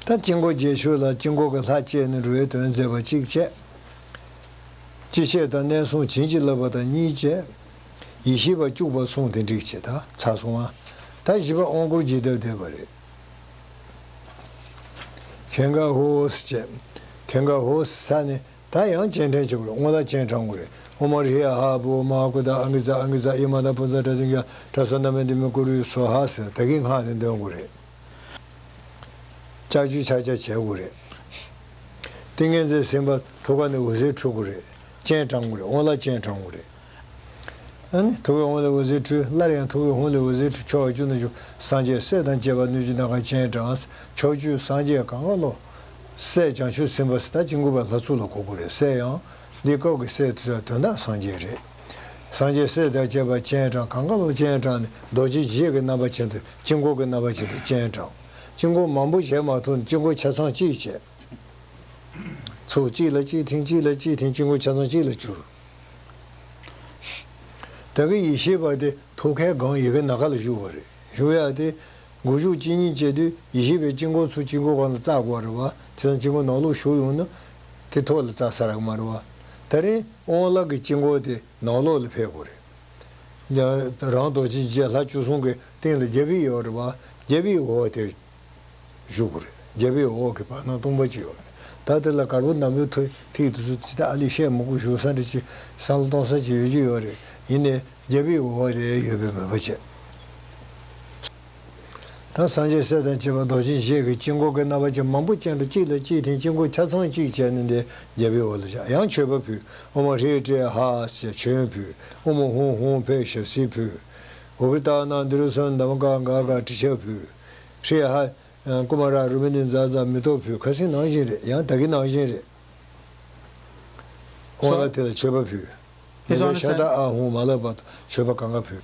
ད་དཀྱིལ་འཁོར་རྒྱས་ཤོས་ལ་དཀྱིལ་འཁོར་གྱི་ལྷ་བསྐྱེད་ནས་འགྲོ་བའི་དོན་མཛད་པ་གཅིག་བྱས། སྤྱི་བཤད་དང་གནས་གསུམ་བྱིན་གྱིས་བརླབས་པ་དང་གཉིས་བྱས། ཡེ་ཤེས་པ་བཅུག་པ་གསུམ་དེ་འགྲིག་བྱས། ད་ཚར་སོང་ཨ། ད་བཞི་པ་དབང་བསྐུར་རྒྱས་གདབ་བསྡད་པ་རེད། ཁེངྒཱ་ཧོཿ་ཟེར་བྱས། ཁེངྒཱ་ཧོཿ་ཟེར་ནས། ད་ཡང་སྤྱན་དྲངས་བྱེད་དགོས་རེད། སྔོན་ལ་སྤྱན་དྲངས་དགོས་རེད། ཨོཾ་ཧྲཱིཿཧ་བོ་མ་ཧཱ་ཀུནྡ་ཨ་ནི་ཛ་ཨ་ནི་ཛ་ཨི་མ་དྷ་པུན་ཛ་ཏྲ་ཏིཾ་ཡ་ཏྲ་ས་ན་མ་ཏི་མི་ཀུ་རུ་སྭཱ་ཧཱ་ཟེར། ད་གིན་སྔགས་དེ་འདོན་དགོས་རེད། ལྕགས་ཀྱུ་ཕྱག་རྒྱ་བྱེད་དགོས་རེད། ཏིང་ངེ་འཛིན་སེམས་དཔའ་ཐུགས་ཀ་ནས་འོད་ཟེར་འཕྲོ་དགོས་རེད། སྤྱན་དྲངས་དགོས་རེད། སྔོན་ལ་སྤྱན་དྲངས་དགོས་རེད། ཨ་ནི་ཐུགས་ཀའི་ཧཱུྃ་ལས་འོད་ཟེར་འཕྲོས། སླར་ཡང་ཐུགས་ཀའི་ཧཱུྃ་ལས་འོད་ཟེར་འཕྲོས། ཕྱོགས་བཅུ་ན་བཞུགས་སངས་རྒྱས་སྲས་དང་བཅས་པ་སྣོད་བཅུད་རྣམས་ཀ་སྤྱན་དྲངས། ཕྱོགས་བཅུའི་སངས་རྒྱས་གང་ག་ལོ། སྲས་བྱང་ཆུབ་སེམས་དཔའ་ཟེར། ད་དཀྱིལ་འཁོར་པའི་ལྷ་ཚོགས་ལ་གོ་དགོས་རེད། སྲས་ཡང་འདི་སྐབས་ཀྱི་སྲས་དེ་ཚོ་དོན་དག་སངས་རྒྱས་རེད། སངས་རྒྱས་སྲས་དང་བཅས་པ་སྤྱན་དྲངས། གང་ག་ལོ་སྤྱན་དྲངས་ནས་རྡོ་རྗེ་བཞི་གི་རྣམ་པ་ཅན་དུ། དཀྱིལ་འཁོར་གྱི་རྣམ་པ་ཅན་དུ་སྤྱན་དྲངས། དཀྱིལ་འཁོར་མང་པོ་བྱས་མ་ཐུབ་ན་དཀྱིལ་འཁོར་ཆ་ཚང་གཅིག་བྱས། ཚུར་གཅིག་ལ་གཅིག་ཐིམ། གཅིག་ལ་གཅིག་ཐིམ། དཀྱིལ་འཁོར་ཆ་ཚང་གཅིག་ལ་གྱུར། ད་གི་ཡེ་ཤེས་པ་དེ་ཐུགས་ཀའི་སྒང་ཡི་གེ་ནམ་མཁའ་ལ་བཞུགས་པ་རེད། བཞུགས་ཡ་དེ་དགུག་གཞུག་གཅིག་གཉིས་བྱེད་དུས་ཡེ་ཤེས་པའི་དཀྱིལ་འཁོར་ཚུར་དཀྱིལ་འཁོར་སྒང་ལ་བཙལ་དགོས་རེད་བ། དེ་ཙང་དཀྱིལ་འཁོར་ནང་ལོགས་ཞུགས་ཡོང་ན་དེ་ཐོག་ལ་བཙལ་ས་རག་མ་རེད་བ། ད་རིང་དབང་བླ་གི་དཀྱིལ་འཁོར་དེ་ནང་ལོགས་ལ་ཕེབས་དགོས་རེད། ཡང་རང་རྡོ་རྗེ་འཆང་ལྷ་བཅུ་གསུམ་གྱི་སྟེང་ལ་རྒྱབ་ཡིག་ཡོད་རེད་བ། རྒྱབ་ཡིག་འོག་དེ་བཞུགས་དགོས་རེད། རྒྱབ་ཡིག་འོག་གི་བར་སྣང་སྟོང་པ་ཅིག་ཡོད་རེད། ད་དེ་ལ་གར་པོ་ནམ་བུའི་ཐིག་དེ་ཚོ་ཅི་ལྟར་ཨ་ལས་བཤད་མི་དགོས། ཞུ་ས་འདྲ་ཅིག་བསམ་བློ་གཏོང་ས་ཅིག་ཡོད་ཀྱི་ཡོད་རེད། ཡིན་ནའི་རྒྱབ་ཡིག་འོག་དེ་ཡོད་པའི་མོས་པ་བྱས། ད་སངས་རྒྱས་སྲས་དང་བཅས་པ་རྡོ་རྗེ་འཆང་གི་དཀྱིལ་འཁོར་གྱི་རྣམ་པ་ཅན་མང་པོ་ཅན་དུ་གཅིག་ལ་གཅིག་ཐིམ། དཀྱིལ་འཁོར་ཆ་ཚང་གཅིག་བྱས་ནས་འདི་རྒྱབ་ཡིག་འོག་ལ་བཞག། ཡང་མཆོད་པ་ཕུལ། ཨོཾ་ཧྲཱིཿ་ཏྲཱིཿཧ་ཞེས་མཆོད་ཡོན་ཕུལ། ཨོཾ་ཧཱུྃ་ཧཱུྃ་ཕཊ་ཞབས་བསིལ་ཕུལ། ཨུ་ཏྲ་ཎ་དྷཱུ་རུ་སུ་ནཱ་མ་ཀ་ག་ག་ཏྲི་ཤ་ཕུལ། ཧྲཱིཿཧ་ཀུ་མ་ར་རུ་མི་ནི་ཛ་ཛ་མེ་ཏོག་ཕུལ། ཁ་སང་ནང་བཞིན་རེད། ཡང་ད་གིན་ནང་བཞིན་རེད། ཨོཾ་ལ་དེ་ལ་མཆོད་པ་ཕུལ། དེ་ཚོ་ནི་ཤ་ཏ་ཨ་ཧུ་མ་ལ་བ་དང་མཆོད་པ་གང་ག་ཕུལ།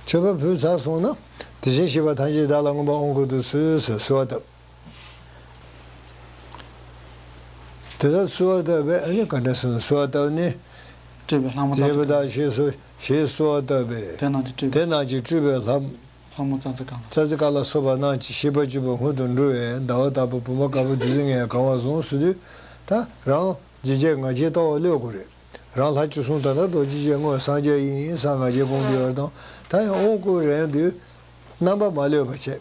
མཆོད་པ་ཕུལ་ཚར་སོང་ན། དེ་བཞིན་གཤེགས་པ་ཐམས་ཅད་བདག་ལ་མངོན་པར་དབང་བསྐུར་དུ་གསོལ་ཟེར་གསོལ་བ་བཏབ། དེ་ལྟར་གསོལ་བ་བཏབ་པས་ཨ་ནི་ག་འདྲ་སོང་གསོལ་བ་བཏབ་ནས། སྤྲུལ་པའི་ལྷ་མོ་རྩ་དེ་བ་དག་ཞེས་སོ་ཞེས་གསོལ་བ་བཏབ་པས། དེ་རྣམས་ཀྱིས་སྤྲུལ་དེ་རྣམས་ཀྱིས་སྤྲུལ་པའི་ལྷ། ལྷ་མོ་རྩ་འཛིན་གང་ལ། རྩ་འཛིན་གང་ལ་སོགས་པ་རྣམས་ཀྱིས་བཤད་པ་བཅུ་པོ་སྔོན་དུ་འགྲོ་བས། ཟླ་བ་ལྟ་བུ་བུ་མོ་དཀར་པོ་བདུད་རྩི་ལྔས་གང་བར་གསུངས་ཟེར་དུས། ད་རང་ཇི་བྱེད་ང་བྱེད་ལྟ་བ་གློད་དགོས་རེད། རང་ལྷ་བཅུ་གསུམ་ད་ལྟ་རྡོ་རྗེ་ཅན་དངོས་སངས་རྒྱས་ཡིན་ཟེར་ང་བྱེད་སྒོམ་གྱི་ཡོད་དང་། ད་ཡང་དབང་བསྐུར་རན་དུས་རྣམ་པ་མ་ལྷོད་པ་བྱས།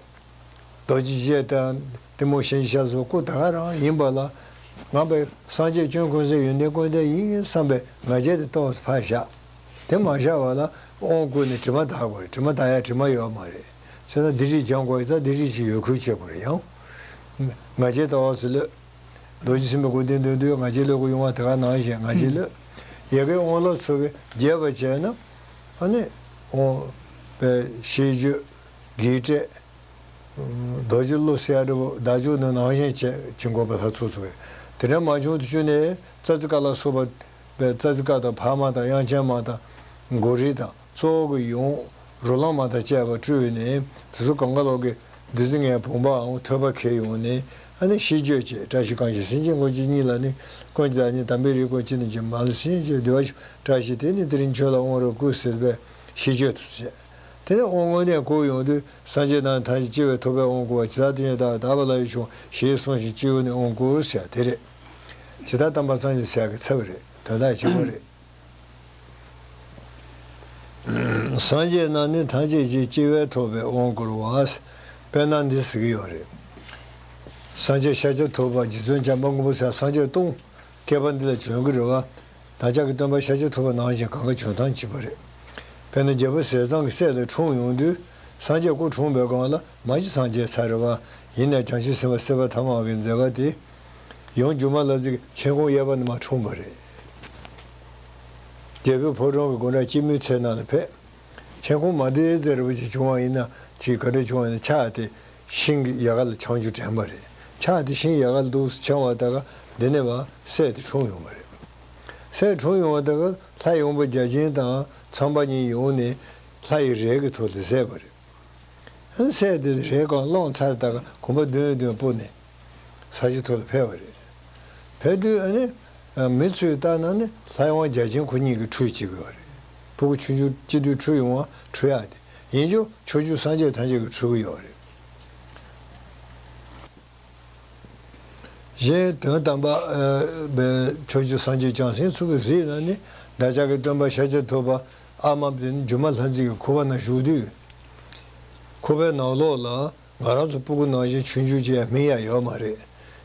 རྡོ་རྗེ་ཅན་དང་གཏི་མུག་གཞན་གྱི་ཤ་ཟ་བ་ཀུན་ད་ག་རང་ཡིན་པ་ལ། ང་པའི་སངས་རྒྱས་སྐྱོན་ཀུན་ཟད་ཡོན་ཏན་ཀུན་ལྡན་ཡིན་བསམ་པའི་ང་རྒྱལ་དེ་ཏོག་ཙམ་ཕར་བཞག། དེ་མ་བཞག་པ་ལ་དབང་བསྐུར་ནས་དྲི་མ་དག་དགོས་རེད། དྲི་མ་དག་ཡ་དྲི་མ་ཡོད་མ་རེད། བྱས་ན་སྡིག་སྒྲིབ་སྦྱང་དགོས་ཡ་ཙང་སྡིག་སྒྲིབ་ཅིག་ཡོད་ཁུལ་བྱེད་དགོས་རེད། ཡང་ང་རྒྱལ་ཏོག་ཙམ་གློད། རྡོ་རྗེ་སེམས་དཔའི་སྐུ་རྟེན་འདོན་དུས་ང་རྒྱལ་གློད་དགོས་ཡོང་བ་དེ་ག་ནང་བཞིན་ང་རྒྱལ་གློད། ཡ་གི་དབང་ལ་ཚུགས་པའི་རྒྱས་པ་བྱས་ན། ཨ་ནི་དབང་པའི་ཤིས་བརྗོད། བགེགས་བསྐྲད། རྡོ་རྗེ་གླུ་ཟེར་ཡ་འདྲ་བོ་བདག་འཇུག་ནི་ནང་བཞིན་བྱས་ཀྱི་འགོག་པའི་ལྷ་ཚོགས་ཚོགས་པས། དེ་འདྲ་མ་བྱུང་དུས་ཅི་ནས་རྩ་རྩི་ཀ་ལ་སོགས་པ་པའི་རྩ་རྩི་ཀ་དང་འཕགས་མ་དང་དབྱངས་ཅན་མ་དང་མགོ་རིལ་དང་གཙོ་བོ་གི་ཡུམ་རོ་ལངས་མ་དང་བཅས་པ་སྤྲུལ་ནས་དེ་ཚོ་གང་ག་ལོག་གི་བདུད་རྩི་ལྔའི་བུམ་པའང་ཐོད་པ་འཁྱེར་ཡོང་ནས། ཨ་ནི་ཤིས་བརྗོད་བྱས། བཀྲ་ཤིས་གང་ཞིག་སེམས་ཅན་ཀུན་གྱི་སྙིང་ལ་ནི། ཀུན་གྱི་བདག་ཉིད་དམ་པའི་རིགས་ཀུན་གྱི་ནི་ཀྱི་མ་ལུས་སེམས་ཅན་བདེ་བར་གཤེགས། བཀྲ་ཤིས་དེ་ནི་དེ་རིང་ཁྱོད་ལ་དབང་རབ་བསྐུར་ཟེར་བའི་ཤིས་བརྗོད་དུ་བྱས། དེ་ནས་དབང་དངོས་གནས་བསྐུར་ཡོང་དུས། སངས་རྒྱས་རྣམས་ཐམས་ཅད་སྤྱི་བོས་ཐུགས་ཕན་དབང་བསྐུར་བ། ཇི་ལྟར་དེ་ཉིད་བདག་དག་པ་ལ་ཡང་བྱུང་། ཞེས་གསུངས་ཤིང་སྤྱི་བོ་ནས་དབང་བསྐུར་ཟེར་དེ་རེད། ཇི་ལྟར་བལྟམས་པ་ཙམ་ཞིག་ཟེར་གི་ཚབ་རེད། དོན་དག་གཅིག་པ་རེད། སངས་རྒྱས་རྣམས་ནི་ཐམས་ཅད་ཀྱིས། སྐྱེ་བས་ཐོབ་པའི་དབང་བསྐུར་བ། དཔེར་ན་འདི་ཟེར་གྱི་ཡོད་རེད། སངས་རྒྱས་ཤཱཀྱ་ཐུབ་པ་རྗེ་བཙུན་བྱམས་པ་མགོན་པོ་ཟེར་སངས་རྒྱས་སྟོང་བསྐལ་པ་འདི་ལ་བྱོན་གྱི་རེད་བ། བདག་ཅག་གི་སྟོན་པ་ཤཱཀྱ་ཐུབ་པ་ནང་བཞིན་གང་ག་བྱོན་སྟངས་གཅིག་པ་རེད། དཔེར་ན་རྒྱལ་པོ་ཟས་གཙང་གི་སྲས་དེ་འཁྲུངས་ཡོང་དུས་སངས་རྒྱས་སྐུ་འཁྲུངས་པའི་སྒང་ལ་མ་གྱུར་སངས་རྒྱས་ཚར་རེད་བ། ཡིན་ནའི་བྱང་ཆུབ་སེམས་དཔའ་སྲིད་པ་ཐ་མ་གི་མཛད་པ་དེ། ཡང་སྒྱུ་མ་ལྷ་མཛེས་ཀྱི་མཆན་ཁུང་གཡས་པ་ནས་མར་འཁྲུངས་པ་རེད། རྒྱལ་པོའི་ཕོ་བྲང་གི་སྒོ་འགྲམ་སྐྱེད་མོས་ཚལ་ནང་ལ་ཕེབས། མཆན་ཁུང་མ་བདེ་ཟེར་བ་ཅིག་བྱུང་བ་ཡིན་ན་ཅིག་ག་འདྲ་བྱུང་བ་ཡིན་ན་ཕྱག་དེ་ཤིང་གི་ཡལ་ག་ལ་འཕྱང་རྒྱུ་དྲན་པ་རེད། ཕྱག་དེ་ཤིང་ཡལ་ག་ལ་འདུག་སེ་འཕྱང་བ་ད་ག་འདི་ནས་བ་སྲས་དེ་འཁྲུངས་ཡོང་བ་རེད། སྲས་འཁྲུངས་ཡོང་བ་ད་ག་ལྷ་ཡངས་པ་བརྒྱ་བྱིན་དང་ཚངས་པ་གཉིས་ཡོང་ནས་ལྷ་ཡི་རས་ཀྱི་ཐོག་ལ་བཞུགས་པ་རེད། སྲས་དེ་རས་གང་བླངས་ཚར་ད་ག་གོམ་པ་བདུན་བདུན་སྤོས་ནས་ས་གཞི་ཐོག་ལ་ཕེབས་པ་རེད། ཕེབས་དུས་ཨ་ནི་མི་ཚོས་ལྟ་ན་ནི་ལྷ་ཡངས་པ་བརྒྱ་བྱིན་ཁོ་གཉིས་ཀྱིས་ཁྲུས་བྱེད་ཀྱི་ཡོད་རེད། ཕྲུ་གུ་ཆུང་ཆུང་སྐྱེས་དུས་ཁྲུས་ཡོང་བ་ཁྲུས་ཡག་དེ་ཡིན་ཀྱང་ཕྱོགས་བཅུའི་སངས་རྒྱས་ཐམས་ཅད་ཀྱིས་ཁྲུས་ཀྱི་ཡོད་རེད། གཞན་དོན་དམ་པ་པའི་ཕྱོགས་བཅུའི་སངས་རྒྱས་བྱང་སེམས་ཚོ་གིས་གཟིགས་ན་ནི་བདག་ཅག་གི་སྟོན་པ་ཤཱཀྱ་ཐུབ་པ་ཨ་མ་དེ་ནི་སྒྱུ་མ་ལྷ་མཛེས་ཀྱི་ཁུ་བ་ན་བཞུགས་དུས། ཁུ་བའི་ནང་ལོགས་ལ་ང་རང་ཚོ་སྤུ་གུ་ནང་བཞིན་ཆུང་ཆུང་ཅིག་ཡང་སྨིན་ཡ་ཡོད་མ་རེད།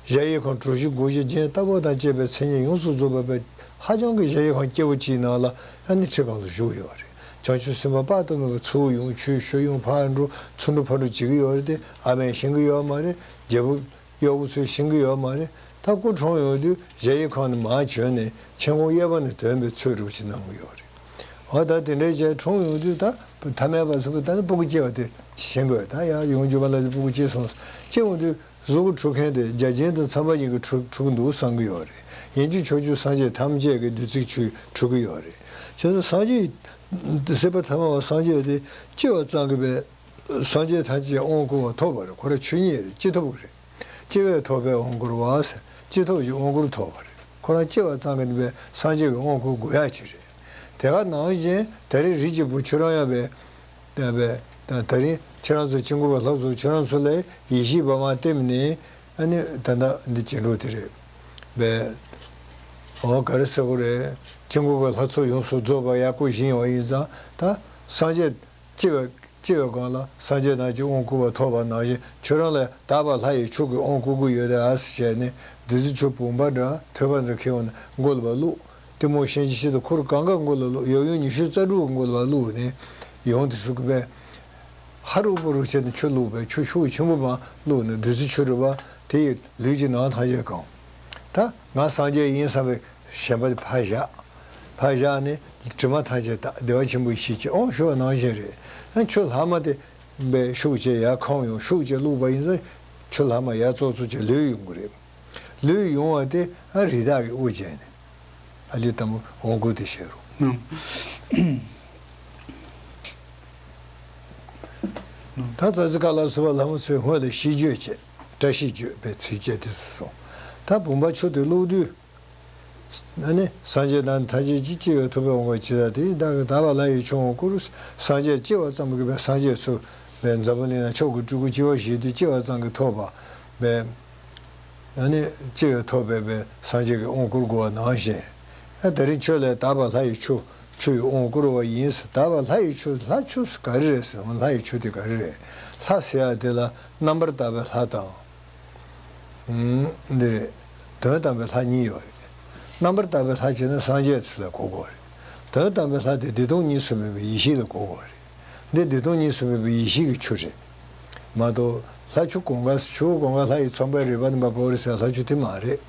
གཞལ་ཡས་ཁང་གྲུ་བཞི་སྒོ་བཞི་རྒྱན་ལྟ་བུ་དང་བཅས་པའི་མཚན་ཉིད་ཡོངས་སུ་རྫོགས་པ་བས་ཧ་ཅང་གི་གཞལ་ཡས་ཁང་སྐྱེ་བོ་གཅིག་ནང་ལ་ཨ་ནི་ཁྲི་སྒང་ལ་བཞུགས་ཡོད་རེད། བྱང་ཆུབ་སེམས་དཔའ་དཔག་ཏུ་མེད་པ་ཚུར་ཡོང་ཆུ་ཤོད་ཡོང་ཕར་འགྲོ་ཚུར་འགྲོ་ཕར་འགྲོ་བྱེད་ཀྱི་ཡོད་རེད་དེ་ཨ་མས་ཤེས་ཀྱི་ཡོད་མ་རེད། རྒྱལ་པོ་གཡོག་པོ་ཚོས་ཤེས་ཀྱི་ཡོད་མ་རེད། ད་སྐུ་འཁྲུངས་ཡོང་དུས་གཞལ་ཡས་ཁང་ནས་མར་བྱོན་ནས་མཆན་ཁུང་གཡས་པ་ནས་དོན་པའི་ཚུལ་རུ་ཞིག་གནང་གི་ཡོད་རེད། འོ་ད་དེ་འདྲའི་བྱས་འཁྲུངས་ཡོང་དུས་ད་ཐ་མལ་པ་ཚོ་གིས་ད་ནི་སྤུ་གུ་སྐྱེ་བ་དེ་ཤེས་དགོས། ད་ཡང་ཡང་སྒྱུ་མ་ལྷ་མཛེས་སྤུ་གུ་སྐྱེས་སོང་། སྐྱེ་ཡོང་དུས་གཟུགས་པོ་འཁྲུ་མཁན་དེ་བརྒྱ་བྱིན་དང་ཚངས་པ་གཉིས་ཀྱིས་འཁྲུ་འཁྲུ་གི་འདུག་བསམ་གྱི་ཡོད་རེད། ཡིན་གྱི་ཕྱོགས་བཅུའི་སངས་རྒྱས་ཐམས་ཅད་ཀྱིས་བདུད་རྩིའི་ཆུས་འཁྲུ་གི་ཡོད་རེད། བྱས་ཙང་སངས་རྒྱས་སྲིད་པ་ཐ་མ་བ་སངས་རྒྱས་དེ་སྐྱེ་བ་ཙམ་གྱིས་པའི་སངས་རྒྱས་ཐམས་ཅད་དབང་བསྐུར་བ་ཐོབ་པ་རེད། ཁོ་རང་ཆོས་ཉིད་རེད། སྐྱེ་ཐོབ་ཀྱི་རེད། སྐྱེ་བས་ཐོབ་པའི་དབང་བསྐུར་བ་ཟེར་སྐྱེ་ཐོབ་ཀྱི་དབང་བསྐུར་ཐོབ་པ་རེད། ཁོ་རང་སྐྱེ་བ་ཙམ་གྱིས་ནི་པའི་སངས་རྒྱས་ཀྱི་དབང་བསྐུར་དགོས་ཡ་ཅིག་རེད། དེ་ག་ནང་བཞིན་ད་རེས་རིགས་ཀྱི་བུ་ཁྱོད་རང་ཡང་པའི་ད་པའི་ད་ད་རིང་ཁྱེད་རང་ཚོ་དཀྱིལ་འཁོར་གྱི་ལྷ་ཚོགས་ཁྱོད་རང་ཚོ་ལ་ཡེ་ཤེས་པདྨ་སྟེམས་ནས་ཨ་ནི་ད་ལྟ་འདི་བྱེད་འགྲོ་དེ་རེད། པའི་འོ་ག་རེ་ཟེར་དགོས་རེད། དཀྱིལ་འཁོར་གྱི་ལྷ་ཚོགས་ཡོངས་སུ་རྫོགས་པ་ཡག་པོ་བཞེངས་པ་ཡིན་ཙང་ད་སངས་རྒྱས་སྐྱེ་བའི་སྐྱེ་བའི་སྒང་ལ་སངས་རྒྱས་རྣམས་ཀྱི་དབང་བསྐུར་བ་ཐོབ་པ་ནང་བཞིན་ཁྱོད་རང་ལ་དག་པ་ལྷ་ཡི་མཆོག་གི་དབང་བསྐུར་གྱི་ཡོད་དེ་ཨ་ཟེར་བྱས་ནས་བདུད་རྩི་ཆུ་བུམ་པ་འདྲ་ཐོད་པ་འདྲ་ཁྱེར་ཡོང་ནས་མགོ་ལ་བླུགས། གཏི་མུག་གཤིན་རྗེ་གཤེད་དང་འཁོར་གང་ག་མགོ་ལ་བླུགས། ཡབ་ཡུམ་ཉི་ཤུ་རྩ་དྲུག་གི་མགོ་ལ་བླུགས་ནས་ཡོང་དེ་ཚོ་གི་པས་ཧ་རུ་པུ་རུ་བྱས་ནས་ཆུ་བླུགས་པས་ཆུ་ཤུགས་ཆེན་པོ་མར་བླུགས་ནས་བདུད་རྩི་ཆུ་རུ་བ་དེ་ཡི་ལུས་ཀྱི་ནང་ཐམས་ཅད་གང་། ད་ང་སངས་རྒྱས་ཡིན་བསམ་པའི་ཞེན་པ་དེ་ཕར་བཞག་ཕར་བཞག་ནས་དྲི་མ་ཐམས་ཅད་དག་བདེ་བ་ཆེན་པོའི་ཡེ་ཤེས་ཀྱི་དབང་ཞུ་བ་ནང་བཞིན་རེད། ཨ་ཆུ་ལྷག་མ་དེ་པའི་ཤུགས་ཆེ་ཡར་གང་ཡོང་ཤུགས་ཆེ་བླུགས་པ་ཡིན་ཙང་ཆུ་ལྷག་མ་ཡར་ཙོག་ཙོག་ཆེ་ལུད་ཡོང་གི་རེད། ལུད་ཡོང་བ་དེ་ཨ་རི་དྭགས་ཀྱི་དབུ་ཅན་ནས་ཨ་ལི་དམ་པོ་འོང་དགོས་དེ་བཤད་རོགས། ད་ཙ་ཙི་ཀ་ལ་སོགས་པ་ལྷ་མོ་ཚོས་སྔོན་ལ་ཤིས་བརྗོད་བྱས། བཀྲ་ཤིས་བརྗོད་པའི་ཚིགས་བཅད་དེ་ཚོ་སོང་། ད་བུམ་པ་ཆུ་དེ་བླུགས་དུས། ཨ་ནི་སངས་རྒྱས་རྣམས་ཐམས་ཅད་ཀྱིས་སྐྱེ་བས་ཐོབ་པའི་དབང་བསྐུར་བ་ཇི་ལྟར་དེ་བདག་གིས་དག་པ་ལྷ་ཡི་མཆོག་དབང་བསྐུར། སངས་རྒྱས་སྐྱེ་བ་ཙམ་གྱིས་པའི་སངས་རྒྱས་ཚོ་པའི་འཛམ་བུ་གླིང་ན་མཆོག་གི་སྤྲུལ་སྐུ་སྐྱེ་བ་བཞེས་དུས་སྐྱེ་བ་ཙམ་གྱིས་ཐོབ་པ་པའི། ཨ་ནི་སྐྱེ་བས་ཐོབ་པའི་པའི་སངས་རྒྱས་ཀྱི་དབང་བསྐུར་དགོས་པ་ནང་བཞིན། ཨ་དེ་རིང་ཁྱོད་ལ་དག་པ་ལྷ་ཡི་ཆུ་ཆུ་ཡི་དབང་བསྐུར་བ་ཡིན། དག་པ་ལྷ་ཡི་ཆུ་ལྷ་ཆུ་ག་རེ་རེད་ཟེར་ན་ལྷ་ཡི་ཆུ་དེ་ག་རེ་རེད། ལྷ་ཟེར་ཡ་དེ་ལ་རྣམ་པར་དག་པའི་ལྷ་དང་། འདི་རེད། དོན་དམ་པའི་ལྷ་གཉིས་ཡོད་རེད། རྣམ་པར་དག་པའི་ལྷ་བྱས་ན་སངས་རྒྱས་ཚུལ་ལ་གོ་དགོས་རེད། དོན་དམ་པའི་ལྷ་དེ་བདེ་སྟོང་གཉིས་སུ་མེད་པའི་ཡེ་ཤེས་ལ་གོ་དགོས་རེད། འདི་བདེ་སྟོང་གཉིས་སུ་མེད་པའི་ཡེ་ཤེས་ཀྱི་ཆུ་རེད། མ་གཏོགས་ལྷ་ཆུ་གང་ག་ཆུ་གང་ག་ལྷ་ཡི་ཚོམ་པའི་རིག་པ་ནི་མ་བོར་ཟེར་ལྷ་ཆུ་དེ་མ་རེད།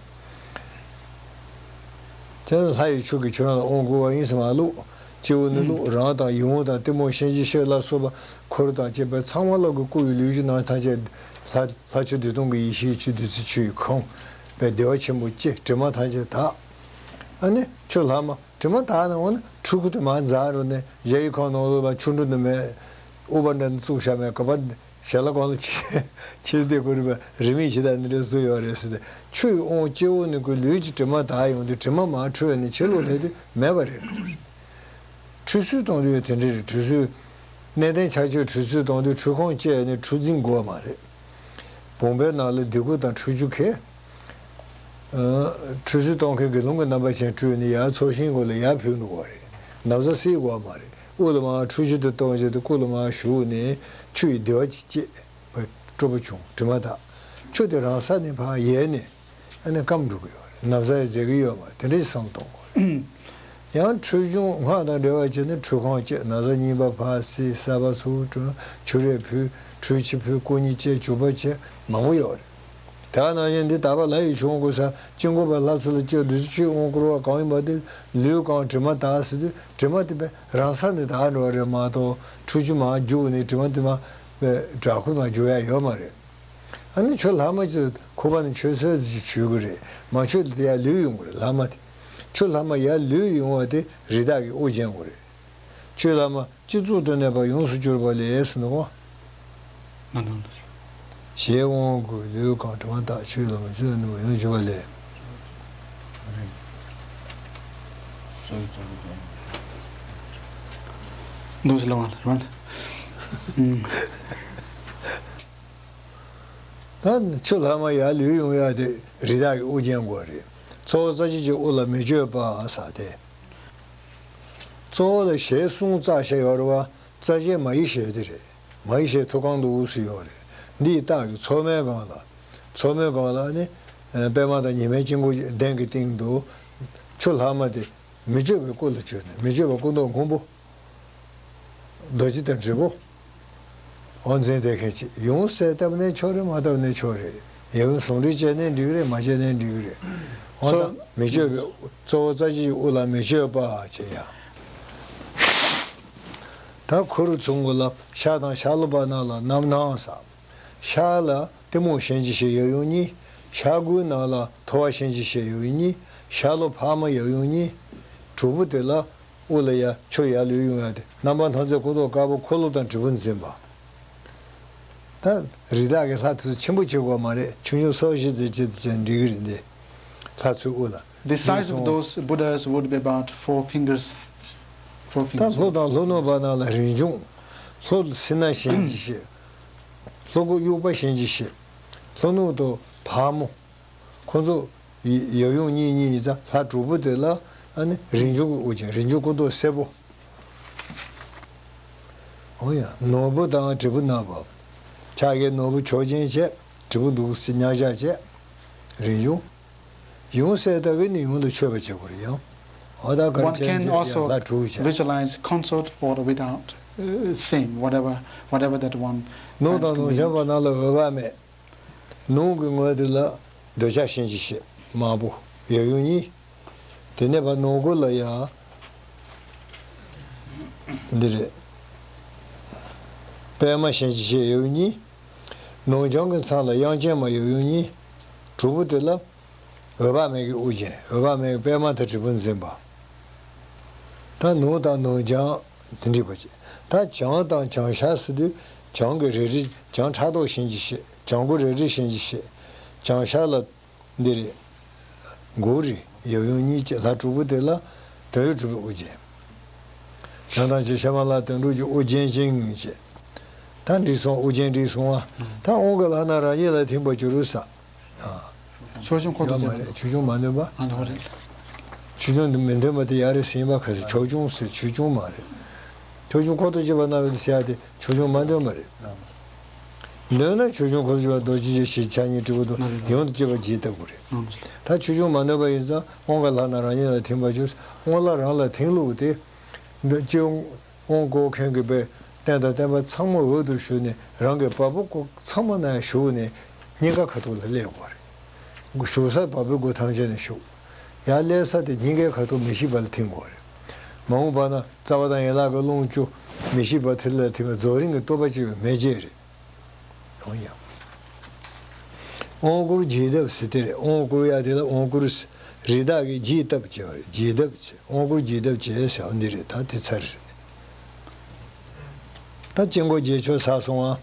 དེ་ལྷ་ཡི་ཆུ་གིས་ཁྱོད་རང་ལ་དབང་བསྐུར་བ་ཡིན་ཟེར་མ་བླུགས། སྐྱེ་བོ་ནི་བླུགས། རང་དང་ཡིད་འོང་དང་གཏི་མུག་གཤིན་རྗེ་གཤེད་ལ་སོགས་པ་འཁོར་དང་བཅས་པའི་ཚང་མ་ལ་གི་སྐུ་ཡི་ལུས་ཀྱི་ནང་ཐམས་ཅད་ལྷ་ལྷ་ཆུ་བདེ་སྟོང་གི་ཡེ་ཤེས་ཆུ་བདུད་རྩི་ཆུ་ཡིས་གང་བའི་བདེ་བ་ཆེན་པོ་སྐྱེ། དྲི་མ་ཐམས་ཅད་དག་ཨ་ནི་ཆུ་ལྷག་མ་དྲི་མ་དག་ནས་འོང་ན་ཕྲུ་གུ་དེ་མར་འཛག་རོགས་ནས་གཞལ་ཡས་ཁང་ནང་ལོགས་ལ་ཆུ་འབྲུ་འདི་མེད། ཨུ་བ་འདྲ་འདི་བཙུགས་བཞག་མེད་ག་པ། ཞལ་ལག་གང་ལ་ཕྱིར་ཕྱིར་དེ་ཁོ་རི་བ་རི་མིག་ཇི་ལྟར་འདི་འདྲ་བཟོས་ཡོད་རེད་ཟེར་ཏེ། ཆུ་ཡི་དབང་སྐྱེ་བོ་ནི་ཁོའི་ལུས་ཀྱི་དྲི་མ་དག་ཡོང་དུས་དྲི་མ་མར་འཁྲུད་ནས་ཕྱི་ལོགས་སླེབས་དུས་མེད་པ་རེད། ཁྲུས་གསོལ་གཏོང་དུས་དེ་འདྲ་རེད། ཁྲུས་གསོལ། གནས་བརྟན་ཕྱག་མཆོད་ཁྲུས་གསོལ་གཏོང་དུས་ཁྲུས་ཁང་བཅས་ནས་ཁྲུས་འཛིན་དགོས་པ་མ་རེད། བུམ་པའི་ནང་ལ་ལྡེ་གུ་དང་ཁྲུས་ཆུ་ཁྱེར། ཁྲུས་གསོལ་གཏོང་མཁན་དགེ་སློང་གི་རྣམ་པ་ཅན་སྤྲུལ་ནས་ཡར་ཚོགས་ཞིང་སྒོ་ལ་ཡར་ཕུལ་འགྲོ་བ་རེད། ན་བཟའ་བསིལ་དགོས་པ་མ་རེད། དབུ་ལ་མར་ཁྲུས་ཆུ་དེ་གཏོང་བྱས་ཏེ་སྐུ་ལ་མར་ཞུགས་ནས་ཆུ་ཡི་བདེ་བ་ཅིག་སྐྱེས་པ་སྤྲོ་པོ་བྱུང་། དྲི་མ་དག། ཆུ་དེ་རང་ས་ནས་ཕར་ཡལ་ནས་ཨ་ནི་སྐམ་འགྲོ་གི་ཡོད་རེད། ན་བཟའ་ཡང་མཛད་ཀྱི་ཡོད་མ་རེད། དེ་འདྲ་ཞིག་བསམ་གཏོང་དགོས་རེད། ཡང་ཁྲུས་གཞུང་སྔགས་དང་འབྲེལ་བ་བྱས་ནས་ཁྲུས་ཁང་བཅས། ན་བཟའ་རྙིང་པ་ཕར་བསིལ། ས་ཕར་ཚུར་བཀྲུས། ཆུ་རས་ཕུལ། ཁྲུས་ཆུ་ཕུལ། སྐུ་གཉིས་བཅས་བྱུག་པ་བྱས། མང་པོ་ཡོད་རེད། དེ་ག་ནང་བཞིན་འདི་དག་པ་ལྷ་ཡི་ཆོས་འཁོར་ས་དཀྱིལ་འཁོར་པ་ལྷ་ཚོ་ལ་སྤྱིར་བདུད་རྩི་ཆུས་དབང་བསྐུར་བ་གང་ཡིན་པ་དེ་ལུས་གང་། དྲི་མ་དག་ཟེར་དུས་དྲི་མ་དེ་བས་རང་ས་ནས་དག་འགྲོ་བ་རེད་མ་གཏོགས། ཁྲུས་ཆུ་མར་བརྒྱུགས་ནས་དྲི་མ་དེ་མར་བྲག་ཁུལ་མར་བརྒྱུགས་ཡ་ཡོད་མ་རེད། ཨ་ནི་ཆུ་ལྷག་མ་ཅིག་ཁུ་བ་ནས་མཆོད་གསོལ་ཅིག་མཆོད་གི་རེད། མ་མཆོད་དེ་ཡར་ལུད་ཡོང་གི་རེད། ལྷག་མ་དེ། ཆུ་ལྷག་མ་ཡར་ལུད་ཡོང་བ་དེ་རི་དྭགས་ཀྱི་དབུ་རྒྱན་དགོས་རེད། ཆུ་ལྷག་མ་སྤྱི་གཙུག་ཏུ་གནས་པ་ཡོངས་སུ་གྱུར་པ་ལས་ཟེར་ནོ། མ་འདང་། ཞེས་དབང་བསྐུར་ལུས་གང་དྲི་མ་དག། ཆུ་ལྷག་མ་སྤྱི་གཙུག་ཏུ་གནས་པ་ཡོངས་སུ་གྱུར་པ་ལས། འདུག་ཟེར་ལབ་པ་རེད། ད་ཆུ་ལྷག་མ་ཡར་ལུད་ཡོང་ཡ་དེ་རི་དྭགས་ཀྱི་དབུ་རྒྱན་དགོས་རེད། གཙོ་བོ་རྩ་བརྒྱད་ཀྱི་དབུ་ལ་མི་བསྐྱོད་པ་ཟེར་ཏེ། གཙོ་བོ་ལ་ཞལ་གསུམ་རྩ་བཞི་ཡོད་རེད་བ། རྩ་བཞི་མ་ཡི་ཞལ་དེ་རེད། མ་ཡི་ཞལ་ཐུགས་ཀ་ནང་དུ་དབུ་གསུམ་ཡོད་རེད། འདི་ཡི་ལྟག་གི་མཚོག་མའི་སྒང་ལ། མཚོག་མའི་སྒང་ལ་ནི་པདྨ་དང་ཉི་མའི་དཀྱིལ་འཁོར་གདན་གྱི་སྟེང་དུ་ཆུ་ལྷག་མ་དེ་མི་བསྐྱོད་པའི་སྐུ་ལ་བརྗོད་ནས། མི་བསྐྱོད་པ་སྐུ་མདོག་སྔོན་པོ། རྡོ་རྗེ་དང་དྲིལ་བུ། འོ་འཛིན་བསྡད་མཁན་ཅིག་ཡོང་ཟེར། བཏབ་ནའི་ཆོག་རེད། མ་བཏབ་ནའི་ཆོག་རེད། ཡབ་ཡུམ་ཟུང་འབྲེལ་བྱས་ནའི་འགྲིག་གི་རེད། མ་བྱས་ནའི་འགྲིག་གི་རེད། འོ་ད་མི་བསྐྱོད་པའི་གཙོ་བོ་རྩ་བརྒྱད་ཀྱི་དབུ་ལ་མི་བསྐྱོད་པ་བྱས་ཡ། ད་ཁུ་རུ་ཚུ་གུ་ལ་ཤར་དང་ཤར་ལྷོ་བར་སྣང་ལ་རྣམ་སྣང་ཟེར། ཤར་ལ་གཏི་མུག་གཤིན་རྗེ་གཤེད་ཡབ་ཡུམ་གཉིས། ཤར་སྒོའི་ནང་ལ་ཐུབ་པ་གཤིན་རྗེ་གཤེད་ཡབ་ཡུམ་གཉིས། ཤར་ལྷོ་འཕགས་མ་ཡབ་ཡུམ་གཉིས། དྲུག་པོ་དེ་ལ་དབུ་ལ་ཡ་ཆུ་ཡར་ལུད་ཡོང་ཡ་དེ་རྣམ་པར་སྣང་མཛད་སྐུ་མདོག་དཀར་པོ་འཁོར་ལོ་དང་དྲིལ་བུ་འཛིན་པ། ད་རི་དྭགས་ཀྱི་ལྷ་དེ་ཚོ་ཆེན་པོ་བྱེད་དགོས་མ་རེད། ཆུང་ཆུང་སོ་བཞི་ཙམ་བྱེད་དུ་བྱས་འགྲིག་གི་རེད། འདི་ལྷ་ཚོའི་དབུ་ལ། The size of those Buddhas would be about four fingers. Four ད་fingers. ལྷོ་དང་ལྷོ་ནུབ་བར་སྣང་ལ་རིན་འབྱུང་། ལྷོ་ལ་སེར་སྣ་གཤིན་རྗེ་གཤེད། ལྷོ་སྒོ་དབྱུག་པ་གཤིན་རྗེ་གཤེད། ལྷོ་ནུབ་ཏུ་འཕགས་མོ། ཁོ་ཚོ་ཡབ་ཡུམ་གཉིས་གཉིས་ཡིན་ཙང་ལྷ་དྲུག་པོ་དེ་ལ་ཨ་ནི་རིན་འབྱུང་གི་དབུ་ཅན། རིན་འབྱུང་སྐུ་མདོག་སེར་པོ། འོ་ཡ། ནོར་བུ་དང་དྲིལ་བུ་བསྣམས་པ། ཕྱག་གི་ནོར་བུ་མཆོག་སྦྱིན་བྱས། དྲིལ་བུ་འདུག་སེ་མཉམ་བཞག་བྱས། རིན་འབྱུང་། ཡོང་ཟེར་ལྟ་གི་ནི་ཡོངས་སུ་མཆོད་པ་བྱེད་དགོས་རེད་ཡང་། འོ་ད་གར་One ཅན་can ཅེས་ཡང་also ལྷ་དྲུག་བྱས། visualize consort or without, uh, same, whatever, whatever that one ནོར་དང་ནོར་བྱང་བར་སྣང་ལ་འོད་དཔག་མེད། ནོར་གྱི་ངོས་དེ་ལ་འདོད་ཆགས་གཤིན་རྗེ་གཤེད་དམར་པོ་ཡབ་ཡུམ་གཉིས། དེ་ནས་ཕར་ནོར་སྒོ་ལ་ཡ། འདི་རེད། པདྨ་གཤིན་རྗེ་གཤེད་ཡབ་ཡུམ་གཉིས། ནོར་བྱང་གི་མཚམས་ལ་དབྱངས་ཅན་མ་ཡབ་ཡུམ་གཉིས། དྲུག་པོ་དེ་ལ་འོད་དཔག་མེད་ཀྱི་དབུ་ཅན། འོད་དཔག་མེད་ཀྱི་པདྨ་དང་དྲིལ་བུ་འཛིན་པ། ད་ནོར་དང་ནོར་བྱང་དེ་འདྲ་བ་ཅིག་ད་བྱང་དང་བྱང་ཤར་ཟེར་དུས་བྱང་གི་རལ་གྲི། བྱང་ཕྲག་དོག་གཤིན་རྗེ་གཤེད། བྱང་སྒོ་རལ་གྲི་གཤིན་རྗེ་གཤེད། བྱང་ཤར་ལ་འདི་རེད། གུ་རུ་ཡབ་ཡུམ་གཉིས་ཀྱི་ལྷ་དྲུག་པོ་དེ་ལ་དོན་ཡོད་གྲུབ་པའི་དབུ་ཅན། བྱང་དང་བྱང་ཤར་མ་ལ་དོན་གྲུབ་ཀྱི་དབུ་རྒྱན་ཅན་ཅེས། ད་འགྲིག་སོང་། དབུ་རྒྱན་འགྲིག་སོང་ཨ། ད་དབང་གི་ལྷ་རྣམས་རང་ཉིད་ལ་ཐིམ་པར་གྱུར་ཟེར། ཨ། ཆོས་སྐྱོང་འཁོར་དུ་ཡོད་མ་བསྡད་རེད། ཆོས་སྐྱོང་མ་འདོན་པ། ཨ་ལོ་རེད། ཆོས་སྐྱོང་འདི་མི་འདོན་པ་དེ་ཡག་རེད་ཟེར་ཡིན་པ། གལ་སྲིད་ཆོས་སྐྱོང་ཟེར། ཆོས་སྐྱོང་མ་རེད། ཆོས་སྐྱོང་འཁོར་དུ་བཅས་པ་རྣམས་ཟེར་ཡ་དེ་ཆོས་སྐྱོང་མ་འདོན་པ་རེད། འདོན་ན་ཆོས་སྐྱོང་འཁོར་དུ་བཅས་པ་རྡོ་རྗེ་འཆང་ཕྱག་གཉིས་དྲིལ་བུ་དང་ཡོངས་སུ་བཅས་པ་རྗེས་བཏབ་དགོས་རེད། ད་ཆོས་སྐྱོང་མ་འདོན་པ་ཡིན་ཙང་དབང་གི་ལྷ་རྣམས་རང་ཉིད་ལ་ཐིམ་པར་གྱུར། དབང་ལྷ་རང་ལ་ཐིམ་ལུགས་དེ། འདི་སྤྱི་དབང་བསྐུར་མཁན་གྱི་དཔེ་རྟེན་དང་བརྟེན་པ་ཚང་མ་འོག་ཏུ་བཞུགས་ནས། རང་གི་བ་སྤུ་གུ་ཚང་མ་ན་བཞུགས་ནས་སྙིང་ག་ཁ་ཐུག་ལ་སླེབས་དགོས་རེད། བཞུགས་ས་བ་སྤུ་གུ་ཐམས་ཅད་ནས་བཞུགས། ཡར་སླེབས་ས་དེ་སྙིང་གའི་ཁ་ཐུག་མི་ཤིགས་པ་ལ་ཐིམ་དགོས་རེད། མ་འོངས་པ་ན་རྩ་བ་དང་ཡན་ལག་གི་རླུང་བཅུ་མི་ཤིགས་པ་དེ་ལ་ཐིམ་པའི་རྫོགས་རིམ་གྱི་རྟོགས་པ་སྐྱེ་བའི་མེ་ལྕེ་རེད། འོ་ཡ། དབང་བསྐུར་རྗེས་བཏབ་ཟེར་དེ་རེད། དབང་བསྐུར་ཡ་དེ་ལ་དབང་བསྐུར་ཟེར། རི་དྭགས་ཀྱི་རྗེས་བཏབ་བྱས་པ་རེད། རྗེས་བཏབ་བྱས། དབང་བསྐུར་རྗེས་བཏབ་བྱས་ཟེར་བ་འདི་རེད། ད་དེ་ཚར་རེད། ད་དཀྱིལ་འཁོར་རྗེས་ཆོག་ཚར་སོང་ཨ།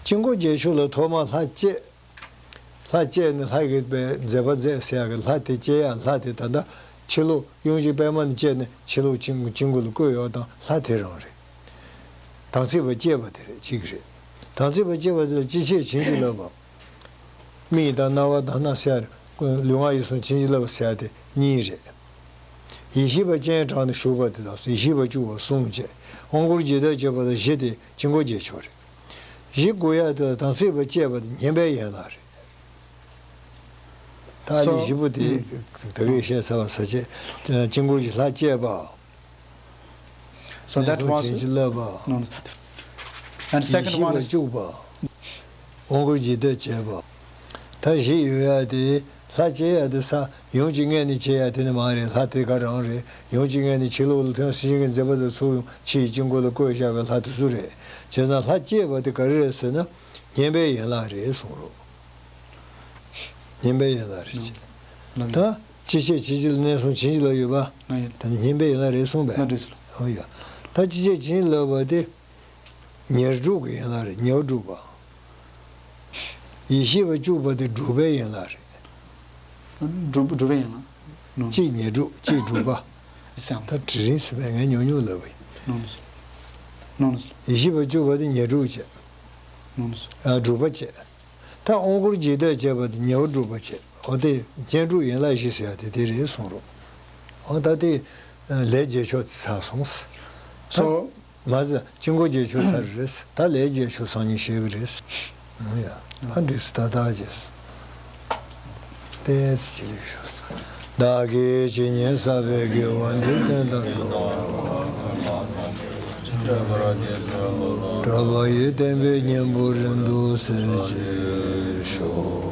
དཀྱིལ་འཁོར་རྗེས་ཆོག་ལ་ཐོག་མར་ལྷ་བསྐྱེད། ལྷ་བསྐྱེད་ནས་ལྷ་གི་མཛད་པ་མཛད་ཟེར་ཡ་གི་ལྷ་དེ་བསྐྱེད་ཡ། ལྷ་དེ་ད་ལྟ་ཕྱི་ལོགས་དབྱངས་ཅན་པདྨ་ནས་བསྐྱེད་ནས་ཕྱི་ལོགས་དཀྱིལ་དཀྱིལ་འཁོར་ལ་བཀོད་ཡོད་དང་ལྷ་དེ་རང་རེད། དམ་ཚིག་པ་བསྐྱེད་པ་དེ་རེད། གཅིག་རེད། དམ་ཚིག་པ་བསྐྱེད་པ་དེ་ལ་ཅི་བྱེད་བྱིན་གྱིས་བརླབ་པ། མིག་དང་རྣ་བ་དང་སྣ་ཟེར་ཡ་རེད། ལུས་ངག་ཡིད་གསུམ་བྱིན་གྱིས་བརླབ་པ་ཟེར་ཡ་དེ་གཉིས་རེད། ཡེ་ཤེས་པ་སྤྱན་དྲངས་ནས་བཞུགས་པ་དེ་དང་ཡེ་ཤེས་པ་བཅུ་པ་གསུམ་བཅས་དབང་བསྐུར་ཇི་ལྟར་བྱེད་པ་དང་བཞི་དེ་དཀྱིལ་འཁོར་རྗེས་ཆོག་རེད། བཞི་དགོས་ཡ་དེ་དམ་ཚིག་པ་བཅས་པ་དེ་བསྙེན་པའི་ཡན་ལག་རེད། ད་ནི་བཞི་པོ་དེ་ད་གིན་བཤད་ཚར་བ་ས་བཅད་དཀྱིལ་འཁོར་གྱི་ལྷ་བསྐྱེད་པ། So that was བྱིན་གྱིས་བརླབས་པ། No, no. And second one is བཅུག་པ། དབང་བསྐུར་ཇི་ལྟར་བྱེད་པ། ད་བཞི་ཡོད་ཡ་དེ་ལྷ་བསྐྱེད་ཡ་དེ་ས་ཡོངས་ཀྱི་ངོས་ནས་བྱེད་ཡ་དེ་ནི་མ་རེད། ལྷ་དེ་ག་རང་རེད། ཡོངས་ཀྱི་ངོས་ནས་ཕྱི་ལོགས་ལ་ཐོན་སྲིད་ཀྱི་མཛད་པ་དང་ཚུལ་ཕྱི་ཡི་དཀྱིལ་འཁོར་ལ་བཀོད་བཞག་པའི་ལྷ་དེ་ཚོ་རེད། བྱས་ཙང་ལྷ་བསྐྱེད་པ་དེ་ག་རེ་རེད་ཟེར་ན། བསྙེན་པའི་ཡན་ལག་རེད་གསུངས་རོགས། བསྙེན་པའི་ཡན་ལག་རེད་ཅེས། ལགས་ད་ཅི་བྱེད་ཕྱིན་ཅི་ལ་གནས་གསུམ་བྱིན་གྱིས་བརླབས་ཡོད་པ། ལགས་ཡོད། ད་ནི་བསྙེན་པའི་ཡན་ལག་རེད་གསུངས་པས། ལགས་འགྲིག་སོང་། ཨོ་ཡ། ད་ཅི་བྱེད་བྱིན་གྱིས་བརླབས་པ་དེ། ཉེར་སྒྲུབ་ཀྱི་ཡན་ལག་རེད། ཉེར་སྒྲུབ་པ། ཡེ་ཤེས་པ་བཅུ་པ་དེ་སྒྲུབ་པའི་ཡན་ལག་རེད། སྒྲུབ་སྒྲུབ་པའི་ཡན་ལག་ནོ། གཅིག་ཉེར་སྒྲུབ་གཅིག་སྒྲུབ་པ། བསམ། ད་དྲི་རིང་སི་པས་ངས་ཉུང་ཉུང་ལབ་པ་ཡིན། ནོ་ནོ། ཡེ་ཤེས་པ་བཅུ་པ་དེ་ཉེར་སྒྲུབ་བྱས། ནོ་ནོ། ཨ་སྒྲུབ་པ་བྱས། ད་དབང་བསྐུར་ཇི་ལྟར་བྱེད་པ་དེ་ཉེར་སྒྲུབ་པ་བྱས། འོ་དེ་བསྙེན་སྒྲུབ་ཡན་ལག་བཞི་ཟེར་ཡ་དེ་དེ་རེད་གསུངས་རོགས། འོ་ད་དེ་ལས་རྗེས་ཆོག་ཚར་སོང་། So མ་ཟད་དཀྱིལ་འཁོར་རྗེས་ཆོག་ཚར་རེད། ད་ལས་རྗེས་ཆོག་སང་ཉིན་བཤད་གི་རེད། ཨང་ཡ། ཨ་འདྲིས་སུ་ད་ད་རྗེས་སུ། བདག་གིས་ཇི་སྙེད་བསགས་པའི་དགེ་བ་འདི་བསྟན་དང་སྒྲུབ་པ། གྲགས་པ་ཡི་བསྟན་པའི་སྙིང་པོ་རིང་དུ་གསལ་བྱེད་ཤོག།